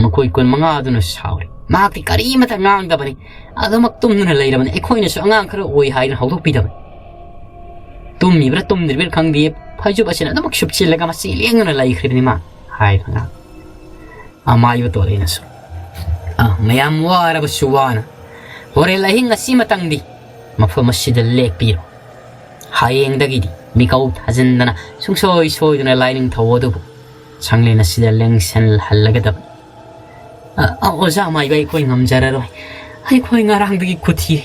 ꯃꯈꯣꯏ ꯀꯨꯟꯃꯉꯥ ꯑꯗꯨꯅ ꯁꯥꯎꯔꯤ꯫ ꯃꯍꯥꯛꯇꯤ ꯀꯔꯤꯃꯇ ꯉꯥꯡꯗꯕꯅꯤ꯫ ꯑꯗꯨꯃꯛ ꯇꯨꯝꯗꯨꯅ ꯂꯩꯔꯕꯅꯤ꯫ ꯑꯩꯈꯣꯏꯅꯁꯨ ꯑꯉꯥꯡ ꯈꯔ ꯑꯣꯏ ꯍꯥꯏꯗꯨꯅ ꯍꯧꯗꯣꯛꯄꯤꯗꯕꯅꯤ꯫ ꯇꯨꯝꯃꯤꯕ꯭ꯔꯥ ꯇꯨꯝꯗ꯭ꯔꯤꯕ꯭ꯔꯥ ꯈꯪꯗꯦ, ꯐꯩꯖꯨꯞ ꯑꯁꯤꯅ ꯑꯗꯨꯃꯛ ꯁꯨꯞꯆꯤꯜꯂꯒ ꯃꯁꯤ ꯂꯦꯡꯗꯨꯅ ꯂꯩꯈ꯭ꯔꯤꯕꯅꯤ ꯃꯥ, ꯍꯥꯏꯗꯨꯅ ꯉꯥꯡ-, ꯑꯃꯥꯏꯕ ꯇꯣꯂꯦꯅꯁꯨ, "ꯑ, ꯃꯌꯥꯝ ꯋꯥꯔꯕꯁꯨ ꯋꯥꯅ ꯍꯣꯔꯦꯟ ꯑꯍꯤꯡ ꯑꯁꯤꯃꯇꯪꯗꯤ ꯃꯐꯝ ꯑꯁꯤꯗ ꯂꯦꯛꯄꯤꯔꯣ꯫ ꯍꯌꯦꯡꯗꯒꯤꯗꯤ ꯃꯤꯀꯧ ꯊꯥꯖꯤꯟꯗꯅ ꯁꯨꯡꯁꯣꯏ ꯁꯣꯏꯗꯅ ꯂꯥꯏꯅꯤꯡꯊꯧ ꯑꯗꯨꯕꯨ ꯁꯪꯂꯦꯟ ꯑꯁꯤꯗ ꯂꯦꯡꯁꯤꯜꯍꯜꯂꯒꯗꯕꯅꯤ꯫" "ꯑ, ꯑ, ꯑꯣꯖꯥ ꯃꯥꯏꯕ, ꯑꯩꯈꯣꯏ ꯉꯝꯖꯔꯔꯣꯏ꯫ ꯑꯩꯈꯣꯏ ꯉꯔꯥꯡꯗꯒꯤ ꯈꯨꯊꯤ꯫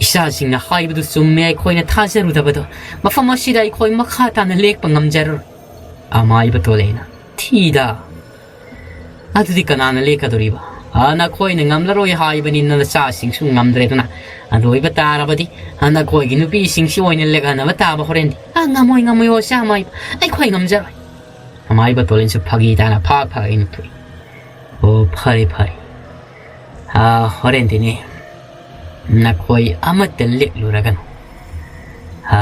ꯏꯆꯥꯁꯤꯡꯅ ꯍꯥꯏꯕꯗꯨ ꯆꯨꯝꯃꯦ, ꯑꯩꯈꯣꯏꯅ ꯊꯥꯖꯔꯨꯗꯕꯗꯣ꯫ ꯃꯐꯝ ꯑꯁꯤꯗ ꯑꯩꯈꯣꯏ ꯃꯈꯥ ꯇꯥꯅ ꯂꯦꯛꯄ ꯉꯝꯖꯔꯔꯣꯏ꯫" ꯑꯃꯥꯏꯕ ꯇꯣꯂꯦꯅ, "ꯊꯤꯗ꯫ ꯑꯗꯨꯗꯤ ꯀꯅꯥꯅ ꯂꯦꯛꯀꯗꯧꯔꯤꯕ? ꯑ, ꯅꯈꯣꯏꯅ ꯉꯝꯂꯔꯣꯏ ꯍꯥꯏꯕꯅꯤꯅ ꯅꯆꯥꯁꯤꯡꯁꯨ ꯉꯝꯗ꯭ꯔꯦꯗꯅ꯫ ꯑꯗꯨ ꯑꯣꯏꯕ ꯇꯥꯔꯕꯗꯤ, ꯑ, ꯅꯈꯣꯏꯒꯤ ꯅꯨꯄꯤꯁꯤꯡꯁꯤ ꯑꯣꯏꯅ ꯂꯦꯛꯍꯟꯅꯕ ꯇꯥꯕ ꯍꯣꯔꯦꯟꯗꯤ꯫" "ꯑ, ꯉꯝꯃꯣꯏ, ꯉꯝꯃꯣꯏ, ꯑꯣꯖꯥ ꯃꯥꯏꯕ꯫ ꯑꯩꯈꯣꯏ ꯉꯝꯖꯔꯣꯏ꯫" ꯑꯃꯥꯏꯕ ꯇꯣꯂꯦꯟꯁꯨ ꯐꯥꯒꯤ ꯇꯥꯅ ꯐꯥꯛ ꯐꯥꯛ ꯏꯟꯊꯣꯛꯏ꯫ "ꯑꯣ, ꯐꯔꯦ, ꯐꯔꯦ꯫ ꯑ, ꯍꯣꯔꯦꯟꯗꯤꯅꯦ ꯅꯈꯣꯏ ꯑꯃꯠꯇ ꯂꯦꯛꯂꯨꯔꯒꯅꯨ꯫ ꯑ,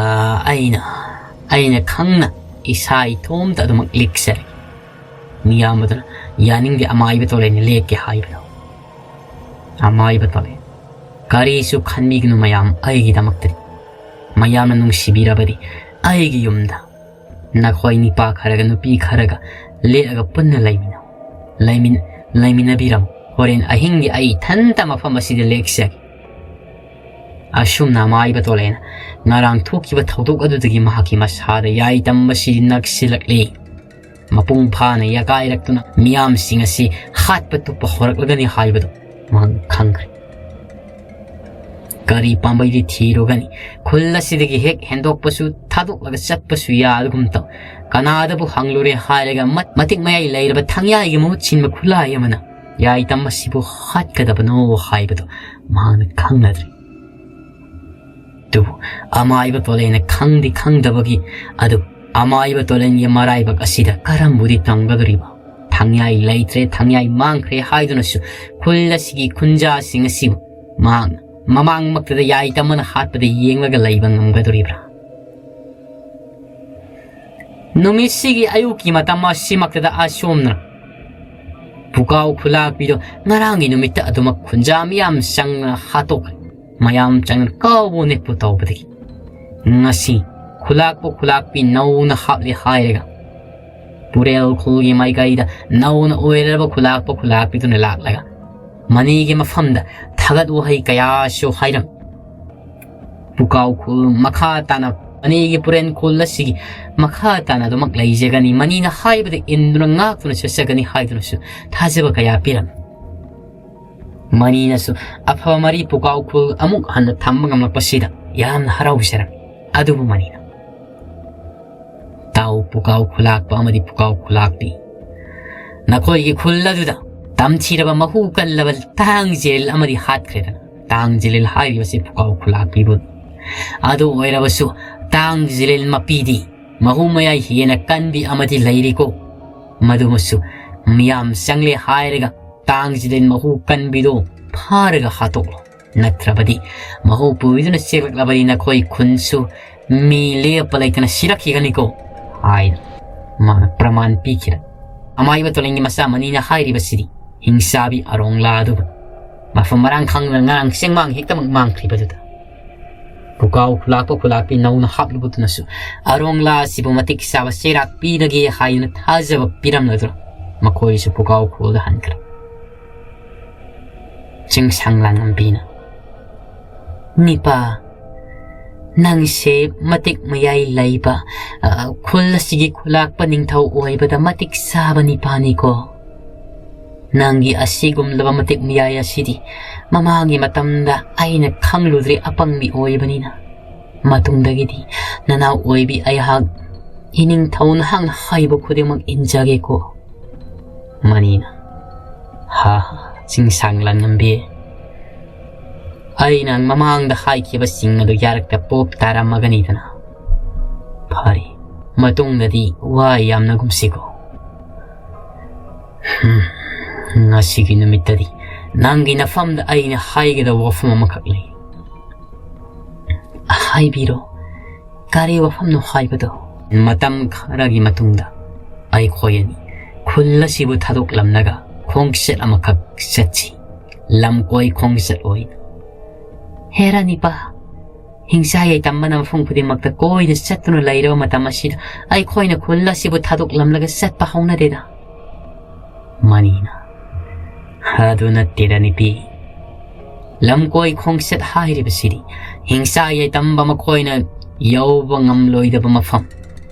ꯑꯩꯅ, ꯑꯩꯅ ꯈꯪꯅ ꯏꯁꯥ ꯏꯇꯣꯝꯇ ꯑꯗꯨꯃꯛ ꯂꯦꯛꯆꯔꯒꯦ꯫" ꯃꯤꯌꯥꯝ ꯑꯗꯨꯅ, "ꯌꯥꯅꯤꯡꯗꯦ, ꯑꯃꯥꯏꯕ ꯇꯣꯂꯦꯟꯅ ꯂꯦꯛꯀꯦ ꯍꯥꯏꯕꯗꯣ꯫" ꯑꯃꯥꯏꯕ ꯇꯣꯂꯦꯟ, "ꯀꯔꯤꯁꯨ ꯈꯟꯕꯤꯒꯅꯨ ꯃꯌꯥꯝ, ꯑꯩꯒꯤꯗꯃꯛꯇꯗꯤ꯫ ꯃꯌꯥꯝꯅ ꯅꯨꯡꯁꯤꯕꯤꯔꯕꯗꯤ ꯑꯩꯒꯤ ꯌꯨꯝꯗ ꯅꯈꯣꯏ ꯅꯤꯄꯥ ꯈꯔꯒ ꯅꯨꯄꯤ ꯈꯔꯒ ꯂꯦꯛꯑꯒ ꯄꯨꯟꯅ ꯂꯩꯃꯤꯟꯅꯧ꯫ ꯂꯩꯃꯤꯟ-, ꯂꯩꯃꯤꯟꯅꯕꯤꯔꯝꯃꯨ꯫ ꯍꯣꯔꯦꯟ ꯑꯍꯤꯡꯗꯤ ꯑꯩ ꯏꯊꯟꯇ ꯃꯐꯝ ꯑꯁꯤꯗ ꯂꯦꯛꯆꯒꯦ꯫" ꯑꯁꯨꯝꯅ ꯑꯃꯥꯏꯕ ꯇꯣꯂꯦꯅ ꯉꯔꯥꯡ ꯊꯣꯛꯈꯤꯕ ꯊꯧꯗꯣꯛ ꯑꯗꯨꯗꯒꯤ ꯃꯍꯥꯛꯀꯤ ꯃꯁꯥꯗ ꯌꯥꯏꯇꯝꯕꯁꯤ ꯅꯛꯁꯤꯜꯂꯛꯂꯤ꯫ ꯃꯄꯨꯡ ꯐꯥꯅ ꯌꯥꯀꯥꯏꯔꯛꯇꯨꯅ ꯃꯤꯌꯥꯝꯁꯤꯡ ꯑꯁꯤ ꯍꯥꯠꯄ ꯇꯨꯞꯄ ꯍꯧꯔꯛꯂꯒꯅꯤ ꯍꯥꯏꯕꯗꯨ ꯃꯍꯥꯛ ꯈꯪꯈ꯭ꯔꯦ꯫ ꯀꯔꯤ ꯄꯥꯝꯕꯩꯗꯤ ꯊꯤꯔꯨꯒꯅꯤ? ꯈꯨꯜ ꯑꯁꯤꯗꯒꯤ ꯍꯦꯛ ꯍꯦꯟꯗꯣꯛꯄꯁꯨ, ꯊꯥꯗꯣꯛꯂꯒ ꯆꯠꯄꯁꯨ ꯌꯥꯗꯒꯨꯝ ꯇꯧ꯫ ꯀꯅꯥꯗꯕꯨ ꯍꯪꯂꯨꯔꯦ ꯍꯥꯏꯔꯒ ꯃꯠ-, ꯃꯇꯤꯛ ꯃꯌꯥꯏ ꯂꯩꯔꯕ ꯊꯪꯌꯥꯏꯒꯤ ꯃꯍꯨꯠ ꯁꯤꯟꯕ ꯈꯨꯠꯂꯥꯏ ꯑꯃꯅ ꯌꯥꯏꯇꯝ ꯑꯁꯤꯕꯨ ꯍꯥꯠꯀꯗꯕꯅꯣ ꯍꯥꯏꯕꯗꯨ ꯃꯍꯥꯛꯅ ꯈꯪꯅꯗ꯭ꯔꯦ꯫ ꯑꯗꯨꯕꯨ ꯑꯃꯥꯏꯕ ꯇꯣꯂꯦꯟꯅ ꯈꯪꯗꯤ ꯈꯪꯗꯕꯒꯤ, ꯑꯗꯨꯕꯨ ꯑꯃꯥꯏꯕ ꯇꯣꯂꯦꯟꯒꯤ ꯃꯔꯥꯏꯕꯛ ꯑꯁꯤꯗ ꯀꯔꯝꯕꯨꯗꯤ ꯇꯝꯒꯗꯧꯔꯤꯕ? ꯊꯪꯌꯥꯏ ꯂꯩꯇ꯭ꯔꯦ, ꯊꯪꯌꯥꯏ ꯃꯥꯡꯈ꯭ꯔꯦ ꯍꯥꯏꯗꯨꯅꯁꯨ ꯈꯨꯜ ꯑꯁꯤꯒꯤ ꯈꯨꯟꯖꯥꯁꯤꯡ ꯑꯁꯤꯕꯨ ꯃꯍꯥꯛꯅ ꯃꯃꯥꯡꯃꯛꯇꯗ ꯌꯥꯏꯇꯝ ꯑꯃꯅ ꯍꯥꯠꯄꯗ ꯌꯦꯡꯂꯒ ꯂꯩꯕ ꯉꯝꯒꯗꯧꯔꯤꯕ꯭ꯔꯥ? ꯅꯨꯃꯤꯠꯁꯤꯒꯤ ꯑꯌꯨꯛꯀꯤ ꯃꯇꯝ ꯑꯁꯤꯃꯛꯇꯗ ꯑꯁꯣꯝꯅ ꯄꯨꯀꯥꯎ ꯈꯨꯂꯥꯛꯄꯤꯗꯣ ꯉꯔꯥꯡꯒꯤ ꯅꯨꯃꯤꯠꯇ ꯑꯗꯨꯃꯛ ꯈꯨꯟꯖꯥ ꯃꯤꯌꯥꯝ ꯆꯪꯅ ꯍꯥꯠꯇꯣꯛꯈ꯭ꯔꯦ꯫ ꯃꯌꯥꯝ ꯆꯪꯅ ꯀꯥꯎꯕꯨ ꯅꯦꯛꯄꯨ ꯇꯧꯕꯗꯒꯤ ꯉꯁꯤ ꯈꯨꯂꯥꯛꯄ ꯈꯨꯂꯥꯛꯄꯤ ꯅꯧꯅ ꯍꯥꯞꯂꯦ ꯍꯥꯏꯔꯒ ꯄꯨꯔꯦꯜ ꯈꯨꯜꯒꯤ ꯃꯥꯏꯀꯩꯗ ꯅꯧꯅ ꯑꯣꯏꯔꯕ ꯈꯨꯂꯥꯛꯄ ꯈꯨꯂꯥꯛꯄꯤꯗꯨꯅ ꯂꯥꯛꯂꯒ ꯃꯅꯤꯒꯤ ꯃꯐꯝꯗ ꯊꯥꯒꯠ ꯋꯥꯍꯩ ꯀꯌꯥꯁꯨ ꯍꯥꯏꯔꯝꯃꯤ꯫ ꯄꯨꯀꯥꯎ ꯈꯨꯜ ꯃꯈꯥ ꯇꯥꯅ, ꯃꯅꯤꯒꯤ ꯄꯨꯔꯦꯟ ꯈꯨꯜ ꯑꯁꯤꯒꯤ ꯃꯈꯥ ꯇꯥꯅ ꯑꯗꯨꯃꯛ ꯂꯩꯖꯒꯅꯤ, ꯃꯅꯤꯅ ꯍꯥꯏꯕꯗ ꯏꯟꯗꯨꯅ ꯉꯥꯛꯇꯨꯅ ꯆꯠꯆꯒꯅꯤ ꯍꯥꯏꯗꯨꯅꯁꯨ ꯊꯥꯖꯕ ꯀꯌꯥ ꯄꯤꯔꯝꯃꯤ꯫ ꯃꯅꯤꯅꯁꯨ ꯑꯐꯕ ꯃꯔꯤ ꯄꯨꯀꯥꯎ ꯈꯨꯜ ꯑꯃꯨꯛ ꯍꯟꯅ ꯊꯝꯕ ꯉꯝꯂꯛꯄꯁꯤꯗ ꯌꯥꯝꯅ ꯍꯔꯥꯎꯖꯔꯝꯃꯤ꯫ ꯑꯗꯨꯕꯨ ꯃꯅꯤꯅ, "ꯇꯥꯎ ꯄꯨꯀꯥꯎ ꯈꯨꯂꯥꯛꯄ ꯑꯃꯗꯤ ꯄꯨꯀꯥꯎ ꯈꯨꯂꯥꯛꯄꯤ, ꯅꯈꯣꯏꯒꯤ ꯈꯨꯜ ꯑꯗꯨꯗ ꯇꯝꯊꯤꯔꯕ ꯃꯍꯨ ꯀꯜꯂꯕ ꯇꯥꯡ ꯖꯤꯂꯤꯜ ꯑꯃꯗꯤ ꯍꯥꯠꯈ꯭ꯔꯦꯗꯅ, ꯇꯥꯡ ꯖꯤꯂꯤꯜ ꯍꯥꯏꯔꯤꯕꯁꯤ ꯄꯨꯀꯥꯎ ꯈꯨꯂꯥꯛꯄꯤꯕꯨ꯫ ꯑꯗꯨ ꯑꯣꯏꯔꯕꯁꯨ ꯇꯥꯡ ꯖꯤꯂꯤꯜ ꯃꯄꯤꯗꯤ ꯃꯍꯨ ꯃꯌꯥꯏ ꯍꯦꯟꯅ ꯀꯟꯕꯤ ꯑꯃꯗꯤ ꯂꯩꯔꯤꯀꯣ꯫ ꯃꯗꯨꯃꯁꯨ ꯃꯤꯌꯥꯝ ꯆꯪꯂꯦ ꯍꯥꯏꯔꯒ ꯇꯥꯡ ꯖꯤꯂꯤꯜ ꯃꯍꯨ ꯀꯟꯕꯤꯗꯣ ꯐꯥꯔꯒ ꯍꯥꯠꯇꯣꯛꯂꯣ꯫ ꯅꯠꯇ꯭ꯔꯕꯗꯤ ꯃꯍꯨ ꯄꯨꯕꯤꯗꯨꯅ ꯆꯦꯜꯂꯛꯂꯕꯗꯤ ꯅꯈꯣꯏ ꯈꯨꯟꯁꯨ ꯃꯤ ꯂꯦꯞꯄ ꯂꯩꯇꯅ ꯁꯤꯔꯛꯈꯤꯒꯅꯤꯀꯣ" ꯍꯥꯏꯅ ꯃꯥꯅ ꯄ꯭ꯔꯃꯥꯟ ꯄꯤꯈꯤꯔ꯫ ꯑꯃꯥꯏꯕ ꯇꯣꯂꯦꯟꯒꯤ ꯃꯆꯥ ꯃꯅꯤꯅ ꯍꯥꯏꯔꯤꯕꯁꯤꯗꯤ ꯍꯤꯡꯆꯥꯕꯤ ꯑꯔꯣꯡꯂꯥ ꯑꯗꯨꯕꯨ ꯃꯐꯝ ꯃꯔꯥꯡ ꯈꯪꯗꯅ ꯉꯔꯥꯡ ꯆꯦꯡꯃꯥꯡ ꯍꯦꯛꯇꯃꯛ ꯃꯥꯡꯈ꯭ꯔꯤꯕꯗꯨꯗ ꯄꯨꯀꯥꯎ ꯈꯨꯂꯥꯛꯄ ꯈꯨꯂꯥꯛꯄꯤ ꯅꯧꯅ ꯍꯥꯞꯂꯨꯕꯗꯨꯅꯁꯨ ꯑꯔꯣꯡꯂꯥ ꯑꯁꯤꯕꯨ ꯃꯇꯤꯛ ꯆꯥꯕ ꯆꯩꯔꯥꯛ ꯄꯤꯔꯒꯦ ꯍꯥꯏꯗꯨꯅ ꯊꯥꯖꯕ ꯄꯤꯔꯝꯂꯗꯨꯅ ꯃꯈꯣꯏꯁꯨ ꯄꯨꯀꯥꯎ ꯈꯨꯜꯗ ꯍꯟꯈ꯭ꯔꯦ꯫ ꯆꯤꯡꯁꯥꯡ ꯂꯥꯡꯉꯝꯕꯤꯅ, "ꯅꯤꯄꯥ, ꯅꯪꯁꯦ ꯃꯇꯤꯛ ꯃꯌꯥꯏ ꯂꯩꯕ, ꯑ, ꯈꯨꯜ ꯑꯁꯤꯒꯤ ꯈꯨꯂꯥꯛꯄ ꯅꯤꯡꯊꯧ ꯑꯣꯏꯕꯗ ꯃꯇꯤꯛ ꯆꯥꯕ ꯅꯤꯄꯥꯅꯤꯀꯣ꯫ ꯅꯪꯒꯤ ꯑꯁꯤꯒꯨꯝꯂꯕ ꯃꯇꯤꯛ ꯃꯌꯥꯏ ꯑꯁꯤꯗꯤ ꯃꯃꯥꯡꯒꯤ ꯃꯇꯝꯗ ꯑꯩꯅ ꯈꯪꯂꯨꯗ꯭ꯔꯤ, ꯑꯄꯪꯕꯤ ꯑꯣꯏꯕꯅꯤꯅ꯫ ꯃꯇꯨꯡꯗꯒꯤꯗꯤ ꯅꯅꯥꯎ ꯑꯣꯏꯕꯤ ꯑꯩꯍꯥꯛ ꯏꯅꯤꯡꯊꯧ ꯅꯍꯥꯛꯅ ꯍꯥꯏꯕ ꯈꯨꯗꯤꯡꯃꯛ ꯏꯟꯖꯒꯦꯀꯣ"꯫ ꯃꯅꯤꯅ, "ꯍꯥ ꯍꯥ, ꯆꯤꯡꯁꯥꯡ ꯂꯥꯟꯉꯝꯕꯤ, ꯑꯩꯅ ꯃꯃꯥꯡꯗ ꯍꯥꯏꯈꯤꯕꯁꯤꯡ ꯑꯗꯨ ꯌꯥꯔꯛꯇ ꯄꯣꯞ ꯇꯥꯔꯝꯃꯒꯅꯤꯗꯅ꯫ ꯐꯔꯦ, ꯃꯇꯨꯡꯗꯗꯤ ꯋꯥ ꯌꯥꯝꯅꯒꯨꯝꯁꯤꯀꯣ꯫ ꯍꯝ, ꯉꯁꯤꯒꯤ ꯅꯨꯃꯤꯠꯇꯗꯤ ꯅꯪꯒꯤ ꯅꯐꯝꯗ ꯑꯩꯅ ꯍꯥꯏꯒꯗꯕ ꯋꯥꯐꯝ ꯑꯃꯈꯛ ꯂꯩ"꯫ "ꯍꯥꯏꯕꯤꯔꯣ, ꯀꯔꯤ ꯋꯥꯐꯝꯅꯣ ꯍꯥꯏꯕꯗꯣ"꯫ ꯃꯇꯝ ꯈꯔꯒꯤ ꯃꯇꯨꯡꯗ ꯑꯩꯈꯣꯏ ꯑꯅꯤ ꯈꯨꯜ ꯑꯁꯤꯕꯨ ꯊꯥꯗꯣꯛꯂꯝꯂꯒ ꯈꯣꯡꯆꯠ ꯑꯃꯈꯛ ꯆꯠꯁꯤ, ꯂꯝꯀꯣꯏ ꯈꯣꯡꯆꯠ ꯑꯣꯏꯅ꯫ ꯍꯦꯔꯥ ꯅꯤꯄꯥ, ꯍꯤꯡꯁꯥ ꯌꯥꯏꯇꯝꯕꯅ ꯃꯐꯝ ꯈꯨꯗꯤꯡꯃꯛꯇ ꯀꯣꯏꯅ ꯆꯠꯇꯨꯅ ꯂꯩꯔꯕ ꯃꯇꯝ ꯑꯁꯤꯗ ꯑꯩꯈꯣꯏꯅ ꯈꯨꯜ ꯑꯁꯤꯕꯨ ꯊꯥꯗꯣꯛꯂꯝꯂꯒ ꯆꯠꯄ ꯍꯧꯅꯗꯦꯗ꯫ ꯃꯅꯤꯅ, ꯑꯗꯨ ꯅꯠꯇꯦꯗ ꯅꯤꯄꯤ, ꯂꯝꯀꯣꯏ ꯈꯣꯡꯆꯠ ꯍꯥꯏꯔꯤꯕꯁꯤꯗꯤ ꯍꯤꯡꯁꯥ ꯌꯥꯏꯇꯝꯕ ꯃꯈꯣꯏꯅ ꯌꯧꯕ ꯉꯝꯂꯣꯏꯗꯕ ꯃꯐꯝ,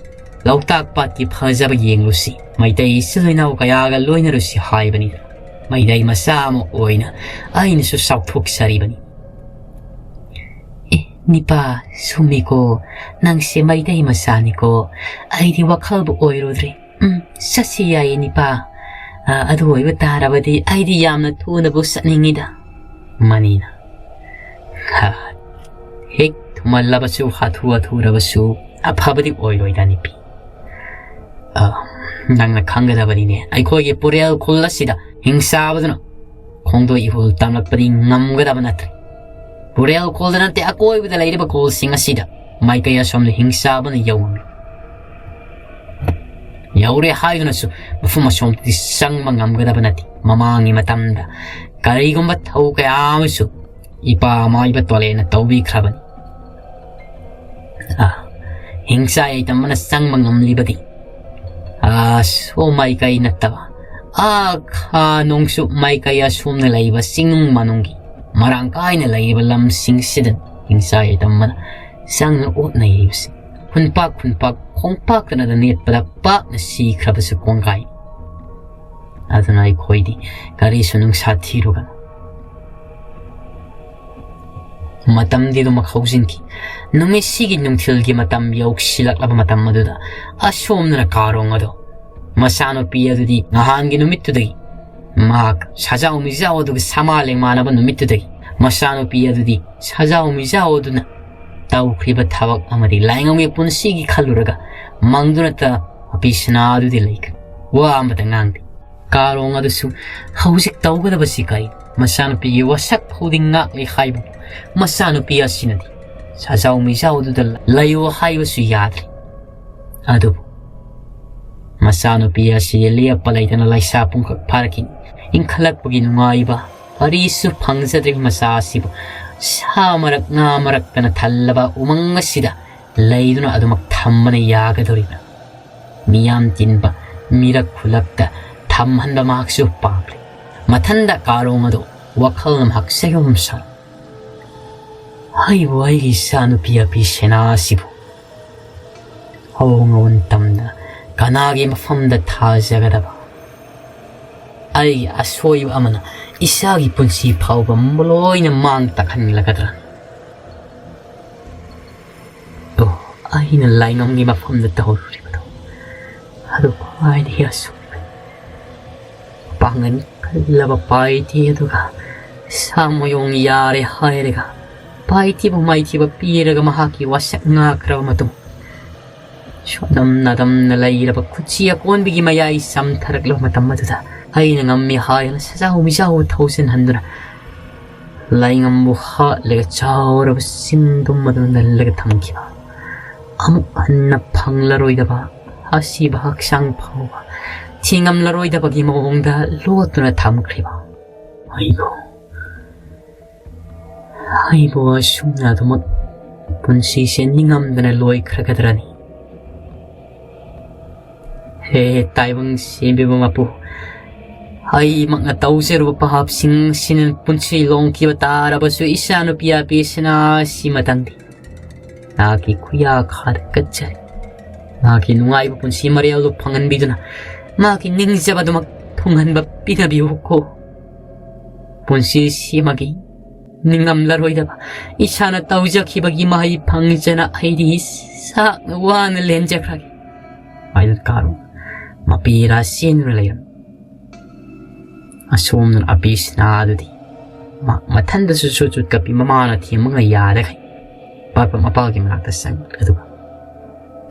ꯂꯣꯛꯇꯥꯛ ꯄꯥꯠꯀꯤ ꯐꯖꯕ ꯌꯦꯡꯂꯨꯁꯤ, ꯃꯩꯇꯩ ꯏꯆꯤꯜ ꯏꯅꯥꯎ ꯀꯌꯥꯒ ꯂꯣꯏꯅꯔꯨꯁꯤ ꯍꯥꯏꯕꯅꯤꯗ꯫ ꯃꯩꯇꯩ ꯃꯆꯥ ꯑꯃ ꯑꯣꯏꯅ ꯑꯩꯅꯁꯨ ꯆꯥꯎꯊꯣꯛꯆꯔꯤꯕꯅꯤ꯫ ꯑꯦ, ꯅꯤꯄꯥ, ꯁꯨꯝꯃꯤꯀꯣ, ꯅꯪꯁꯦ ꯃꯩꯇꯩ ꯃꯆꯥꯅꯤꯀꯣ, ꯑꯩꯗꯤ ꯋꯥꯈꯜꯕꯨ ꯑꯣꯏꯔꯨꯗ꯭ꯔꯦ꯫ ꯎꯝ, ꯆꯠꯁꯤ ꯌꯥꯏꯌꯦ ꯅꯤꯄꯥ꯫ ꯑ, ꯑꯗꯨ ꯑꯣꯏꯕ ꯇꯥꯔꯕꯗꯤ ꯑꯩꯗꯤ ꯌꯥꯝꯅ ꯊꯨꯅꯕꯨ ꯆꯠꯅꯤꯡꯉꯤꯗ꯫ ꯃꯅꯤꯅ, ꯍꯥ, ꯍꯦꯛ ꯊꯨꯃꯜꯂꯕꯁꯨ ꯍꯥꯊꯨ ꯍꯥꯊꯨꯔꯕꯁꯨ ꯑꯐꯕꯗꯤ ꯑꯣꯏꯔꯣꯏꯗ ꯅꯤꯄꯤ꯫ ꯑ, ꯅꯪꯅ ꯈꯪꯒꯗꯕꯅꯤꯅꯦ, ꯑꯩꯈꯣꯏꯒꯤ ꯄꯨꯔꯦꯜ ꯈꯨꯜ ꯑꯁꯤꯗ ꯍꯤꯡꯁꯥꯕꯗꯨꯅ ꯈꯣꯡꯗꯣꯏ ꯏꯍꯨꯜ ꯇꯝꯂꯛꯄꯗꯤ ꯉꯝꯒꯗꯕ ꯅꯠꯇ꯭ꯔꯦ꯫ ꯄꯨꯔꯦꯜ ꯈꯨꯜꯗ ꯅꯠꯇꯦ, ꯑꯀꯣꯏꯕꯗ ꯂꯩꯔꯤꯕ ꯈꯨꯜꯁꯤꯡ ꯑꯁꯤꯗ ꯃꯥꯏꯀꯩ ꯑꯁꯣꯝꯗ ꯍꯤꯡꯁꯥꯕꯅ ꯌꯧꯔꯝꯂꯦ꯫ ꯌꯧꯔꯦ ꯍꯥꯏꯗꯨꯅꯁꯨ ꯃꯐꯝ ꯑꯁꯣꯝꯗꯗꯤ ꯆꯪꯕ ꯉꯝꯒꯗꯕ ꯅꯠꯇꯦ꯫ ꯃꯃꯥꯡꯒꯤ ꯃꯇꯝꯗ ꯀꯔꯤꯒꯨꯝꯕ ꯊꯧ ꯀꯌꯥ ꯑꯃꯁꯨ ꯏꯄꯥ ꯃꯥꯏꯕ ꯇꯣꯂꯦꯅ ꯇꯧꯕꯤꯈ꯭ꯔꯕꯅꯤ꯫ ꯑ, ꯍꯤꯡꯁꯥ ꯌꯥꯏꯇꯝꯕꯅ ꯆꯪꯕ ꯉꯝꯂꯤꯕꯗꯤ, ꯑ, ꯁꯣꯝ ꯃꯥꯏꯀꯩ ꯅꯠꯇꯕ, ꯑ, ꯈꯥ ꯅꯣꯡꯆꯨꯞ ꯃꯥꯏꯀꯩ ꯑꯁꯣꯝꯅ ꯂꯩꯕ ꯆꯤꯡꯅꯨꯡ ꯃꯥꯅꯨꯡꯒꯤ ꯃꯔꯥꯡ ꯀꯥꯏꯅ ꯂꯩꯔꯤꯕ ꯂꯝꯁꯤꯡꯁꯤꯗ ꯍꯤꯡꯁꯥ ꯌꯥꯏꯇꯝꯕꯅ ꯆꯪꯅ ꯑꯣꯠꯅꯔꯤꯕꯁꯤ꯫ ꯈꯨꯟꯄꯥꯛ ꯈꯨꯟꯄꯥꯛ ꯈꯣꯡꯄꯥꯛꯇꯅꯗ ꯅꯦꯠꯄꯗ ꯄꯥꯛꯅ ꯁꯤꯈ꯭ꯔꯕꯁꯨ ꯀꯣꯡꯒꯥꯏ꯫ ꯑꯗꯨꯅ ꯑꯩꯈꯣꯏꯗꯤ ꯀꯔꯤꯁꯨ ꯅꯨꯡꯁꯥ ꯊꯤꯔꯨꯒꯅꯨ꯫ ꯃꯇꯝꯗꯤ ꯑꯗꯨꯃꯛ ꯍꯧꯖꯤꯟꯈꯤ꯫ ꯅꯨꯃꯤꯠꯁꯤꯒꯤ ꯅꯨꯡꯊꯤꯜꯒꯤ ꯃꯇꯝ ꯌꯧꯁꯤꯜꯂꯛꯂꯕ ꯃꯇꯝ ꯑꯗꯨꯗ ꯑꯁꯣꯝꯗꯅ ꯀꯥꯔꯣꯡ ꯑꯗꯣ, ꯃꯆꯥꯅꯨꯄꯤ ꯑꯗꯨꯗꯤ ꯅꯍꯥꯟꯒꯤ ꯅꯨꯃꯤꯠꯇꯨꯗꯒꯤ, ꯃꯍꯥꯛ ꯁꯥꯖꯥꯎ ꯃꯤꯖꯥꯎ ꯑꯗꯨꯒ ꯁꯃꯥ ꯂꯦꯡꯃꯥꯟꯅꯕ ꯅꯨꯃꯤꯠꯇꯨꯗꯒꯤ ꯃꯆꯥꯅꯨꯄꯤ ꯑꯗꯨꯗꯤ ꯁꯥꯖꯥꯎ ꯃꯤꯖꯥꯎ ꯑꯗꯨꯅ ꯇꯧꯈ꯭ꯔꯤꯕ ꯊꯕꯛ ꯑꯃꯗꯤ ꯂꯥꯏꯉꯝꯒꯤ ꯄꯨꯟꯁꯤꯒꯤ ꯈꯜꯂꯨꯔꯒ ꯃꯪꯗꯨꯅꯇ ꯃꯄꯤ ꯁꯅꯥ ꯑꯗꯨꯗꯤ ꯂꯩꯈ꯭ꯔꯦ꯫ ꯋꯥ ꯑꯃꯇ ꯉꯥꯡꯗꯦ꯫ ꯀꯥꯔꯣꯡ ꯑꯗꯨꯁꯨ ꯍꯧꯖꯤꯛ ꯇꯧꯒꯗꯕꯁꯤ ꯀꯔꯤ? ꯃꯆꯥꯅꯨꯄꯤꯒꯤ ꯋꯥꯁꯛ ꯐꯥꯎꯗꯤ ꯉꯥꯛꯂꯤ ꯍꯥꯏꯕ ꯃꯆꯥꯅꯨꯄꯤ ꯑꯁꯤꯅꯗꯤ ꯁꯥꯖꯥꯎ ꯃꯤꯖꯥꯎ ꯑꯗꯨꯗ ꯂꯩꯌꯨ ꯍꯥꯏꯕꯁꯨ ꯌꯥꯗ꯭ꯔꯦ꯫ ꯑꯗꯨꯕꯨ ꯃꯆꯥꯅꯨꯄꯤ ꯑꯁꯤ ꯂꯦꯞꯄ ꯂꯩꯇꯅ ꯂꯩꯁꯥ ꯄꯨꯡꯈꯛ ꯐꯥꯔꯛꯈꯤꯅꯤ꯫ ꯏꯟꯈꯠꯂꯛꯄꯒꯤ ꯅꯨꯡꯉꯥꯏꯕ ꯀꯔꯤꯁꯨ ꯐꯪꯖꯗ꯭ꯔꯤꯕ ꯃꯆꯥ ꯑꯁꯤꯕꯨ ꯁꯥ ꯃꯔꯛ ꯉꯥ ꯃꯔꯛꯇꯅ ꯊꯜꯂꯕ ꯎꯃꯪ ꯑꯁꯤꯗ ꯂꯩꯗꯨꯅ ꯑꯗꯨꯃꯛ ꯊꯝꯕꯅ ꯌꯥꯒꯗꯧꯔꯤꯕ꯭ꯔꯥ? ꯃꯤꯌꯥꯝ ꯇꯤꯟꯕ ꯃꯤꯔꯛ ꯈꯨꯂꯛꯇ ꯊꯝꯍꯟꯕ ꯃꯍꯥꯛꯁꯨ ꯄꯥꯝꯂꯦ꯫ ꯃꯊꯟꯗ ꯀꯥꯔꯣꯡ ꯑꯗꯨ ꯋꯥꯈꯜꯅ ꯃꯍꯥꯛ ꯆꯌꯣꯝ ꯁꯥꯔꯦ꯫ ꯍꯩꯕꯨ ꯑꯩꯒꯤ ꯏꯆꯥꯅꯨꯄꯤ ꯑꯄꯤ ꯁꯦꯅꯥ ꯑꯁꯤꯕꯨ ꯑꯑꯣꯡ ꯑꯋꯣꯟ ꯇꯝꯗ ꯀꯅꯥꯒꯤ ꯃꯐꯝꯗ ꯊꯥꯖꯒꯗꯕ? ꯑꯩꯒꯤ ꯑꯁꯣꯏꯕ ꯑꯃꯅ ꯏꯆꯥꯒꯤ ꯄꯨꯟꯁꯤ ꯐꯥꯎꯕ ꯂꯣꯏꯅ ꯃꯥꯡ ꯇꯥꯛꯍꯟꯂꯒꯗ꯭ꯔꯥ? ꯑꯣ, ꯑꯩꯅ ꯂꯥꯏꯉꯝꯒꯤ ꯃꯐꯝꯗ ꯇꯧꯔꯨꯔꯤꯕꯗꯣ ꯑꯗꯨ ꯈ꯭ꯋꯥꯏꯗꯒꯤ ꯑꯁꯣꯏꯕꯅꯤ꯫ ꯄꯥꯡꯒꯜ ꯀꯜꯂꯕ ꯄꯥꯏꯇꯤ ꯑꯗꯨꯒ ꯁꯥ ꯃꯌꯣꯡ ꯌꯥꯔꯦ ꯍꯥꯏꯔꯒ ꯄꯥꯏꯇꯤꯕꯨ ꯃꯥꯏꯊꯤꯕ ꯄꯤꯔꯒ ꯃꯍꯥꯛꯀꯤ ꯋꯥꯁꯛ ꯉꯥꯛꯈ꯭ꯔꯕ ꯃꯇꯨꯡ, ꯁꯣꯟꯅꯝ ꯅꯥꯗꯝꯅ ꯂꯩꯔꯕ ꯈꯨꯠꯁꯤ ꯑꯀꯣꯟꯕꯒꯤ ꯃꯌꯥꯏ ꯆꯝꯊꯔꯛꯂꯕ ꯃꯇꯝ ꯑꯗꯨꯗ ꯑꯩꯅ ꯉꯝꯃꯤ ꯍꯥꯏꯗꯨꯅ ꯁꯖꯥꯎ ꯃꯤꯖꯥꯎ ꯊꯧꯖꯤꯟꯍꯟꯗꯨꯅ ꯂꯥꯏꯉꯝꯕꯨ ꯍꯥꯠꯂꯒ ꯆꯥꯎꯔꯕ ꯆꯤꯡꯗꯨꯝ ꯑꯗꯨ ꯅꯜꯂꯒ ꯊꯝꯈꯤꯕ꯫ ꯑꯃꯨꯛ ꯍꯟꯅ ꯐꯪꯂꯔꯣꯏꯗꯕ ꯑꯁꯤꯕ ꯍꯛꯆꯥꯡ ꯐꯥꯎꯕ ꯊꯤꯉꯝꯂꯔꯣꯏꯗꯕꯒꯤ ꯃꯑꯣꯡꯗ ꯂꯣꯠꯇꯨꯅ ꯊꯝꯈ꯭ꯔꯤꯕ꯫ ꯑꯩꯕꯨ ꯑꯩꯕꯨ ꯑꯁꯨꯝꯅ ꯑꯗꯨꯃꯛ ꯄꯨꯟꯁꯤꯁꯦ ꯅꯤꯡꯉꯝꯗꯅ ꯂꯣꯏꯈ꯭ꯔꯒꯗ꯭ꯔꯅꯤ? ꯍꯦ ꯇꯥꯏꯕꯪ ꯁꯦꯝꯕꯤꯕ ꯃꯄꯨ, ꯑꯩꯃꯛꯅ ꯇꯧꯖꯔꯨꯕ ꯄꯥꯞꯁꯤꯡ ꯑꯁꯤꯅ ꯄꯨꯟꯁꯤ ꯂꯣꯡꯈꯤꯕ ꯇꯥꯔꯕꯁꯨ ꯏꯆꯥꯅꯨꯄꯤ ꯑꯄꯤ ꯁꯅꯥ ꯑꯁꯤ ꯃꯇꯪꯗꯤ ꯅꯍꯥꯛꯀꯤ ꯈꯨꯌꯥꯈꯥꯗ ꯀꯠꯆꯔꯤ꯫ ꯃꯍꯥꯛꯀꯤ ꯅꯨꯡꯉꯥꯏꯕ ꯄꯨꯟꯁꯤ ꯃꯔꯦꯜꯗꯨ ꯐꯪꯍꯟꯕꯤꯗꯨꯅ ꯃꯍꯥꯛꯀꯤ ꯅꯤꯡꯖꯕꯗꯨꯃꯛ ꯊꯨꯡꯍꯟꯕ ꯄꯤꯅꯕꯤꯌꯨꯀꯣ꯫ ꯄꯨꯟꯁꯤ ꯁꯤꯃꯒꯤ ꯅꯤꯡꯉꯝꯂꯔꯣꯏꯗꯕ ꯏꯁꯥꯅ ꯇꯧꯖꯈꯤꯕꯒꯤ ꯃꯍꯩ ꯐꯪꯖꯅ ꯑꯩꯗꯤ ꯁꯥꯡꯅ ꯋꯥꯅ ꯂꯦꯟꯖꯈ꯭ꯔꯒꯦ꯫ ꯃꯥꯏꯗ ꯀꯥꯔꯨ ꯃꯄꯤ ꯏꯔꯥ ꯆꯦꯟꯗꯨꯅ ꯂꯩꯔꯝꯃꯤ꯫ ꯑꯁꯣꯝꯗꯅ ꯑꯄꯤ ꯁꯤꯅꯥ ꯑꯗꯨꯗꯤ ꯃꯥ ꯃꯊꯟꯗꯁꯨ ꯁꯨꯠ ꯆꯨꯠ ꯀꯞꯄꯤ꯫ ꯃꯃꯥꯅ ꯊꯦꯝꯕ ꯉꯥꯏ ꯌꯥꯗꯈꯩ ꯄꯥꯄ ꯃꯄꯥꯒꯤ ꯃꯅꯥꯛꯇ ꯆꯪꯉꯛꯂꯦ꯫ ꯑꯗꯨꯒ,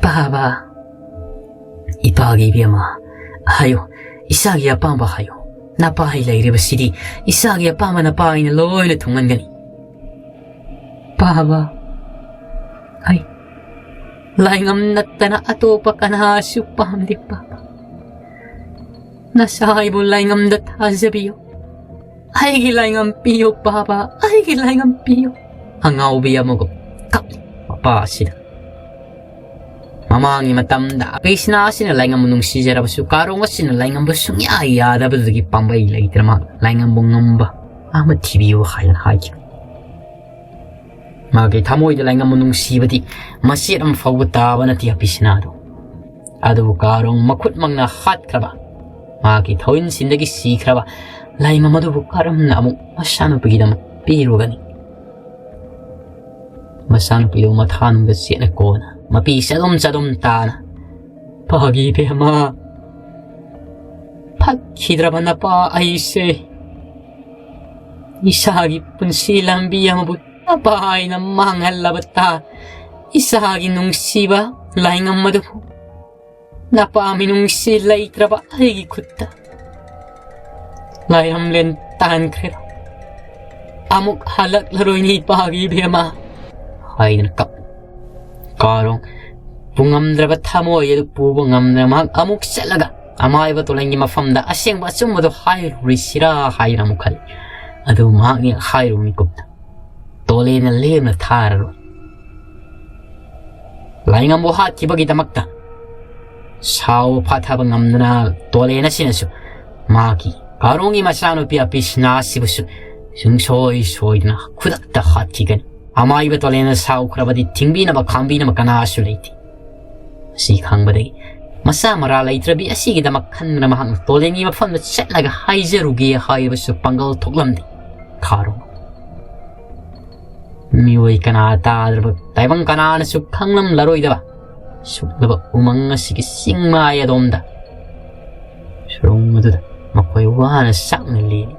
"ꯄꯥꯕ, ꯏꯄꯥꯒꯤ ꯏꯕꯦꯝꯃ, ꯍꯥꯏꯌꯨ, ꯏꯆꯥꯒꯤ ꯑꯄꯥꯝꯕ ꯍꯥꯏꯌꯨ꯫ ꯅꯄꯥ ꯑꯩ ꯂꯩꯔꯤꯕꯁꯤꯗꯤ ꯏꯆꯥꯒꯤ ꯑꯄꯥꯝꯕ ꯅꯄꯥ ꯑꯩꯅ ꯂꯣꯏꯅ ꯊꯨꯡꯍꯟꯒꯅꯤ꯫ ꯄꯥꯕ, ꯑꯩ, ꯂꯥꯏꯉꯝ ꯅꯠꯇꯅ ꯑꯇꯣꯞꯄ ꯀꯅꯥꯁꯨ ꯄꯥꯝꯗꯦ ꯄꯥꯕ꯫ ꯅꯁꯥ ꯑꯩꯕꯨ ꯂꯥꯏꯉꯝꯗ ꯊꯥꯖꯕꯤꯌꯨ꯫ ꯑꯩꯒꯤ ꯂꯥꯏꯉꯝ ꯄꯤꯌꯨ ꯄꯥꯕ, ꯑꯩꯒꯤ ꯂꯥꯏꯉꯝ ꯄꯤꯌꯨ꯫ ꯑꯉꯥꯎꯕꯤ ꯑꯃꯒꯨꯝ ꯀꯞꯂꯤ ꯃꯄꯥ ꯑꯁꯤꯅ꯫ ꯃꯃꯥꯡꯒꯤ ꯃꯇꯝꯗ ꯀ꯭ꯔꯤꯁꯅ ꯑꯁꯤꯅ ꯂꯥꯏꯉꯝꯕꯨ ꯅꯨꯡꯁꯤꯖꯔꯕꯁꯨ, ꯀꯥꯔꯣꯡ ꯑꯁꯤꯅ ꯂꯥꯏꯉꯝꯕ ꯁꯨꯡꯌꯥ ꯌꯥꯗꯕꯗꯨꯗꯒꯤ ꯄꯥꯝꯕꯩ ꯂꯩꯇ꯭ꯔ ꯃꯥ ꯂꯥꯏꯉꯝꯕꯨ ꯉꯝꯕ ꯑꯃ ꯊꯤꯕꯤꯌꯨ ꯍꯥꯏꯅ ꯍꯥꯏꯈꯤꯕꯅꯤ꯫ ꯃꯥꯒꯤ ꯊꯃꯣꯏꯗ ꯂꯥꯏꯉꯝꯕꯨ ꯅꯨꯡꯁꯤꯕꯗꯤ ꯃꯆꯦꯠ ꯑꯃ ꯐꯥꯎꯕ ꯇꯥꯕ ꯅꯠꯇꯦ ꯑꯄꯤꯁꯤꯅꯥꯗꯣ꯫ ꯑꯗꯨꯕꯨ ꯀꯥꯔꯣꯡ ꯃꯈꯨꯠꯃꯛꯅ ꯍꯥꯠꯈ꯭ꯔꯕ, ꯃꯥꯒꯤ ꯊꯧꯔꯤꯟꯁꯤꯡꯗꯒꯤ ꯁꯤꯈ꯭ꯔꯕ ꯂꯥꯏꯉꯝ ꯑꯗꯨꯕꯨ ꯀꯔꯝꯅ ꯑꯃꯨꯛ ꯃꯆꯥꯅꯨꯄꯤꯒꯤꯗꯃꯛ ꯄꯤꯔꯨꯒꯅꯤ? ꯃꯆꯥꯅꯨꯄꯤꯗꯨ ꯃꯊꯥꯅꯨꯡꯗ ꯆꯦꯠꯅ ꯀꯣꯟꯅ ꯃꯄꯤ ꯆꯗꯨꯝ ꯆꯗꯨꯝ ꯇꯥꯅ, "ꯐꯥꯒꯤ ꯏꯕꯦꯝꯃ, ꯐꯠꯈꯤꯗ꯭ꯔꯕ ꯅꯄꯥ ꯑꯩꯁꯦ ꯏꯁꯥꯒꯤ ꯄꯨꯟꯁꯤ ꯂꯝꯕꯤ ꯑꯃꯕꯨ ꯅꯄꯥ ꯑꯩꯅ ꯃꯥꯡꯍꯜꯂꯕ ꯇꯥ, ꯏꯁꯥꯒꯤ ꯅꯨꯡꯁꯤꯕ ꯂꯥꯏꯉꯝ ꯑꯗꯨꯕꯨ ꯅꯄꯥ ꯃꯤꯅꯨꯡꯁꯤ ꯂꯩꯇ꯭ꯔꯕ ꯑꯩꯒꯤ ꯈꯨꯠꯇ ꯂꯥꯏꯔꯝꯂꯦꯟ ꯇꯥꯟꯈ꯭ꯔꯦ꯫ ꯑꯃꯨꯛ ꯍꯜꯂꯛꯂꯔꯣꯏꯅꯤ ꯏꯄꯥꯒꯤ ꯏꯕꯦꯝꯃ" ꯍꯥꯏꯗꯨꯅ ꯀꯞ꯫ ꯀꯥꯔꯣꯡ ꯄꯨꯉꯝꯗ꯭ꯔꯕ ꯊꯃꯣꯏ ꯑꯗꯨ ꯄꯨꯕ ꯉꯝꯗꯅ ꯃꯍꯥꯛ ꯑꯃꯨꯛ ꯆꯠꯂꯒ ꯑꯃꯥꯏꯕ ꯇꯣꯂꯦꯟꯒꯤ ꯃꯐꯝꯗ ꯑꯁꯦꯡꯕ ꯑꯆꯨꯝꯕꯗꯨ ꯍꯥꯏꯔꯨꯔꯤꯁꯤꯔꯥ ꯍꯥꯏꯅ ꯑꯃꯨꯛ ꯈꯜꯂꯤ꯫ ꯑꯗꯨꯕꯨ ꯃꯍꯥꯛꯅ ꯍꯥꯏꯔꯨꯕ ꯃꯤꯀꯨꯞꯇ ꯇꯣꯂꯦꯟꯅ ꯂꯦꯝꯅ ꯊꯥꯔꯔꯣꯏ꯫ ꯂꯥꯏꯉꯝꯕꯨ ꯍꯥꯠꯈꯤꯕꯒꯤꯗꯃꯛꯇ ꯁꯥꯎꯕ ꯐꯥꯊꯕ ꯉꯝꯗꯅ ꯇꯣꯂꯦꯟ ꯑꯁꯤꯅꯁꯨ ꯃꯍꯥꯛꯀꯤ ꯀꯥꯔꯣꯡꯒꯤ ꯃꯆꯥꯅꯨꯄꯤ ꯑꯄꯤꯁꯅꯥ ꯑꯁꯤꯕꯨꯁꯨ ꯁꯨꯡꯁꯣꯏ ꯁꯣꯏꯗꯅ ꯈꯨꯗꯛꯇ ꯍꯥꯠꯈꯤꯒꯅꯤ꯫ ꯑꯃꯥꯏꯕ ꯇꯣꯂꯦꯟꯅ ꯁꯥꯎꯈ꯭ꯔꯕꯗꯤ ꯊꯤꯡꯕꯤꯅꯕ ꯈꯥꯝꯕꯤꯅꯕ ꯀꯅꯥꯁꯨ ꯂꯩꯇꯦ꯫ ꯑꯁꯤ ꯈꯪꯕꯗꯒꯤ ꯃꯆꯥ ꯃꯔꯥ ꯂꯩꯇ꯭ꯔꯕꯤ ꯑꯁꯤꯒꯤꯗꯃꯛ ꯈꯟꯗꯨꯅ ꯃꯍꯥꯛꯅ ꯇꯣꯂꯦꯟꯒꯤ ꯃꯐꯝꯗ ꯆꯠꯂꯒ ꯍꯥꯏꯖꯔꯨꯒꯦ ꯍꯥꯏꯕꯁꯨ ꯄꯥꯡꯒꯜ ꯊꯣꯛꯂꯝꯗꯦ꯫ ꯈꯥꯔꯣ ꯃꯤꯑꯣꯏ ꯀꯅꯥ ꯇꯥꯗ꯭ꯔꯕ ꯇꯥꯏꯕꯪ ꯀꯅꯥꯅꯁꯨ ꯈꯪꯂꯝꯂꯔꯣꯏꯗꯕ ꯁꯨꯛꯂꯕ ꯎꯃꯪ ꯑꯁꯤꯒꯤ ꯆꯤꯡ ꯃꯥꯏ ꯑꯗꯣꯝꯗ ꯁꯨꯔꯨꯡ ꯑꯗꯨꯗ ꯃꯈꯣꯏ ꯋꯥꯅ ꯆꯥꯛꯅ ꯂꯦꯜꯂꯤ꯫